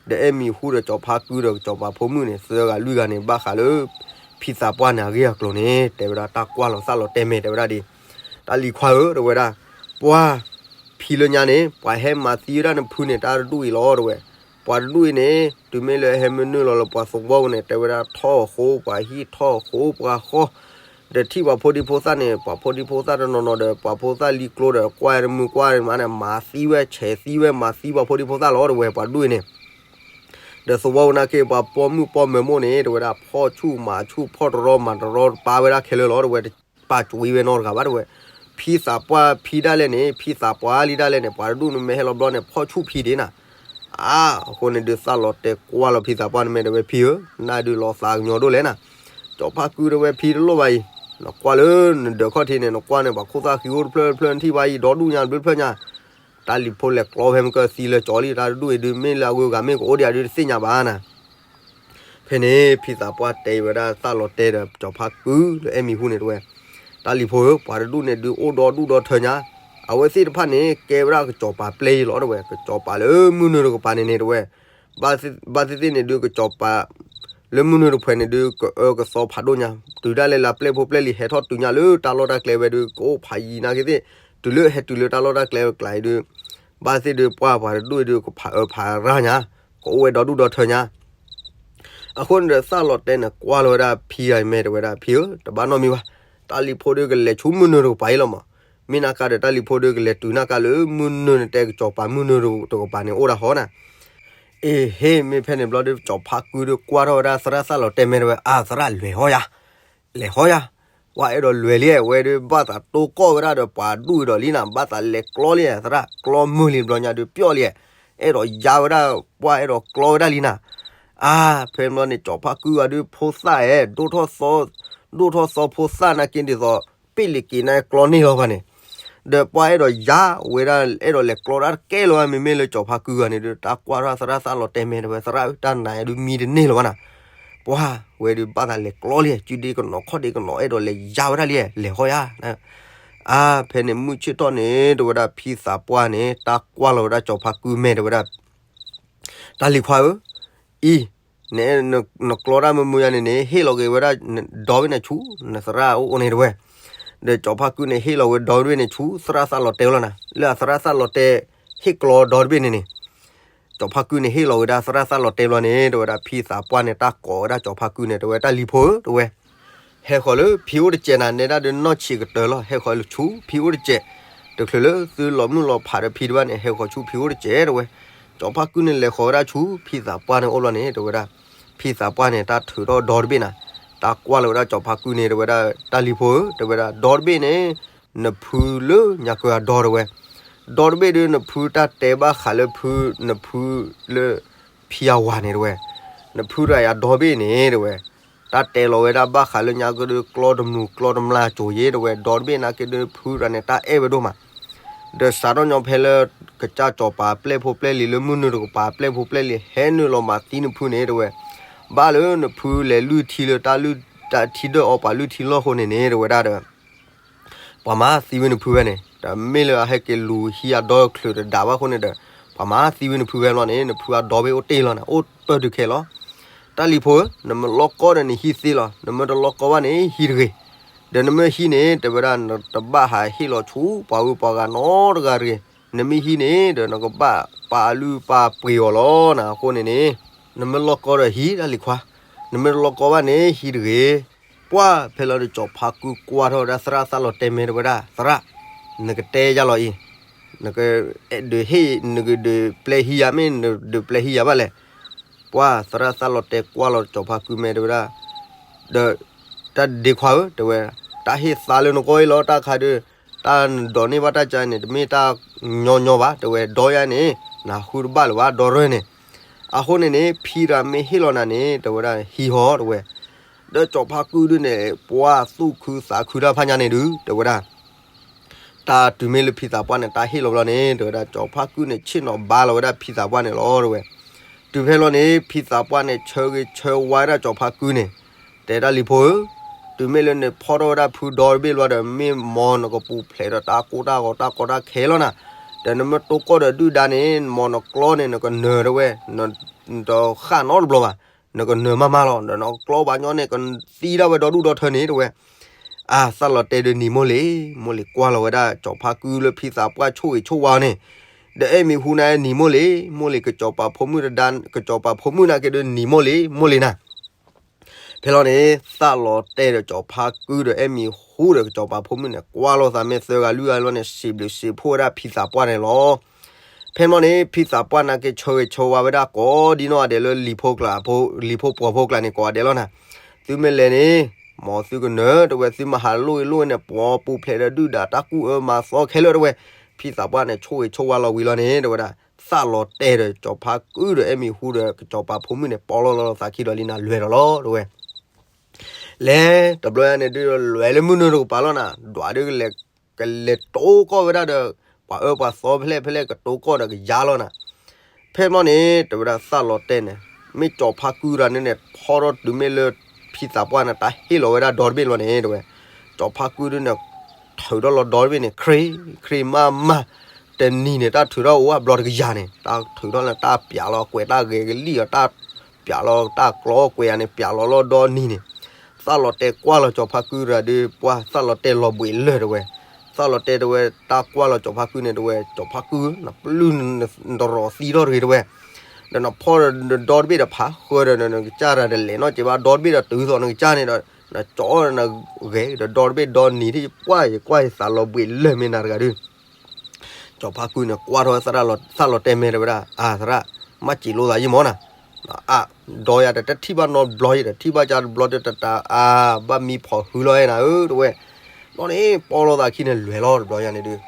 ဒီးအဲၣ်မံၤဟူဒီးကၠီၤဖါကုဒီးကၠီၤပၤဖိမုၣ်န့ၣ် သၢဂၤလွံၢ်ဂၤန့ၣ် ဘၣ်ဃးလၢ ဖံသးပှၢ်န့ၣ်အဂ့ၢ်အကျိၤန့ၣ် တဲဝဲဒၣ်တၢ်ကွၢ်လီၤသးလီၤတဲာ်မဲာ်တဲဝဲဒၣ်ဒ် တၢ်လံၤခွါဧၢ တဲဝဲဒၣ် ပှၤ ဖံလၢညါန့ၣ် ပှၤဟဲမၤသံဝဲဒၣ်နဖုန့ၣ် တၢ်တဒူၣ်အံၤလီၤ တဲဝဲ, ပှၤတဒူၣ်အံၤန့ၣ် တုၤမ့ၢ်လၢဟဲမုၢ်နုာ်လီၤလၢပှၤသဝီပူၤန့ၣ် တဲဝဲဒၣ်ထီၣ်ဃိ ပှၤဟံၣ်ထီၣ်ဃိ ပှၤဃီ ဒီးထံၣ်ပှၤဖိဒံဖိသၣ်န့ၣ် ပှၤဖိဒံဖိသၣ်တနီၤနီၤဒီး ပှၤဖိသၣ်လံၤကျိဒီး ကွၢ်တမုာ်ကွၢ်တမုာ်န့ၣ် မၤသံဝဲ ဆဲးသံဝဲ မၤသံပှၤဖိဒံဖိသၣ်လီၤ တဲဝဲ ပှၤတဒူၣ်အံၤန့ၣ် ဒီးသဝီပူၤနာ်က့ ပှၤပိာ်မုၣ်ပိာ်မၢၤမိၢ်န့ၣ် တဲဝဲဒၣ် ဖီၣ်ဆူၣ်မၤဆူၣ် ဖီၣ်တရီမၤတရီ ပာ်ဝဲဒၣ်ခဲလၢာ်လီၤ တဲဝဲ တပာ်ကွံာ်ဝဲနီတဂၤဘၣ် တဲဝဲ, ဖံသးပှၢ်ဖံဒၣ်လဲာ်န့ၣ် ဖံသးပှၢ်လံဒၣ်လဲာ်န့ၣ် ပှၤတဒူၣ်န့ၣ်မ့ၢ်ဟဲလီၤဘျီန့ၣ် ဖီၣ်ဆူၣ်ဖံဒ့နၤ, အါ အဃိန့ၣ်ဒုးသးလီၤတဲာ်ကွၢ်လီၤဖံသးပှၢ်န့ၣ် မ့ၢ်တဲဝဲဖံဧၢ, နဒုးလီၤသးကညီၤဒိၣ်လဲၣ်နၤ, ကၠီၤဖါကုတဲဝဲဖံတလိၣ်ဘၣ်အံၤ, နကွၢ်လၢနဒၢးခီၣ်ထံးန့ၣ် နကွၢ်န့ၣ် ပှၤခိၣ်သၣ်ဃံအိၣ်တဖျၢၣ်တဖျၢၣ်နထံၣ်ဘၣ်အံၤ ဒီဒူၣ်ညါဘျုးတဖျၢၣ်ညါ တၢ်လံၤဖိလဲၤကျီဖဲမ့ၢ်ကသံလၢကၠီၤလံ တၢ်တဒူၣ်အံၤဒုး မ့ၢ်လၢအဂုၤအဂၤမ့ၢ်ကအိၣ်ဒံးအဒုးတသ့ၣ်ညါဘၣ်နၤ. ဖဲန့ၣ် ဖံသးပှၢ်တဲဝဲဒၣ်သးလီၤတဲာ်ဒီးကၠီၤဖါကုလၢအဲၣ်မံၤဟူန့ၣ်တဲဝဲ, တၢ်လံၤဖိဧၢ ပှၤတဒူၣ်န့ၣ်ဒုးအိၣ်ဒီဒူၣ်ဒီထၢညါ, အဝဲသ့ၣ်တဖၣ်န့ၣ် ကဲဝဲဒၣ်ကစီၤပၤပျဲၢ်အံၤလီၤတဲဝဲ, ကစီၤပၤလၢမုၢ်နုာ်တကပၤန့ၣ်န့ၣ်တဲဝဲ, ဘၣ်သ့ၣ်သ့ၣ်န့ၣ်ဒုးကစီၤပၤ လၢမုၢ်နုာ်တဖှဲးန့ၣ်ဒုး ကအၢကသီဖးဒိၣ်ညါ, တုၤဒၣ်လဲာ်လၢပျဲၢ်ဖိပျဲၢ်လံၤဟဲထီၣ်တုၤညါလၢတၢ်လီၢ်တၢ်ကျဲဝဲဒုး ကအိၣ်ဖးယံၤနာ်က့သ့ၣ်, တုၤလၢဟဲတုၤလၢတၢ်လီၢ်တၢ်ကျဲကျါအံၤဒုး, ဘၣ်သ့ၣ်ဒုးပှၢ်ပှၤတဒူၣ်အံၤဒုး ကဖးအၢဖးရၣ်ညါ, ကအိၣ်ဝဲဒီဒူၣ်ဒီထၢညါ. အဃိန့ၣ်ဒီးသးလီၤတဲာ်န့ၣ် ကွၢ်လီၤဝဲဒၣ်ဖံဂၤအံၤမဲာ်တဲဝဲဒၣ် ဖံဧၢ တဘၣ်နီတမံၤဘၣ်, တၢ်လံၤဖိဒုးကလဲၤဆူမုၢ်နုာ်တကပၤအံၤလီၤမး, မ့ၢ်နာ်ကါဒီးတၢ်လံၤဖိဒုးကလဲၤတုၤနာ်ကါလၢမုၢ်နုာ်န့ၣ် တဲကစီၤပၤမုၢ်နုာ်တကပၤန့ၣ်အိၣ်ဒၣ်ဟီနၤ အ့ဟ့ၣ် မ့ၢ်ဖဲန့ၣ်ဘျီဒုး ကၠီၤဖါကုဒုးကွၢ်ထီၣ်ဝဲဒၣ်သရၣ်သးလီၤတဲာ်မဲာ်တဲဝဲ အါ သရၣ်လဲၤဟီယၤ, လဲၤဟီယၤ, ပှၢ်အဲၣ်ဒိးလဲၤလံ ဝဲဒုး ဘၣ်သးတိၢ်ကီၢ်ဝဲဒၣ်ဒီးပှၤဒူၣ်အံၤဒီးလံနၤ, ဘၣ်သးလဲၤကျီလံ သရၣ်ကျီမုၢ်လံဘျီညါဒုးပျီၢ်လံ, အဲၣ်ဒိးယါဝဲဒၣ် ပှၢ်အဲၣ်ဒိးကျီဝဲဒၣ်လံနၤ, အါ ဖဲဘျီန့ၣ် ကၠီၤဖါကုဂၤဒုးဖိသၣ်အဲၣ် ဒိၣ်ထီၣ်သီ ဒိၣ်ထီၣ်သီဖိသၣ်နာ်က့ဒ်သိး ပ့ၣ်လံက့ၤန့ၣ်ကျီန့ၢ်လီၤဘၣ်န့ၣ်, ဒီးပှၢ်အဲၣ်ဒိးယါဝဲဒၣ် အဲၣ်ဒိးလဲၤကျီဒၣ်တကဲလၢၤဘၣ် မ့မ့ၢ်လၢကၠီၤဖါကုဂၤန့ၣ်ဒုး တၢ်ကွၢ်ထီၣ်သရၣ်သးလီၤတဲာ်မဲာ်တဲဝဲ သရၣ်ဧၢ တၢ်နါဒုးမံတန့ၢ်လၢၤဘၣ်နၤ, ပှၢ်ဝဲဒုးဘၣ်သးလဲၤကျီလံ စုဒ့ကနီၤခီၣ်ဒ့ကနီၤ အဲၣ်ဒိးလဲၤယါဝဲဒၣ်လံ လဲၤဟီယၤ အါ ဖဲန့ၣ်မုၢ်ဆ့ၣ်ထီၣ်န့ၣ် တဲဝဲဒၣ်ဖံသးပှၢ်န့ၣ် တၢ်ကွၢ်လီၤဝဲဒၣ်ကၠီၤဖါကုမဲာ်တဲဝဲဒၣ် တၢ်လံၤခွါဧၢ, အံၤ န နကျီတၢ်မုာ်မုာ်ယၤန့ၣ်န့ၣ် ဟ့ၣ်လီၤက့ၤဝဲဒၣ် ဒီဘ့ၣ်န့ၣ်ဆူ နသရၣ်အိၣ်အိၣ်န့ၣ်တဲဝဲ, ဒီးကၠီၤဖါကုန့ၣ်ဟ့ၣ်လီၤဝဲဒီဘ့ၣ်န့ၣ်ဆူ သရၣ်သးလီၤတဲာ်လီၤနၤ လၢအသရၣ်သးလီၤတဲာ် ဟ့ၣ်ကျီဒီတဘ့ၣ်န့ၣ်န့ၣ် ကၠီၤဖါကုန့ၣ်ဟ့ၣ်လီၤဝဲဒၣ်သရၣ်သးလီၤတဲာ်ဘျီန့ၣ် တဲဝဲဒၣ်ဖံသးပှၢ်န့ၣ် တၢ်ကိးဝဲဒၣ်ကၠီၤဖါကုန့ၣ် တဲဝဲတၢ်လံၤဖိဧၢ တဲဝဲ ဟဲဃီၤလၢဖံအိၣ်တစဲးနၤ နဲဒၣ်ဒုးနီၢ်ဆံးကတၢၢ်လီၤ ဟဲဃီၤလၢဆူဖံအိၣ်တစဲး, တချုးလၢသုလီၤမုၢ်လီၤဖးဒီးဖံတဘၣ်န့ၣ် ဟဲဃီၤဆူဖံအိၣ်တစဲးတဲဝဲ, ကၠီၤဖါကုန့ၣ်လဲၤဃီၤဝဲဒၣ်ဆူဖံသးပှၢ်န့ၣ်အိၣ်ဘျီန့ၣ် တဲဝဲဒၣ်, ဖံသးပှၢ်န့ၣ် တၢ်ထုးထီၣ်ဒီတဘ့ၣ်နၤ, တၢ်ကွၢ်လီၤဝဲဒၣ်ကၠီၤဖါကုန့ၣ် တဲဝဲဒၣ် တၢ်လံၤဖိဧၢ တဲဝဲဒၣ် ဒီတဘ့ၣ်န့ၣ် နဖုလၢညါကၢၤအဒီတဲဝဲ, ဒီတဘ့ၣ်ဒုးနဖုတၢ်တဲဘၣ်ဃးလၢဖု နဖုလၢ ဖံအဝၤန့ၣ်တဲဝဲ, နဖုတဂၤအံၤအဒီဘ့ၣ်န့ၣ်တဲဝဲ, တၢ်တဲလီၤဝဲဒၣ်ဘၣ်ဃးလၢညါကၢၤဒုးကျီတမုာ်ကျီတမျၢ်စိၤယ့တဲဝဲ, ဒီတဘ့ၣ်နာ်က့ဒုးဖုတဂၤန့ၣ် တၢ်အဲၣ်ဝဲဒိၣ်မး, ဒီးစးထီၣ်ညီဖဲလၢ ကစၢ်ကၠီၤပၤပျဲၢ်ဖိပျဲၢ်လံၤလၢမုၢ်နုာ်တကပၤပျဲၢ်ဖိပျဲၢ်လံၤ ဟဲနုာ်လီၤမၤသံနဖုန့ၣ်တဲဝဲ, ဘၣ်လၢနဖုလဲၤလုၢ်ထံလၢတၢ်လုၢ် တၢ်ထံဒၢၣ်အီပှၤလုၢ်ထံလီၢ်ဃိန့ၣ်န့ၣ် တဲဝဲဒၣ်ဒီး ပှၤမၤသံဝဲနဖုဝဲန့ၣ် ဒီးမ့ၢ်လၢအဟဲက့ၤလူၤဟံးအဒီချုးတဒးဘၣ်ဃိန့ၣ်ဒီး ပှၤမၤသံဝဲနဖုဝဲဘျီန့ၣ် နဖုအဒီဘ့ၣ်အိၣ်တ့ၢ်လီၤန့ၣ် အိၣ်ပၢၢ်တုၤခဲလီၤ. တၢ်လံၤဖိဧၢ, နမ့ၢ်လီၢ်ကီဒီးနဟံးသ့လီၤ. နမ့ၢ်တလီၢ်ကီဘၣ်န့ၣ် ဟံးတဂ့ၤ. ဒီးနမ့ၢ်ဟံးန့ၣ် တဲဝဲဒၣ် နတဘၣ်ဟးဟ့ၣ်လီၤဆူပှၤဂုၤပှၤဂၤနီတဂၤတဂ့ၤ. နမ့ၢ်ဟံးန့ၣ် ဒီးနကဘၣ်ပာ်လုၢ်ပာ်ပှ့ၤအီၤလီၤနၤ. အဃိန့ၣ်န့ၣ် နမ့ၢ်လီၢ်ကီဒီးဟံးတၢ်လံၤခွါ, နမ့ၢ်တလီၢ်ကီဘၣ်န့ၣ် ဟံးတဂ့ၤ. ပှၢ်ဖဲလီၤဒီး စီၤဖါကုကွၢ်ထီၣ်ဝဲဒၣ်သရၣ်သးလီၤတဲာ်မဲာ်တဲဝဲဒၣ်, သရၣ်, နကတဲယၤလီၤအံၤ, နကဒုးဟ့ၣ် နကဒုးပျဲဟံးယၤ မ့ၢ်နဒုးပျဲဟံးယၤဘၣ်လဲၣ်. ပှၢ်သရၣ်သးလီၤတဲာ်ကွၢ်လီၤစီၤဖါကုမဲာ်တဲဝဲဒၣ်, ဒီး တၢ်ဒ့ခွါဧၢ တဲဝဲ, တၢ်ဟ့ၣ်သါလၢနဂီၢ်အံၤလီၤ တၢ်ခါဒုး, တၢ်နဒိးန့ၢ်ဘၣ်တၢ်ကါန့ၣ် တမ့ၢ်တၢ်ညီညီဘၣ် တဲဝဲ, ဒီးယၤန့ၣ် နဃုတဘၣ်လၢၤဘၣ် ဒီရၢၢ်န့ၣ်. အဃိန့ၣ်န့ၣ် ဖံတဂၤမ့ၢ်ဟ့ၣ်လီၤနၤန့ၣ် တဲဝဲဒၣ် ဟံးဟီ တဲဝဲ. ဒီးစီၤဖါကုဒုန့ၣ် ပှၢ်သူၣ်ခုသးခုတၢ်ဖးညါန့ၣ်ဒု တဲဝဲဒၣ် တၢ်တုၤမ့ၢ်လၢဖံသးပှၢ်န့ၣ် တၢ်ဟ့ၣ်လီၤဘျီန့ၣ် တဲဝဲဒၣ် စီၤဖါကုန့ၣ် ဆ့ၣ်နီၤဘါလီၤဝဲဒၣ်ဖံသးပှၢ်န့ၣ်လီၤ တဲဝဲ. တုၤဖဲလီၤန့ၣ် ဖံသးပှၢ်န့ၣ် ဆၢဂ့ၤဆၢဝါဒၣ်စီၤဖါကုန့ၣ်, တဲတၢ်လံၤဖိဧၢ, တုၤမ့ၢ်လၢနဖီထီၣ်ဝဲဒၣ်ဖုဒီတဘ့ၣ်လီၤဒီး မ့ၢ်မ်နကပူၤဖျဲးဒီးတၢ်ကိၢ်တၢ်ဂီၤတၢ်ကီတၢ်ခဲလီၤနၤ. ဒီးနမ့ၢ်တိၢ်ကီၢ်ဒီးဒုၣ်ဒါန့ၣ် မ်နကျီန့ၣ် နကနၢၤတဝဲ, တဃၣ်နီတဘျီဘၣ်, နကနၢၤမးမးလီၤ. ဒီးနကျီဘၣ်ညီန့ၣ် ကသံဒၣ်ဝဲဒီဒူၣ်ဒီထၢန့ၣ်တဝဲ. အါ သၣ်လီၤတဲာ်ဒီးနံၤမိၢ်လ့ၤ, မိၢ်လ့ၤကွၢ်လီၤဝဲဒၣ်ကၠီၤဖါကုလၢဖံသးပှၢ်ဆိၣ်ဂ့ၤဆိၣ်ဝါအီၤန့ၣ်, ဒီးအဲၣ်မံၤဟူနၤနံၤမိၢ်လ့ၤ, မိၢ်လ့ၤကစီၤပၤဖိမုၣ်တဒါ, ကစီၤပၤဖိမုၣ်နာ်က့ဒီးနံၤမိၢ်လ့ၤ, မိၢ်လ့ၤနၤ. ဖဲလီၤန့ၣ် သၣ်လီၤတဲာ်ဒီးကၠီၤဖါကုဒီးအဲၣ်မံၤဟူဒီးကစီၤပၤဖိမုၣ်န့ၣ် ကွၢ်လိာ်သးမ့ၢ်သၢဂၤလွံၢ်ဂၤလီၤန့ၣ် စံးဘျုးစံးဖှိၣ်ဝဲဒၣ်ဖံသးပှၢ်န့ၣ်လီၤ. ဖဲမီၢ်န့ၣ် ဖံသးပှၢ်နာ်က့ဆၢဂ့ၤဆၢဝါဝဲဒၣ်ကိးဒ်နီၢ်ဂၤဒဲးလၢလံၤဖိကျါ, လံၤဖိပှီၤဖိကျါန့ၣ် ကိးဂၤဒဲးလီၤနၤ. သုမ့ၢ်လဲၤန့ၣ် မ်သုကနၢၤတဝဲ, သုမၤဟးလိၣ်အ့လိၣ်န့ၣ် ပှၤပူၤဖျဲးဒီးဒုၣ်ဒါတၢ်ကူၣ်အၢမၤသီခဲလၢာ်တဝဲ. ဖံသးပှၢ်န့ၣ် ဆိၣ်ဂ့ၤဆိၣ်ဝါလီၤဝံၤလီၤန့ၣ် တဝဲဒၣ် သၣ်လီၤတဲာ်ဒီးကၠီၤဖါကုဒီးအဲၣ်မံၤဟူဒီးကစီၤပၤဖိမုၣ်န့ၣ် ပီၣ်လီၤလီၤသးခံဒီးလံနၤ လဲၤဒီးလီၤတဝဲ. လဲၤတဘျီညါန့ၣ်ဒုး လဲၤလၢမုၢ်နုာ်တကပၤလီၤနၤ, ဒွးဒုးကလဲၤ, ကလဲၤတိၢ်ကီၢ်ဝဲဒၣ်ဒီး ပှၤအၢပှၤသီဖဲလဲၣ်ဖဲလဲၣ် ကတိၢ်ကီၢ်ဒီးကယါလီၤနၤ. ဖဲမီၢ်န့ၣ် တဝဲဒၣ်သၣ်လီၤတဲာ်န့ၣ် မ့ၢ်ကၠီၤဖါကုတဂၤန့ၣ်န့ၣ် ဖီထီၣ်တုၤမ့ၢ်လၢဖံသးပှၢ်န့ၣ် တၢ်ဟ့ၣ်လီၤဝဲဒၣ်ဒီတဘ့ၣ်လီၤန့ၣ်တဝဲ. ကၠီၤဖါကုဒုးန့ၣ် ထုးထီၣ်လီၤဒီတဘ့ၣ်န့ၣ် ခရ့ခရ့မးမး, တနံၤန့ၣ် တၢ်ထုးထီၣ်အိၣ်ဝဲဘျီတကယၤန့ၣ် တၢ်ထုးထီၣ်လၢတၢ်ပျးလီၤကွဲးတၢ်ဂဲၤကလံၣ်အီၤ တၢ်ပျးလီၤတၢ်ကျီကွဲးယၤန့ၣ် ပျးလီၤလီၤဒီနံၤန့ၣ် သၣ်လီၤတဲာ်ကွၢ်လီၤကၠီၤဖါကုတဂၤဒီး ပှၤသၣ်လီၤတဲာ်လီၤဘှံးလၢာ်တဝဲ. သၣ်လီၤတဲာ်တဝဲ တၢ်ကွၢ်လီၤကၠီၤဖါကုန့ၣ်တဝဲ ကၠီၤဖါကု နပျုၢ်နတရီၤသံထီၣ်တဂ့ၤတဝဲ, ဒီးနဖီဒီတဘ့ၣ်ဒီးဖးဃၢဒီး နကစၢ်တဂၤတလဲၤနီတစဲးဘၣ် ဒီတဘ့ၣ်ဒီးတုၤသိးနကစၢ်န့ၣ်ဒီး နကၠီၤနဂဲၤဒီးဒီတဘ့ၣ်ဒီနံၤ ယကွၢ်ယကွၢ်ယသးလီၤဘှံးလၢာ်မ့ၢ်နၤတဂၤဒုး ကၠီၤဖါကုန့ၣ် ကွၢ်ထီၣ်သရၣ်လီၤ သရၣ်လီၤတဲာ်မဲာ်တဝဲဒၣ် အါ သရၣ် မ့ၢ်စံးလိာ်သးယံမီၢ်နၤ, အါ ဒီးယၤတထံၣ်ဘၣ်နီတဘျီ ယတထံၣ်ဘၣ်ကၢ်တဘျီဒီးတတၤ အါ ဘၣ်မံဖီၣ်ဟုလီၤနၤဧၢ တဝဲ. ဘျီန့ၣ် ပီၣ်လိာ်သးခံန့ၣ် လဲၤလီၤတဘျီညါန့ၣ်ဒုး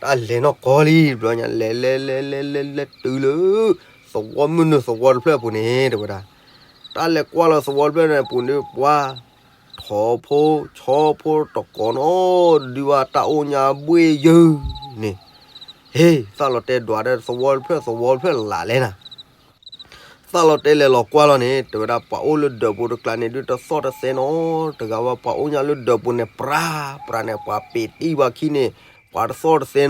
တၢ်လဲၤနီၢ်ကီၢ်လံ တဘျီညါ လဲၤလဲၤလဲၤလဲၤလဲၤတုၤလၢ သဝီမုၢ်နုာ်သဝီတဖျၢၣ်အပူၤန့ၣ် တဝဲဒၣ် တၢ်လဲၤကွၢ်လီၤသဝီတဖျၢၣ်န့ၣ်အပူၤန့ၣ် ပှၤ ထိၣ်ဖိဆီဖိတကိးနီတဒုဘၣ် တၢ်အိၣ်ညါဘှ့ၣ်ယုၢ်န့ၣ်, ဟ့ၣ် သၣ်လီၤတဲာ်ဒွးဒီးသဝီတဖျၢၣ်သဝီတဖျၢၣ်လၢ်လဲၣ်နၤ. သၣ်လီၤတဲာ်လဲၤလီၤကွၢ်လီၤန့ၣ် တဝဲဒၣ်ပှၤအိၣ်လၢဒၢးပူၤတကျါန့ၣ်ဒုး တသီၣ်တသဲနီတဂၤဘၣ် ပှၤအိၣ်ညါလၢဒၢးပူၤန့ၣ် ပြးပြးန့ၣ် ပှၤပ့ၤတံၢ်ပှၤခံန့ၣ် ပှၤတသီၣ်တသ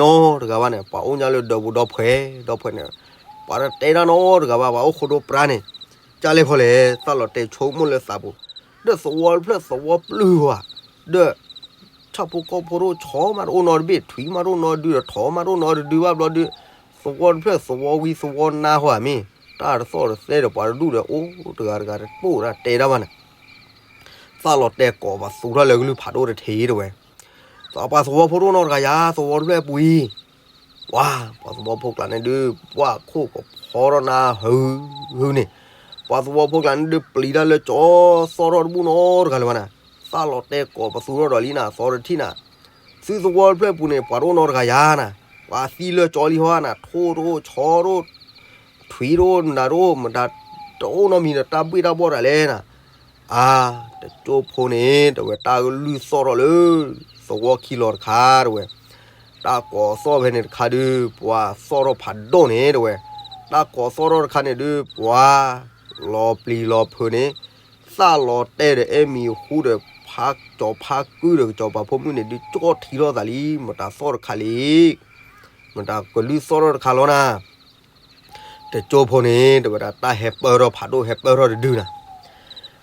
ဲနီတဂၤဘၣ်န့ၣ် ပှၤအိၣ်ညါလၢဒၢးပူၤဒီဖှဲးဒီဖှဲးန့ၣ် ပှၤတတဲတၢ်နီတဂၤဘၣ် ပှၤအိၣ်ဃိဒိပြးန့ၣ် ကၢ်လဲၣ်ဖီလဲၣ် သၣ်လီၤတဲာ်ဆိကမိၣ်လၢသးပူၤ, ဒီးသဝီတဖျၢၣ်သဝီပျုၢ်ဝဲ, ဒီး ဆၣ်ဖိကီၢ်ဖိတအိၣ် ဆီမးတအိၣ်နီတဘ့ၣ် ထွံၣ်မးတအိၣ်နီတဒုဒီး ထိၣ်မးတအိၣ်နီတဒုဘၣ်ဘျီဒုး, သဝီတဖျၢၣ်သဝီဝံသဝီနါဟီမ့ၢ် တၢ်တသီၣ်တသဲဒီးပှၤတဒူၣ်ဒီးအိၣ်တဂၤတဂၤတတိၢ်တၢ်တဲတၢ်ဘၣ်န့ၣ်, သၣ်လီၤတဲာ်ကိးပသူထီၣ်လၢကလုၢ်ဖးဒိၣ်တထံးတဝဲ, ပှၤသဝီဖိတအိၣ်နီတဂၤယၤ သဝီတဖျၢၣ်ပူၤအံၤ ပှၤ ပှၤသဝီဖိကျါန့ၣ်ဒုး ပှၤခိၣ်ကဖီထီၣ်နၤဟုဟုန့ၣ်, ပှၤသဝီဖိကျါန့ၣ်ဒုး ပျံၤတၢ်လၢကၠီသီၣ်ထီၣ်တဘူၣ်နီတဂၤလၢၤဘၣ်နၤ, သၣ်လီၤတဲာ်ကိးပသူထီၣ်ဒီးလံနၤ သီတထံၣ်နၤ, သုသဝီတဖျၢၣ်ပူၤန့ၣ် ပှၤတအိၣ်နီတဂၤယၤနၤ, ပှၤသံလၢကၠီလံဟီနၤ ထိၣ်တအိၣ် ဆီတအိၣ် ထွံၣ်တအိၣ် နၤတအိၣ် မတၤတအိၣ်နီတမံၤဒီး တၢ်ဘှ့ၣ်တၢ်ဘှီၣ်တၢ်လဲၣ်နၤ, အါ တကၠိဖိန့ၣ် တဝဲတၢ်ကလုၢ်သီၣ်ထီၣ်လၢ သဝီခံလီၤတခါတဝဲ, တၢ်ကိးသီၣ်ဖဲန့ၣ်တခါဒုး ပှၤသီၣ်ထီၣ်ဖးဒိၣ်န့ၣ်တဝဲ, တၢ်ကိးသီၣ်ထီၣ်တခါန့ၣ်ဒုး ပှၤ လီၤပျံၤလီၤဖုးန့ၣ်, သၣ်လီၤတဲာ်ဒီးအဲၣ်မံၤဟူဒီး ဖးကၠီၤဖးကုဒီးကစီၤပၤဖိမုၣ်န့ၣ်ဒုး ကၠီၣ်ထံထီၣ်သးလံ မတၤသီၣ်တခါလံ မတၤကလုၢ်သီၣ်ထီၣ်တခါလီၤနၤ, တကၠိဖိန့ၣ် တဝဲဒၣ်တၢ်ဟဲပၢၢ်ထီၣ်ဖးဒိၣ်ဟဲပၢၢ်ထီၣ်တဒုနၤ,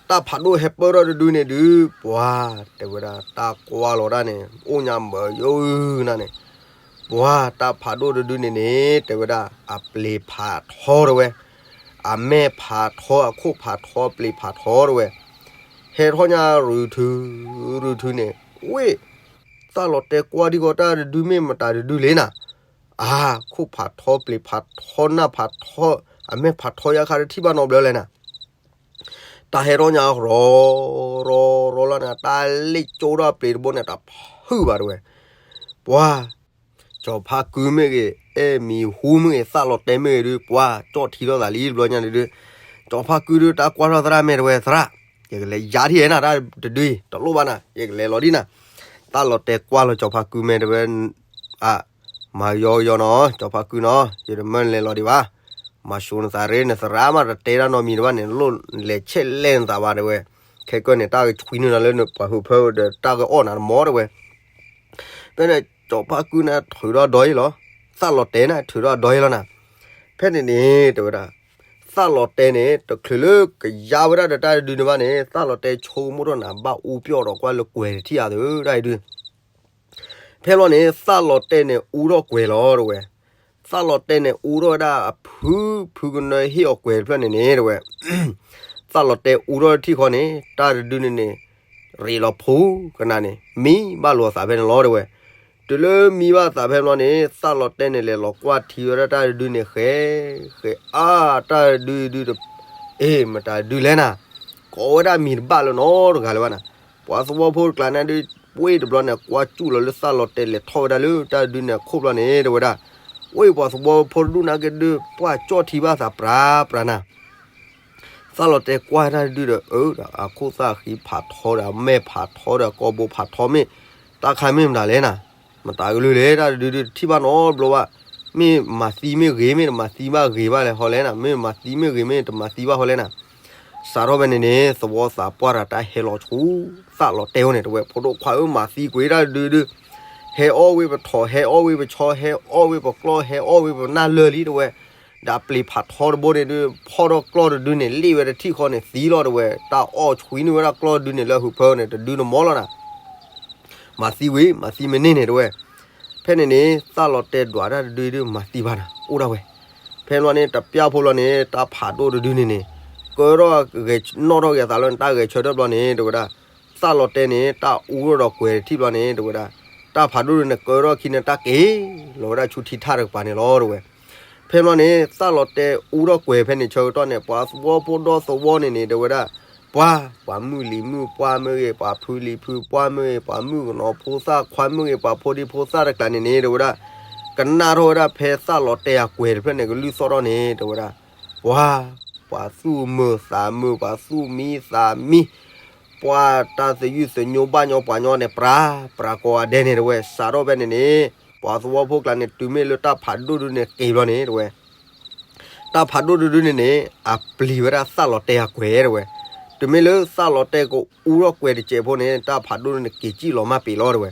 တၢ်ဖးဒိၣ်ဟဲပၢၢ်ထီၣ်တဒုန့ၣ်ဒုး ပှၤ တဝဲဒၣ်တၢ်ကွၢ်လီၤဒၣ်န့ၣ် အိၣ်ညါမၢယိနၤန့ၣ်, ပှၤတၢ်ဖးဒိၣ်တဒုန့ၣ်န့ၣ် တဝဲဒၣ်အပျ့ၤဖးထီတဝဲ, အမဲာ်ဖးထီ အခိၣ်ဖးထီ အပျ့ၤဖးထီတဝဲ, ဟဲထီၣ်ညါရုထု ရုထုန့ၣ် ဝ့ၢ် သၣ်လီၤတဲာ်ကွၢ်ဒံကီးတၢ်တဒုမ့ၢ်မတၤတဒုလဲၣ်နၤ, အါ ခိၣ်ဖးထီ ပျ့ၤဖးထီ နၢ်ဖးထီ အမဲာ်ဖးထီယါခါတထံၣ်ဘၣ်နီတဘျီလဲၣ်နၤ, တၢ်ဟဲထီၣ်ညါရီ ရီ ရီလီၤနၤ တၢ်လ့ၣ်ကၠိထီၣ်အပျ့ၤတဘိန့ၣ် တၢ်ဖုၣ်ဘၣ်တဝဲ, ပှၤ ကၠီၤဖါကုမ့ၢ်ဂ့ၤ အဲၣ်မံၤဟူမ့ၢ်ဂ့ၤ သၣ်လီၤတဲာ်မ့ၢ်ဂ့ၤဒုး ပှၤ ကၠီၣ်ထံထီၣ်သးလံတဘျီညါဒုး, ကၠီၤဖါကုဒုး တၢ်ကွၢ်ထီၣ်သရၣ်မဲာ်တဝဲ သရၣ်, ယကလဲၤယါထံၣ်နၤ တၢ်တဒုအံၤ တလိၣ်ဘၣ်နၤ ယကလဲၤလီၤဒ်နၤ, သၣ်လီၤတဲာ်ကွၢ်လီၤကၠီၤဖါကုမဲာ်တဝဲ အါ မၤယီယီနီၤ ကၠီၤဖါကုနီၤ ယတမၢနလဲၤလီၤဒံးဘၣ်, မၤၡိနသးရ့ နသရၣ်မးတတဲတၢ်နီတမံၤတဘၣ်န့ၣ် လိၣ်လဲၤဆဲးလဲၣ်နသးဘၣ်တဝဲ, ခဲကၢၢ်န့ၣ် တၢ်ကဆွံနုာ်နၤလၢနပှၤဟုးဖၢဒီး တၢ်ကအီၣ်နၤတမီၤတဲဝဲ. ဖဲန့ၣ် စီၤဖါကုန့ၣ်ထုးထီၣ်ဒီအံၤလီၤ. သၣ်လီၤတဲာ်န့ၣ် ထုးထီၣ်ဒီအံၤလီၤနၤ. ဖဲန့ၣ်န့ၣ် တဲဝဲဒၣ်, သၣ်လီၤတဲာ်န့ၣ် တချုးလၢကယါဝဲဒၣ်ဒီးတၢ်တဒုန့ၣ်ဘၣ်န့ၣ် သၣ်လီၤတဲာ်ဆိကမိၣ်ထီၣ်နၤ ဘၣ်အူပျီၢ်ဒီးကွၢ်လၢကွဲၤတထံၣ်အါသုတၢ်အံၤဒု ဖဲဘျီန့ၣ် သၣ်လီၤတဲာ်န့ၣ်အူထီၣ်ကွဲၤလီၤတဲဝဲ. သၣ်လီၤတဲာ်န့ၣ်အူထီၣ်ဝဲဒၣ်အဖုဖုကနၢဟ့ၣ်အီၤကွဲၤတဖျၢၣ်န့ၣ်န့ၣ်တဲဝဲ. သၣ်လီၤတဲာ်အူထီၣ်ထံၣ်ဃီန့ၣ် တၢ်တဒုန့ၣ်န့ၣ် ရ့းလီၤဖိကနၣ်န့ၣ် မံဘၣ်လိာ်အသးဖဲန့ၣ်လီၤတဲဝဲ. တုၤလၢမံဘၣ်သးဖဲဘျီန့ၣ် သၣ်လီၤတဲာ်န့ၣ်လဲၤလီၤကွၢ်ထံဝဲဒၣ်တၢ်တဒုန့ၣ်ဃဲ ဃဲအါ တၢ်တဒုဒု အ့ၣ် မတၤဒုလဲၣ်နၤ, ကိးဝဲဒၣ်မံၤတဘၣ်လၢနီတဂၤလၢၤဘၣ်နၤ. ပှၤသဝီဖိတကျါန့ၣ်ဒု ဝ့ၢ်တဘျီန့ၣ် ကွၢ်စူၣ်လီၤလၢသၣ်လီၤတဲာ်လဲၤထီၣ်ဝဲဒၣ်လၢတၢ်တဒုန့ၣ်အခိၣ်ဘျီန့ၣ်တဲဝဲဒၣ်. ဝ့ၢ်ပှၤသဝီဖိတဒူၣ်နာ်က့ဒု ပှၢ်ကၠီၣ်ထံဘၣ်သးပြၤပြၤနၤ သၣ်လီၤတဲာ်ကွၢ်တၢ်တဒုဒီး အၢ ဒီးအခိၣ်သၣ်ဃံဖးထီဒီး အမဲာ်ဖးထီဒီး အကိာ်ဘိဖးထီမ့ၢ် တၢ်ခါမ့ၢ်မတၤလဲၣ်နၤ, မတၤကလုၢ်လဲၣ် တၢ်တဒုဒုတထံၣ်ဘၣ်နီတဘျီဘၣ်, မ့ၢ်မၤသံမ့ၢ်ဂ့ၤ မ့ၢ်တမၤသံဘၣ်ဂ့ၤဘၣ်လဲၣ်ဟီလဲၣ်နၤ, မ့ၢ်မၤသံမ့ၢ်ဂ့ၤ မ့ၢ်တမၤသံဘၣ်ဟီလဲၣ်နၤ. စးထီၣ်ဖဲန့ၣ်န့ၣ် သဝီသးပှၢ်တၢ်တၢ်ဟဲလီၤဆူ သၣ်လီၤတဲာ်အိၣ်န့ၣ်တဲဝဲ, ဖိဒိၣ်ခွါဧၢ မၤသံကွံာ်တၢ်တဒုဒု ဟဲအီၣ်ဝ့ၢ်ပထီၣ် ဟဲအီၣ်ဝ့ၢ်ပဆီ ဟဲအီၣ်ဝ့ၢ်ပကျီၢ် ဟဲအီၣ်ဝ့ၢ်ပနၢ်လၢာ်လံတဲဝဲ, ဒီးအပျံၤဖးထီတဘိန့ၣ်ဒု ဖီၣ်ထီၣ်ကျီၢ်တဒုန့ၣ် လ့ၣ်ဝဲတထံၣ်ဃီန့ၣ် သံလီၤတဲဝဲ, တၢ်အီၣ်ဆွံနုာ်ဝဲဒၣ်ကျီၢ်တဒုန့ၣ်လၢအဟုးဖၢန့ၣ် တဒုန့ၣ်မီလီၤနၤ မၤသံဝံၤ မၤသံမ့ၢ်န့ၢ်န့ၣ်တဲဝဲ. ဖဲန့ၣ်န့ၣ် သၣ်လီၤတဲာ်ဒွးတၢ်တဒုဒု မၤသံဘၣ်နၤ အိၣ်ဒၣ်ဝဲ. ဖဲဘျီန့ၣ် တပျၢ်ဖိလီၤန့ၣ် တၢ်ဖးဒိၣ်တဒုန့ၣ်န့ၣ် ကၢထီၣ်ဂဲၤနီၣ်ထီၣ်က့ၤအသးလၢတၢ်ဂဲၤဆၢထၢၣ်ဘျီန့ၣ် တဲဝဲဒၣ်, သၣ်လီၤတဲာ်န့ၣ် တၢ်အူထီၣ်ဒီးကွဲၤတထံၣ်ဘျီန့ၣ် တဲဝဲဒၣ်, တၢ်ဖးဒိၣ်တဒုန့ၣ် ကၢထီၣ်ခံန့ၣ် တၢ်က့ၤလီၤဝဲဒၣ်ဆူထံထၣ်တကပၤန့ၣ်လီၤတဲဝဲ. ဖဲဘျီန့ၣ် သၣ်လီၤတဲာ်အူထီၣ်ကွဲၤဖဲန့ၣ်ဆၢကတီၢ်န့ၣ် ပှၤသဝီဖိဒီသဝီန့ၣ်န့ၣ် တဲဝဲဒၣ်, ပှၤ ပှၤမုၣ်လံၤမုၣ်ပှၢ်မ့ၢ်ဂ့ၤ ပှၤဖုလံၤဖုပှၢ်မ့ၢ်ဂ့ၤ ပှၤမုၣ်ကနီၤဖိသၣ်ခွါမ့ၢ်ဂ့ၤ ပှၤဖိဒံဖိသၣ်တကျါန့ၣ်န့ၣ် တဲဝဲဒၣ်, ကနၣ်ထီၣ်ဝဲဒၣ်ဖဲသၣ်လီၤတဲာ်အကွဲၤတဖျၢၣ်န့ၣ် ကလုၢ်သီၣ်ထီၣ်န့ၣ် တဲဝဲဒၣ်, ပှၤ ပှၤသူၣ်မုာ်သးမုာ် ပှၤသူၣ်မံသးမံ ပှၤတၢ်သယုၢ်သညိဘၣ်ညီပှၤညီန့ၣ် ပြၤ ပြၤကိးဂၤဒဲးန့ၣ်တဲဝဲ. စးထီၣ်ဖဲန့ၣ်န့ၣ် ပှၤသဝီဖိကျါန့ၣ် တုၤမ့ၢ်လၢတၢ်ဖးဒိၣ်တဒုန့ၣ်က့ၤဘျီန့ၣ်တဲဝဲ တၢ်ဖးဒိၣ်တဒုန့ၣ်န့ၣ် အပျံၤဝဲဒၣ်သၣ်လီၤတဲာ်အကွဲၤတဲဝဲ. တုၤမ့ၢ်လၢသၣ်လီၤတဲာ်ကအူထီၣ်ကွဲၤတစဲးဖိန့ၣ် တၢ်ဖးဒိၣ်န့ၣ်က့ၤစံၣ်လီၤမၢ်ပ့ၤလီၤတဲဝဲ.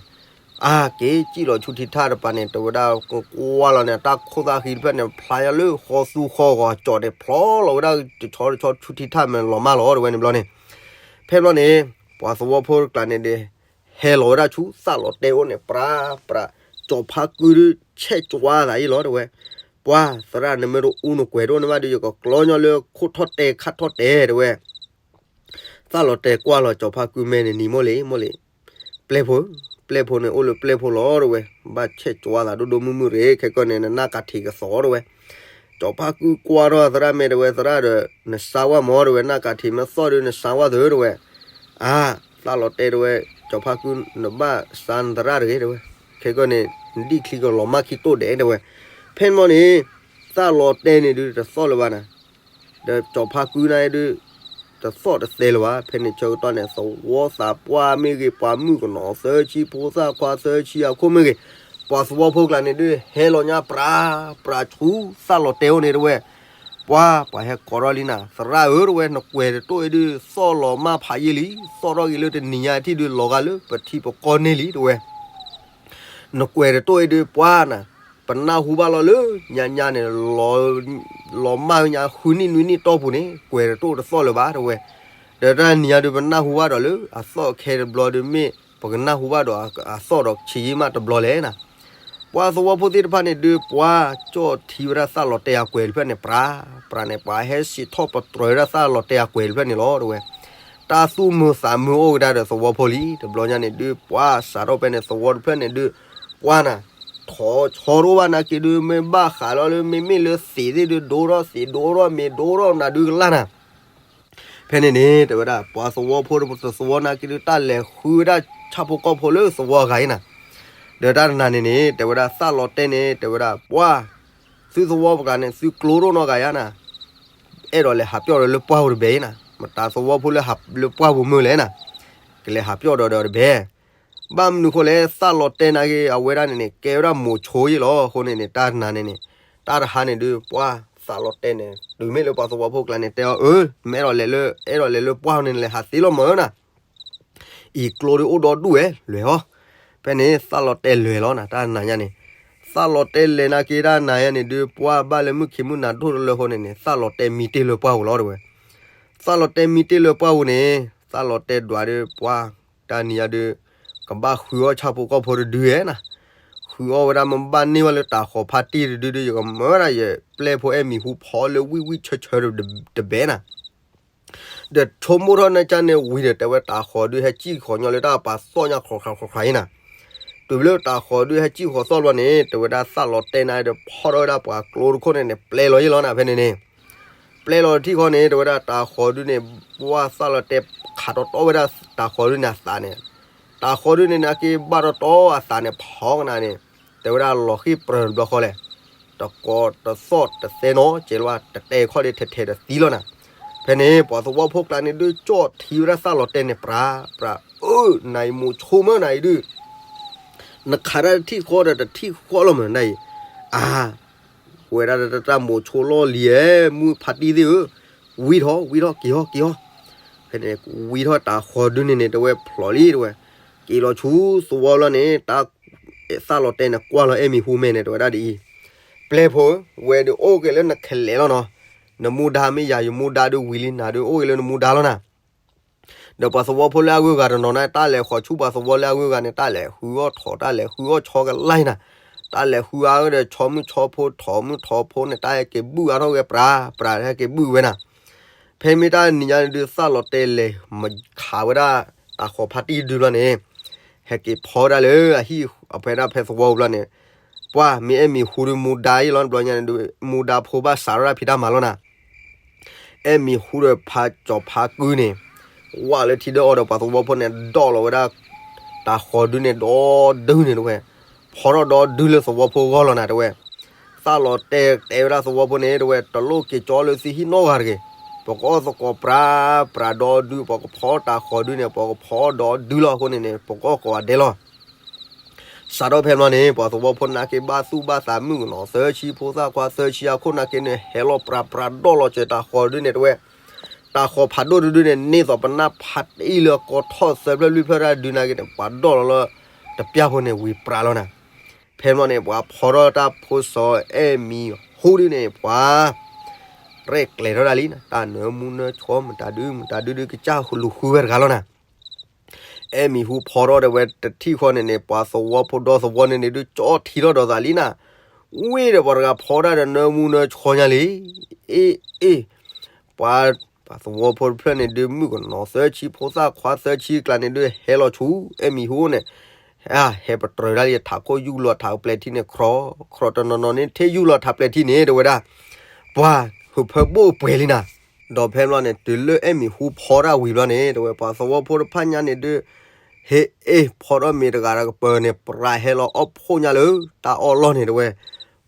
အါ က့ၤစံၣ်လီၤဆူထံထၣ်တပၤန့ၣ် တဲဝဲဒၣ် ကကွၢ်လီၤန့ၣ် တၢ်ခိၣ်သၣ်ဃံတဖျၢၣ်န့ၣ် ဖျါညါလၢဃီသူဃီဂီၤ ကၠီၣ်န့ၣ်ဖျီလီၤဝဲဒၣ်တဆီတဆီဆူထံထၣ်မ့ၢ်လီၤမၢ်လီၤတဲဝဲန့ၣ်ဘျီန့ၣ်. ဖဲဘျီန့ၣ် ပှၤသဝီဖိတကျါန့ၣ်ဒီး ဟဲလီၤဝဲဒၣ်ဆူသၣ်လီၤတဲာ်အိၣ်န့ၣ် ပြၤ ပြၤ စီၤဖါကုဒုးဆဲးကွၢ်သးအံၤလီၤတဲဝဲ. ပှၤသရၣ်နမ့ၢ်တအူနကွဲၤတအိၣ်န့ၣ်ဘၣ်ဒီး ယကကျီညီလၢခိၣ်ထီၣ်တဲာ်ခါထီၣ်တဲာ်တဲဝဲ. သၣ်လီၤတဲာ်ကွၢ်လီၤ စီၤဖါကုမဲာ်န့ၣ်နံၤမိၢ်လံ မိၢ်လံ ပျဲၢ်ဖိ ပျဲၢ်ဖိန့ၣ်အိၣ်လၢပျဲၢ်ဖိလီၤတဲဝဲ. ဘၣ်ဆဲးကွၢ်သးဒိၣ်ဒိၣ်မုၢ်မုၢ်ရ့ ခဲကီၢ်န့ၣ် နနၢ်ကးထံးကသီတဲဝဲ. စီၤဖါကုကွၢ်ထီၣ်သရၣ်မဲာ်တဲဝဲ သရၣ်ဒီး နစါဝဲမၢ်တဲဝဲ နၢ်ကးထံးမ့ၢ်သီၣ်ဒီး နစါဝဲသုတဲဝဲ. အါ သၣ်လီၤတဲာ်တဲဝဲ စီၤဖါကုနဘၣ်စါနသရၣ်တဂ့ၤတဲဝဲ. ခဲကီၢ်န့ၣ် နဒံၣ်ချံကလီၤမၢ်ခံတိၢ်ဒဲးတဲဝဲ. ဖဲန့ၣ်မ့ၢ်န့ၣ် သၣ်လီၤတဲာ်န့ၣ်ဒုးတသီၣ်လၢၤဘၣ်နၤ ဒီးစီၤဖါကုန့ၣ်ဒုး တသီၣ်တသဲလၢၤဘၣ်. ဖဲန့ၣ်ဆၢကတီၢ်န့ၣ် သဝီသးပှၢ်မ့ၢ်ဂ့ၤ ပှၤမုၣ်ကနီၤသၢဆံ ဖိသၣ်ခွါသၢဆံအခိၣ်မ့ၢ်ဂ့ၤ ပှၤသဝီဖိကျါန့ၣ်ဒုး ဟဲလီၤညါပြၤ ပြၤဆူသၣ်လီၤတဲာ်အိၣ်န့ၣ်တဲဝဲ. ပှၤ ပှၤဟဲကိးထီၣ်လံနၤ သရၣ်ဧၢတဲဝဲ နကွဲၤတတိၢ်အံၤဒုး သီၣ်လီၤမၢ်ဖးယံာ်လံ သီၣ်ထီၣ်က့ၤလၢတနံၤညါထံၣ်ဒုး လီၤဂာ်လၢပထံပကီၢ်န့ၢ်လံတဲဝဲ. နကွဲၤတတိၢ်အံၤဒုး ပှၤနၤ ပနၢ်ဟူဘၣ်လီၤလၢညါညါန့ၣ် လီၤမၢ်ညါဃုနံၣ်နွံနံၣ်တီၢ်ပူၤန့ၣ် ကွဲၤတတိၢ်တသီၣ်လၢၤဘၣ်တဲဝဲ. ဒီးတၢ်နံၤညါဒုး ပနၢ်ဟူဘၣ်ဒီးလၢအသီၣ်ခဲတဘျီဒုး မ့ၢ်ပကနၢ်ဟူဘၣ်ဒီးအသီၣ်ဒီးဆံးယံာ်မးတဘျီလဲၣ်နၤ. ပှၤသဝီဖိသ့ၣ်တဖၣ်န့ၣ်ဒုး ပှၤကၠီၣ်ထံဝဲဒၣ်သၣ်လီၤတဲာ်အကွဲၤတဖျၢၣ်န့ၣ် ပြၤ ပြၤန့ၣ် ပှၤဟဲစံးထီၣ်ပတြၢၤဝဲဒၣ်သၣ်လီၤတဲာ်အကွဲၤတဖျၢၣ်န့ၣ်လီၤတဲဝဲ. တၢ်သူၣ်မုာ်သးမုာ်အိၣ်ကဒါဒီးသဝီဖိလံ တဘျီညါန့ၣ်ဒုး ပှၤစးထီၣ်ဖဲန့ၣ် သဝီတဖျၢၣ်န့ၣ်ဒုး ပှၤနၤ ထီၣ်ဆီတအိၣ်ဘၣ်နာ်က့ဒုး မ့ၢ်ဘၣ်ဃးလီၤလၢ မ့မ့ၢ်လၢသံးသ့ၣ်ဒုး ဒိထီၣ်သံး ဒိထီၣ်မ့ၤ ဒိထီၣ်နၤဒုးကလၢ်နၤ. ဖဲန့ၣ်န့ၣ် တဲဝဲဒၣ် ပှၤသဝီဖိတသဝီနာ်က့ဒုး တၢ်လဲၤဃုဝဲဒၣ်ဆၣ်ဖိကီၢ်ဖိလၢသဝီအဂၤအံၤနၤ. ဒီးတၢ်တနၤန့ၣ်န့ၣ် တဲဝဲဒၣ် သၣ်လီၤတဲာ်န့ၣ် တဲဝဲဒၣ် ပှၤ သုသဝီပကျါန့ၣ် သုကျိဒိၣ်နီၢ်ဂၤယါနၤ အဲၣ်ဒိးလဲၤဟးပျီၣ်ဒီးလၢပှၢ်ပူၤတဘဲအံၤနၤ, မတၤသဝီဖိလၢဟးလၢပှၢ်ပူၤမုၢ်လဲၣ်နၤ, ကလဲၤဟးပျီၣ်ဒီးဒီးတဘဲ. ဘၣ်မနုၤဃိလဲၣ် သၣ်လီၤတဲာ်နာ်က့ အဝဲဒၣ်န့ၣ်န့ၣ် ကဲဝဲဒၣ်မိၤဆိယ့ၣ်လီၤ. အဃိန့ၣ်န့ၣ် တၢ်တနၤန့ၣ်န့ၣ် တၢ်တဟါန့ၣ်ဒုး ပှၤ သးလီၤတဲာ်န့ၣ် တုၤမ့ၢ်လၢပှၤသဝီဖိကျါန့ၣ် တဲအီၤ အၢ နမ့ၢ်အဲၣ်ဒိးလဲၤလၢ အဲၣ်ဒိးလဲၤလၢပှၢ်န့ၣ် နလဲၤဟးသ့လီၤမၢ်ဧၢနၤ, အံၤကျိဒုးအိၣ်ဒီဒူၣ်ဝဲ လဲၤဟီ. ဖဲန့ၣ် သးလီၤတဲာ်လဲၤလီၤနၤ တၢ်နၤညါန့ၣ်, သးလီၤတဲာ်လဲၤနာ်က့တၢ်နၤညါန့ၣ်ဒုး ပှၢ်ဘၣ်လၢမုၢ်ခံမုၢ်နၤဒိၣ်တလၢအဃိန့ၣ်န့ၣ် သးလီၤတဲာ်မံတ့ၢ်လၢပှၢ်ပူၤလီၤတဲဝဲ. သးလီၤတဲာ်မံတ့ၢ်လၢပှၢ်ပူၤန့ၣ် သးလီၤတဲာ်ဒွးဒုး ပှၢ်တၢ်နံၤညါဒုး ကဘၣ်ဃုအီၣ်ဆၣ်ဖိကီၢ်ဖိတဒုဧဲနၤ, ဃုအီၣ်ဝဲဒၣ်မ့ၢ်ဘၣ်န့ၢ်ဝဲလၢတၤဃီၤဖါတံၢ်တဒုဒုး ယကမၢဝဲဒၣ်ယပျဲၢ်ဖိအဲၣ်မံၤဟူဖီလၢဝံၣ်ဝံၣ်ဆၢဆၢတဘဲနၤ ဒီးဆိကမိၣ်ထီၣ်န့ၢ်ကၢ်န့ၣ်ဝံၤဒီး တဲဝဲတၤဃီၤဒုးဟဲစံၣ်ဃီၤညီလၢတၢ်ပာ်သီၣ်ညါ ခြီးခြီးခြီးခြီးအံၤနၤ, တုၤလၢတၤဃီၤဒုးဟဲစံၣ်ဃီၤသီၣ်ဘျီန့ၣ် တဲဝဲဒၣ်သးလီၤတဲာ်နၤဒီး ဖီထီၣ်ဝဲဒၣ်ပှၤကျိတခိၣ်န့ၣ်န့ၣ် ပျဲလီၤယ့ၣ်လီၤနၤ ဖဲန့ၣ်န့ၣ် ပျဲလီၤတထံၣ်ဃီန့ၣ် တဲဝဲဒၣ်တၤဃီၤဒုးန့ၣ် ပှၢ်သးလီၤတဲာ်ခးတီတီဝဲဒၣ်တၤဃီၤဒုးန့ၣ်အသးန့ၣ်, တၤဃီၤဒုးန့ၣ်န့ၣ် အက့ဘၣ်တီတီအသးန့ၣ် ဖီကနၤန့ၣ် တဲဝဲဒၣ်လီၤဃံၣ်ပြၢၤတဘျီဃီလဲၣ်, တကိးတသီၣ်တသဲနီၤ ကဲလၢၤဘၣ် တတဲခီၣ်ဒုးထဲထဲဒီးသံလီၤနၤ. ဖဲန့ၣ် ပှၤသဝီဖိကျါန့ၣ်ဒုး ကၠီၣ်ထံဝဲဒၣ်သးလီၤတဲာ်န့ၣ် ပြၤ ပြၤ အၢ နၤအံၤမိၤဆိမၢနၤအံၤဒုး နခးတၢ်တထံၣ်ဃီဒီးတထံၣ်ဃီလီၤမၢနၤအံၤ, အါ ဝဲဒၣ်တၢ်မိၤဆိလီၢ်လံၤဧၢ မုၢ်ဖါတံၢ်သ့ၣ်ဧၢ, ဝံထီၣ် ဝံထီၣ် က့ၤဟီၣ် က့ၤဟီၣ်. ဖဲန့ၣ် ဝံထီၣ်တၤဃီၤဒုးန့ၣ်န့ၣ် တဲဝဲဖျိးလံ တဲဝဲ, က့ၤလီၤဆူသဝီလီၤန့ၣ် တၢ်သးလီၤတဲာ်န့ၣ် ကွၢ်လီၤအဲၣ်မံၤဟူမဲာ်န့ၣ် တဲဝဲဒၣ်ဒ်အံၤ, ပျဲၢ်ဖိဧၢ, ဝဲဒုးအိၣ်က့ၤလၢနခဲလဲၣ်လီၤနီၤ, နမူဒါမ့ၢ်ယၤ ယမူဒါဒုးဝံၤလံ နၤဒုးအိၣ်က့ၤလၢနမူဒါလီၤနၤ ဒီးပှၤသဝီဖိလၢအဂုၤအဂၤတနီၤန့ၣ် တၢ်လဲၤဃီၤဆူပှၤသဝီလၢအဂုၤအဂၤန့ၣ် တၢ်လဲၤဃုအီၣ်ထိး တၢ်လဲၤဃုအီၣ်ဆီကလါနၤ, တၢ်လဲၤဃုအါဒီးဆီမုၣ်ဆီဖိ ထိးမုၣ်ထိးဖိန့ၣ် တၢ်ဟဲက့ၤဘုၣ်အါထီၣ်ဝဲပြၤ ပြၤဟဲက့ၤဘုၣ်ဝဲနၤ. ဖဲမ့ၢ်တၢ်နံၤညါဒုး သးလီၤတဲာ်လဲၤမၤခးဝဲဒၣ်တၤဃီၤဖါတံၢ်ဒုးဘျီန့ၣ် ဟဲက့ၤဖီဝဲဒၣ်လၢအဟံၣ်အဖဲဒၣ်ဖဲသဝီဘျီန့ၣ် ပှၢ်မ့ၢ်အဲၣ်မံၤဟူဒုးမူဒါအံၤလီၤ တဘျီညါန့ၣ်ဒုး မူဒါဖိဘၣ်စးထီၣ်ဒၣ်ဖံးတၢ်မၤလီၤနၤ အဲၣ်မံၤဟူဒီးဖးကၠီၤဖးကုန့ၣ် ဝၢ်လၢထံဒၢအီၤဒီးပှၤသဝီဖိန့ၣ် ဒီးလီၤဝဲဒၣ် တၤဃီၤဒုးန့ၣ် ဒီဒုန့ၣ်တဝဲ, ဖီထီၣ်ဒီဒုလၢသဝီဖိဂီၢ်လီၤနၤတဝဲ. သးလီၤတဲာ်တဲဝဲဒၣ်သဝီဖိန့ၣ်တဝဲ တလိၣ်က့ၤကၠီလၢသုဟံၣ်နီတဂၤတဂ့ၤ, ပကအီၣ်သကိးပြၤ ပြၤဒီဒု ပကဖီတၤဃီၤဒုးန့ၣ် ပကဖီဒီဒုလီၤအဃိန့ၣ်န့ၣ် ပကအီၣ်ကိးဂၤဒဲးလီၤ စးထီၣ်ဖဲဘျီန့ၣ် ပှၤသဝီဖိနာ်က့ဘၣ်သူၣ်ဘၣ်သးမုၣ်ကနီၤသၢဆံ ဖိသၣ်ခွါသၢဆံအခိၣ်နာ်က့န့ၣ် ဟဲလီၤပြၤပြၤဒီလီၤစၢၤတၤဃီၤဒုးန့ၣ်တဝဲ, တၤဃီၤဖးဒိၣ်တဒုန့ၣ် န့ၢ်သိးပနၢ်ဖးတံၢ်လၢအကီထီၣ်သၢဖျၢၣ်လွံၢ်ဖျၢၣ်တၢ်ဒုးနာ်က့န့ၣ် ပှၤဒီလီၤလၢ တပျၢ်ဖိန့ၣ်ဝံၤပြၤလီၤနၤ. ဖဲဘျီန့ၣ် ပှၤဖီထီၣ်တၢ်ဖိစီၤအဲၣ်မံၤဟူဒုးန့ၣ် ပှၤ ရဲၣ်ကျဲၤထီၣ်ဒၣ်လံ, တၢ်နၢမူနၢဆှီမတၤဒု မတၤဒုဒုကစၢ်လူၤဃုဝဲတဂၤလီၤနၤ. အဲၣ်မံၤဟူဖီထီၣ်ဒီးဝဲတထံၣ်ဃီန့ၣ်န့ၣ် ပှၤသဝီဖိဒီသဝီန့ၣ်န့ၣ်ဒုး ကၠီထံထီၣ်ဒီးသးလံနၤ. ဝ့ၢ်ဒီးပှၤတဂၤဖီဒၣ်ဒီးနၢမူနၢဆှီညါလံ. အ့ အ့ ပှၤ ပှၤသဝီဖိတဖျၢၣ်န့ၣ်ဒုး မုၣ်ကနီၤသၢဆံ ဖိသၣ်ခွါသၢဆံအကျါန့ၣ်ဒုး ဟဲလီၤဆူ အဲၣ်မံၤဟူန့ၣ် ဟဲပတြၢၤဒၣ်လံ ထးခိၣ်ယူၢ်လီၤထးပျဲၤထံန့ၣ် ခြီ ခြီတနီၤနီၤန့ၣ် ထ့ၣ်ယူၢ်လီၤထးပျဲၤထံန့ၣ် တဲဝဲဒၣ် ပှၤ ဟုးဖၢဘိၣ်ပှဲၤလံနၤ. ဒီးဖဲဘျီန့ၣ် တုၤလၢအဲၣ်မံၤဟူဖီဒၣ်ဝံၤဘျီန့ၣ် တဲဝဲ ပှၤသဝီဖိတဖၣ်ညါန့ၣ်ဒုး ဟ့ၣ်အ့ၣ် ဖီထီၣ်မ့ၤတဂၤဒီးကပၢၤန့ၣ် ပြၤဟဲလီၤအီၣ်ဖှိၣ်ညါလၢ တၢ်အီၣ်လီၢ်န့ၣ် တဲဝဲ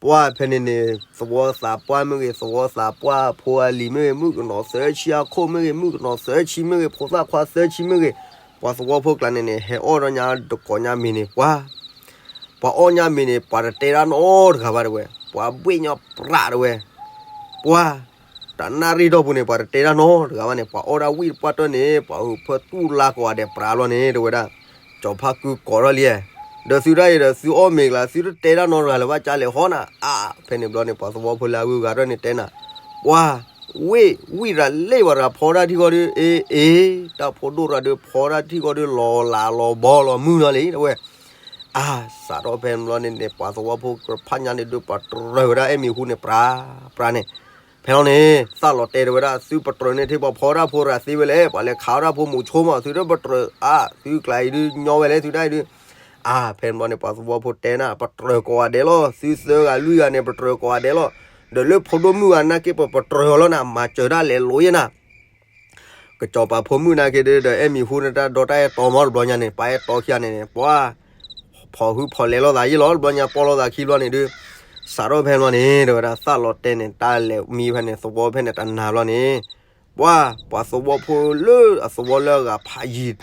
ပှၢ်ဖဲန့ၣ်န့ၣ် သဝီသးပှၢ်မ့ၢ်ဂ့ၤ သဝီသးပှၢ်ဖိအလံၤမ့ၢ်ဂ့ၤ မုၣ်ကနီၤသၢဆံအခိၣ်မ့ၢ်ဂ့ၤ မုၣ်ကနီၤသၢဆံမ့ၢ်ဂ့ၤ ဖိသၣ်ခွါသၢဆံမ့ၢ်ဂ့ၤ ပှၤသဝီဖိကျါန့ၣ်န့ၣ် ဟဲအီၣ်ဒီးညါတကိးညါမ့ၤန့ၣ် ပှၢ် ပှၤအီၣ်ညါမ့ၤန့ၣ် ပှၤတတဲတၢ်နီတဂၤဘၣ်တဲဝဲ ပှၤဘှ့ၣ်ညီပြးတဲဝဲ ပှၢ် တနၣ်ရံၣ်ဒီးပူၤန့ၣ် ပှၤတတဲတၢ်နီတဂၤဘၣ်န့ၣ် ပှၤအီၣ်ဒၣ်ဝံၣ်တပှၢ်တၢၢ်န့ၣ် ပှၤဟုးဖၢတူၢ်လါကိးဂၤဒဲးပြးလီၤန့ၣ် တဲဝဲဒၣ် ကၠီၤဖါကုကိးထီၣ်လံ ဒီးသုဒၣ်အံၤဒီးသုအီၣ်မ့ၤကလါ သုတတဲတၢ်နီတဂၤလၢၤဘၣ်ကလဲာ်ဟီနၤ အါ ဖဲန့ၣ်ဘျီန့ၣ် ပှၤသဝီဖိလၢအဂုၤအဂၤထီၣ်န့ၣ်တဲနၤ ပှၢ် ဝ့ၢ် ဝံၣ်ရၤလ့ၣ်ဝဲရၤဖီဒၣ်ထံၣ်ဃီဒီး အ့ အ့ တၢ်ဖိဒိၣ်ရၤဒုးဖီဒၣ်ထံၣ်ဃီဒီး လီၤလးလီၤဘီလီၤမုၢ်လီၤလံ တဲဝဲ အါ စးထီၣ်ဖဲန့ၣ်ဘျီန့ၣ်န့ၣ် ပှၤသဝီဖိတဖၣ်ညါန့ၣ်ဒုး ပှၤတြၢၤဝဲဒၣ်အဲၣ်မံၤဟူန့ၣ် ပြး ပြးန့ၣ် ဖဲလီၤန့ၣ် သးလီၤတဲာ်တဲဝဲဒၣ် သုပတြၢၤန့ၢ်ထံၣ်ပှၤဖီဒၣ်ဖိရၤသ့ဝဲလဲၣ် ပှၤလဲၤခးဝဲဒၣ်ဖိမိၤဆိမး သုတပတြၢၤ အါ သုကျါအံၤဒုးညီဝဲလဲၣ် သုဒၣ်အံၤဒုး အါ ဖဲန့ၣ်ဘျီန့ၣ် ပှၤသဝီဖိတဲနၤ ပတြၢၤကိးဂၤဒဲးလီၤ သုသၢဂၤလွံၢ်ဂၤန့ၣ် ပတြၢၤကိးဂၤဒဲးလီၤ ဒီးလၢဖိဒိၣ်မုၣ်ဂၤနာ်က့ ပပတြၢၤအီၤလီၤနၤ မၤစၢၤဒၣ်လဲာ်လိၤယဲနၤ ကစီၤပၤဖိမုၣ်နာ်က့ဒီး အဲၣ်မံၤဟူန့ၣ် တၢ်ဒီတၢ်အဲၣ်တီမီတဘျီညါန့ၣ် ပှၤအဲၣ်တီခံဂၤန့ၣ်န့ၣ် ပှၤ ဖီၣ်ဟုဖီၣ်လဲၤလိာ်သးယံာ်လီၤ တဘျီညါ ပီၢ်လိာ်သးခံဘျီန့ၣ်ဒုး စးထီၣ်ဖဲဘျီန့ၣ် တဲဝဲဒၣ် သးလီၤတဲာ်န့ၣ် တၢ်လဲၤမံဖဲန့ၣ် သဝီဖဲန့ၣ် တနၤဘျီန့ၣ် ပှၤ ပှၤသဝီဖိလၢအသဝီလၢအဂၤဖးယံၤ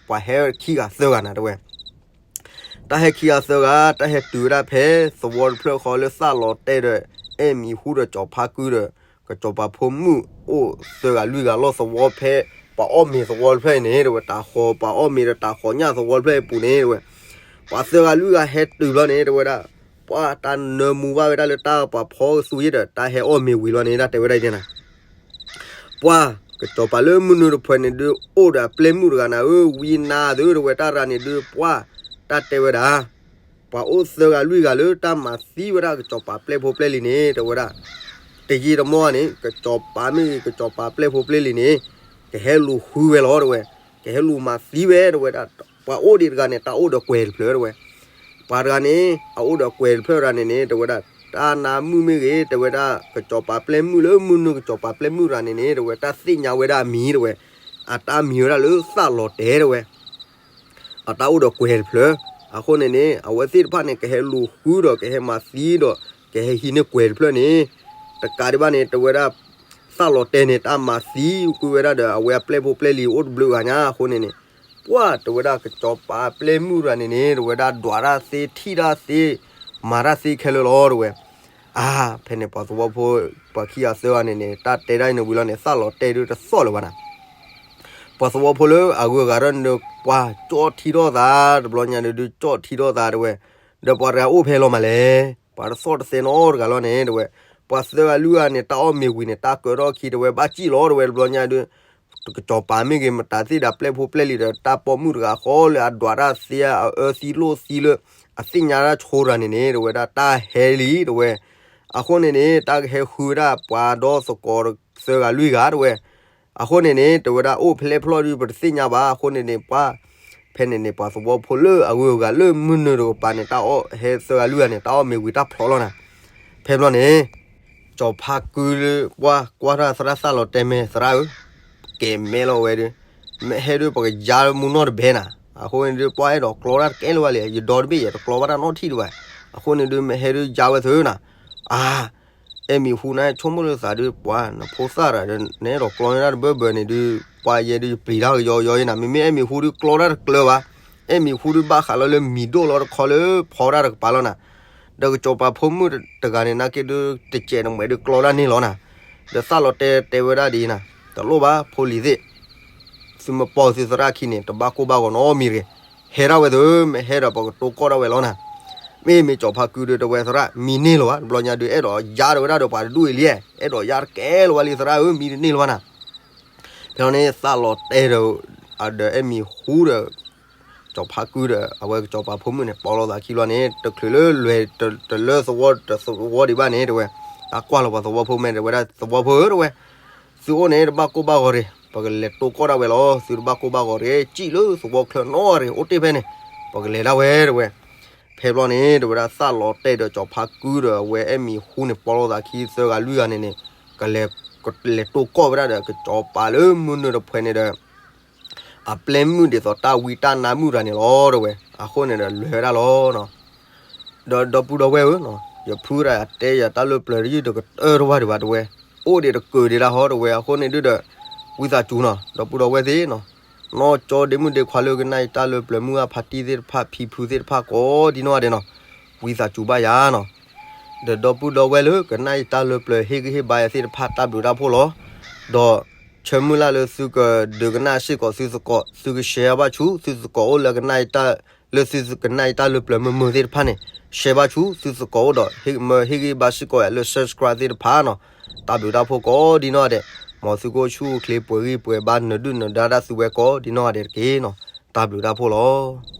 ပှၤဟဲခံဂၤသၢဂၤနၤ တဲဝဲ တၢ်ဟဲခံဂၤသၢဂၤ တၢ်ဟဲတုၤဝဲဒၣ်ဖဲသဝီတဖျၢၣ်ဃီလၢသးလီၤတဲာ်ဒီး အဲၣ်မံၤဟူဒီးကၠီၤဖါကုဒီး ကစီၤပၤဖိမုၣ်အိၣ်သၢဂၤလွံၢ်ဂၤလီၢ်သဝီဖဲ ပှၤအီၣ်မ့ၤသဝီတဖျၢၣ်အံၤန့ၣ် တဲဝဲ တၢ်ဃီၤ ပှၤအီၣ်မ့ၤဒီးတၢ်ဃီၤညၣ်သဝီတဖျၢၣ်အံၤအပူၤန့ၣ် တဲဝဲ ပှၤသၢဂၤလွံၢ်ဂၤဟဲတုၤဘျီန့ၣ် တဲဝဲဒၣ် ပှၤတၢ်နၢမူဘၣ်ဝဲဒၣ်လၢတၢ်ပှၤဖီကသူယ့ၢ်ဒီး တၢ်ဟဲအီၣ်မ့ၤဝံၤလီၤန့ၣ် ဒၣ်တဲဝဲဒၣ်အံၤန့ၣ် ပှၤကစီၤပၤလၢမုၢ်နုာ်တဖုန့ၣ်ဒုး အိၣ်ဒီးအပျဲၢ်မုၣ်တဂၤနၤဧၢ ဝံနါသု တဲဝဲ တၢ်ရၤန့ၣ်ဒုး ပှၤတၢ်တဲဝဲဒၣ် ပှၤအိၣ်သၢဂၤလွံၢ်ဂၤလၢတၢ်မၤသံဝဲဒၣ်ကစီၤပၤပျဲၢ်ဖိပျဲၢ်လံၤန့ၣ် တဲဝဲဒၣ် တယံာ်တမီၢ်န့ၣ် ကစီၤပၤမ့ၢ်ဂ့ၤ ကစီၤပၤပျဲၢ်ဖိပျဲၢ်လံၤန့ၣ် ကဟဲလူၤဃုဝဲလီၤ တဲဝဲ ကဟဲလူၤမၤသံဝဲ တဲဝဲဒၣ် ပှၤအိၣ်ဒံးတဂၤန့ၣ် တၢ်အိၣ်ဒီးကွဲၤတဖျၢၣ် တဲဝဲ ပှၤတဂၤန့ၣ် အအိၣ်ဒီးကွဲၤတဖျၢၣ်ရၤန့ၣ်န့ၣ် တဲဝဲဒၣ် တၢ်နါမုၣ်မ့ၢ်ဂ့ၤ တဲဝဲဒၣ် ကစီၤပၤပျဲၢ်မုၣ်လၢမုၢ်နုာ်ကစီၤပၤပျဲၢ်မုၣ်ရၤန့ၣ်န့ၣ် တဲဝဲ တၢ်သ့ၣ်ညါဝဲဒၣ်အမံၤ တဲဝဲ အတၢ်မံၤဝဲဒၣ်လၢသၣ်လီၤတဲာ် တဲဝဲ အတၢ်အိၣ်ဒီးကွဲၤတဖျၢၣ် အဃိန့ၣ်န့ၣ် အဝဲသ့ၣ်တဖၣ်န့ၣ် ကဟဲလူၤဃုဒီး ကဟဲမၤသံဒီး ကဟဲဟံးန့ၢ်ကွဲၤတဖျၢၣ်န့ၣ် တကးဒံးဘၣ်န့ၣ် တဲဝဲဒၣ် သၣ်လီၤတဲာ်န့ၣ် တၢ်မၤသံကွံာ်ဝဲဒၣ်ဒီး အဝဲအပျဲၢ်ဖိပျဲၢ်လံၤအိၣ်တဘျုးဂၤညါ အဃိန့ၣ်န့ၣ် ပှၤတဲဝဲဒၣ် ကစီၤပၤပျဲၢ်မုၣ်ရၤန့ၣ်န့ၣ် တဲဝဲဒၣ် ဒွးတၢ်သ့ ထံၣ်တၢ်သ့ မၤတၢ်သ့ခဲလၢာ်လီၤ တဲဝဲ အါ ဖဲန့ၣ် ပှၤသဝီဖိ ပှၤခံဂၤသၢဂၤန့ၣ်န့ၣ် တၢ်တဲဒၣ်အံၤန့ၣ်ဝံၤလီၤန့ၣ် သၣ်လီၤတဲာ်ဒုးတသီၣ်လၢၤဘၣ်နၤ ပှၤသဝီဖိလၢအဂုၤအဂၤထီၣ်န့ၣ်ဒုး ပှၤကၠီထံထီၣ်သး တဘျီညါဒုး ကၠီထံထီၣ်သး တဲဝဲ ဒီးပှၤတဂၤအိၣ်ဖဲလီၤမးလဲၣ် ပှၤတသီၣ်တသဲနီတဂၤလီၤန့ၣ် တဲဝဲ ပှၤသၢဂၤလွံၢ်ဂၤန့ၣ် တၢ်အီၣ်မ့ၤဝံၤန့ၣ် တၢ်ကၢထီၣ်ခံ တဲဝဲ ဘၣ်စံၣ်လီၤ တဲဝဲ တဘျီညါဒုး ကစီၤပၤမ့ၢ်ဂ့ၤ မတၤသ့ၣ်ဒီးပျဲၢ်ဖိပျဲၢ်လံၤဒီး တၢ်ပိာ်မုၣ်တဂၤဃီလၢအဒွးတၢ်သ့ အအၢသံလိၣ်သံလၢ အသ့ၣ်ညါတၢ်ဆိရၤန့ၣ်န့ၣ် တဲဝဲဒၣ် တၢ်ဟဲလံ တဲဝဲ အဃိန့ၣ်န့ၣ် တၢ်ကဟဲဃုဝဲဒၣ်ပှၤဒီသကိးသၢဂၤလွံၢ်ဂၤ တဲဝဲ အဃိန့ၣ်န့ၣ် တဲဝဲဒၣ် အိၣ်ဖဲလဲၣ်ဖျီၣ်ဒုး ပတသ့ၣ်ညါဘၣ် အဃိန့ၣ်န့ၣ် ပှၤ ဖဲန့ၣ်န့ၣ် ပှၤသဝီဖိလၢအဂုၤအဂၤလၢမုၢ်နုာ်တကပၤန့ၣ် တၢ်အီၣ်ဟဲသၢဂၤလွံၢ်ဂၤန့ၣ် တၢ်အီၣ်မ့ၤဝံၤတၢ်ဖျိးလီၤနၤ ဖဲဘျီန့ၣ် ကၠီၤဖါကုလၢ ပှၤကွၢ်တၢ်သရၣ်သၣ်လီၤတဲာ်မဲာ်သရၣ်ဧၢ, ကဲၤမဲလီၤဝဲဒုး, မ့ၢ်ဟဲဒုး ပကယါမူနီၢ်တဘဲနၤ, အဃိန့ၣ်ဒုး ပှၤအဲၣ်ဒိးကျီတၢ်တကဲလၢၤဘၣ်လဲၣ်, ယဒီတဘ့ၣ်ယဲ တကျီဘၣ်တၢ်နီတထံၣ်ဒံးဘၣ်, အဃိန့ၣ်ဒုး မ့ၢ်ဟဲဒုးယါဝဲသုနၤ, အါ အဲၣ်မံၤဟူနၤ ဆိကမိၣ်လၢသးဒုး ပှၤနဖိသၣ်တဂၤဒုး နအဲၣ်ဒိးကျီန့ၢ်တၢ်တဘၢဘၢန့ၣ်ဒုး ပှၤယဲဒုးယပျံၤတၢ်ကယီကယီယဲနၤ, မ့မ့ၢ်အဲၣ်မံၤဟူဒုးကျီတၢ်တကျၢၤဘၣ်, အဲၣ်မံၤဟူဒုးဘၣ်ဃးလီၤလၢမံၤဒိၣ်လီၤတခီလၢဖီတၢ်တကပၤလီၤနၤ, ဒီးကစီၤပၤဖိမုၣ်တဂၤန့ၣ် နာ်က့ဒုး တစဲးတမှဲးဒုးကျီတၢ်န့ၢ်လီၤနၤ, ဒီးသၣ်လီၤတဲာ်တဲဝဲဒၣ်ဒ်အံၤနၤ, တလိၣ်ဘၣ်ဖိလံၤသ့ၣ် သုမ့ၢ်ပိာ်သုသရၣ်ခံန့ၣ် တဘၣ်ကိၢ်ဘၣ်ဂီၤနီတမံၤတဂ့ၤ, ဟဲဒၣ်ဝဲသု, မ့ၢ်ဟဲဒီးပကတိၢ်ကီၢ်ဒၣ်ဝဲလီၤနၤ, မ့မ့ၢ်ကၠီၤဖါကုဒုးတဲဝဲသရၣ် မံၤန့ၢ်လီၤဘၣ်, တဘျီညါဒုး အဲၣ်ဒိးယါဒၣ်ဝဲဒၣ်ဒီးပှၤတဒူၣ်အံၤလံ, အဲၣ်ဒိးယါတကဲလၢၤဘၣ်လံသရၣ်ဧၢ, မံၤတန့ၢ်လၢၤဘၣ်နၤ, ဖဲန့ၣ်သၣ်လီၤတဲာ်ဒီး ဒီးအဲၣ်မံၤဟူဒီး ကၠီၤဖါကုဒီး အဝဲကစီၤပၤဖိမုၣ်န့ၣ် ပိာ်လိာ်သးခံဘျီန့ၣ် တချုးလၢလွဲၤတလၢသဝီတသဝီဒံးဘၣ်န့ၣ် တဲဝဲ, တၢ်ကွၢ်လီၤပှၤသဝီဖိမဲာ် တဲဝဲဒၣ် သဝီဖိဧၢ တဲဝဲ, သုအိၣ်န့ၣ် တဘၣ်ကိၢ်ဘၣ်ဂီၤတဂ့ၤ, ပကလဲၤတိၢ်ကီၢ်ဒၣ်ဝဲလီၤ, သုတဘၣ်ကိၢ်ဘၣ်ဂီၤတဂ့ၤ, စံၣ်လၢသဝီချၢနီၢ်တဂ့ၤ, အိၣ်တ့ၢ်ဖဲန့ၣ်, ပကလဲၤဒၣ်ဝဲ တဲဝဲ, ဖဲဘျီန့ၣ် တဲဝဲဒၣ်သၣ်လီၤတဲာ်ဒီးကၠီၤဖါကုဒီးအဝဲအဲၣ်မံၤဟူန့ၣ် ပိာ်လိာ်သးခံသၢဂၤလွံၢ်ဂၤန့ၣ်န့ၣ် ကလဲၤ ကလဲၤတိၢ်ကီၢ်ဝဲဒၣ်ဒီး ကစီၤပၤလၢမုၢ်နုာ်တဖုန့ၣ်ဒီး အပျဲၢ်မုၣ်ဒ်သိးတၢ်ဝံတၢ်နါမုၣ်တဂၤန့ၣ်လီၤ တဲဝဲ, အဃိန့ၣ်ဒီးလဲၤဝဲဒၣ်လီၤ. ဒီးဒီပုၢ်ဒီဝဲၢ်ဧၢ, ယဖုဒၣ်ယတဲယၤတၢ်လၢပျၢၤတယုၢ်တကတၢၢ်တဝၢ်ဒံးဘၣ် တဲဝဲ, အိၣ်ဒံးတကုာ်ဒံးဒၣ်ဟီ တဲဝဲ, အဃိန့ၣ်ဒုးဒီး ဝံသးစူၤနီၤ ဒီပုၢ်ဒီဝဲၢ်သ့ၣ်နီၤ, နီၢ်ကၠီဒ့မုၣ်ဒ့ခွါလၢကနၣ်ယတၢ်လၢပျၢၤ မုၢ်ဂၢ်ဖါတံၢ်သ့ၣ်တဖၣ် ဖံဖုသ့ၣ်တဖၣ်ကိးဒံနီၢ်ဂၤဒဲးနီၤ, ဝံသးစူၤဘၣ်ယၤနီၤ ဒီးဒီပုၢ်ဒီဝဲၢ်လၢကနၣ်ယတၢ်လၢပျၢၤ ဟ့ၣ်ဂံၢ်ဟ့ၣ်ဘါယၤသ့ၣ်တဖၣ် တၢ်ဘျုးတၢ်ဖှိၣ်လီၤ. ဒီးဆၢမုၢ်လၢ်လၢသုကဒုးကနၣ်စ့ၢ်ကီးသုသကိး သုက share ဘၣ်ဆူ သုသကိးအိၣ်လၢကနၣ်ယတၢ် လၢသုကနၣ်ယတၢ်လၢပျၢၤမုာ်မုာ်သ့ၣ်တဖၣ်န့ၣ် share ဘၣ်ဆူ သုသကိးအိၣ်ဒီး မၢဟ့ၣ်ဂံၢ်ဘါစ့ၢ်ကီးယၤလၢ subscribe သ့ၣ်တဖၣ်နီၤ, တၢ်ဘျုးတၢ်ဖှိၣ်ကိးဒံနီၢ်ဂၤဒဲး, မ်သုကအိၣ်ဆူၣ်အိၣ်ချ့ပှဲၤဂံၢ်ပှဲၤဘါ နဒုၣ်နဒါတၢ်သုဝဲကိးဒံနီၢ်ဂၤဒဲးတက့ၢ်နီၤ, တၢ်ဘျုးတၢ်ဖှိၣ်လီၤ.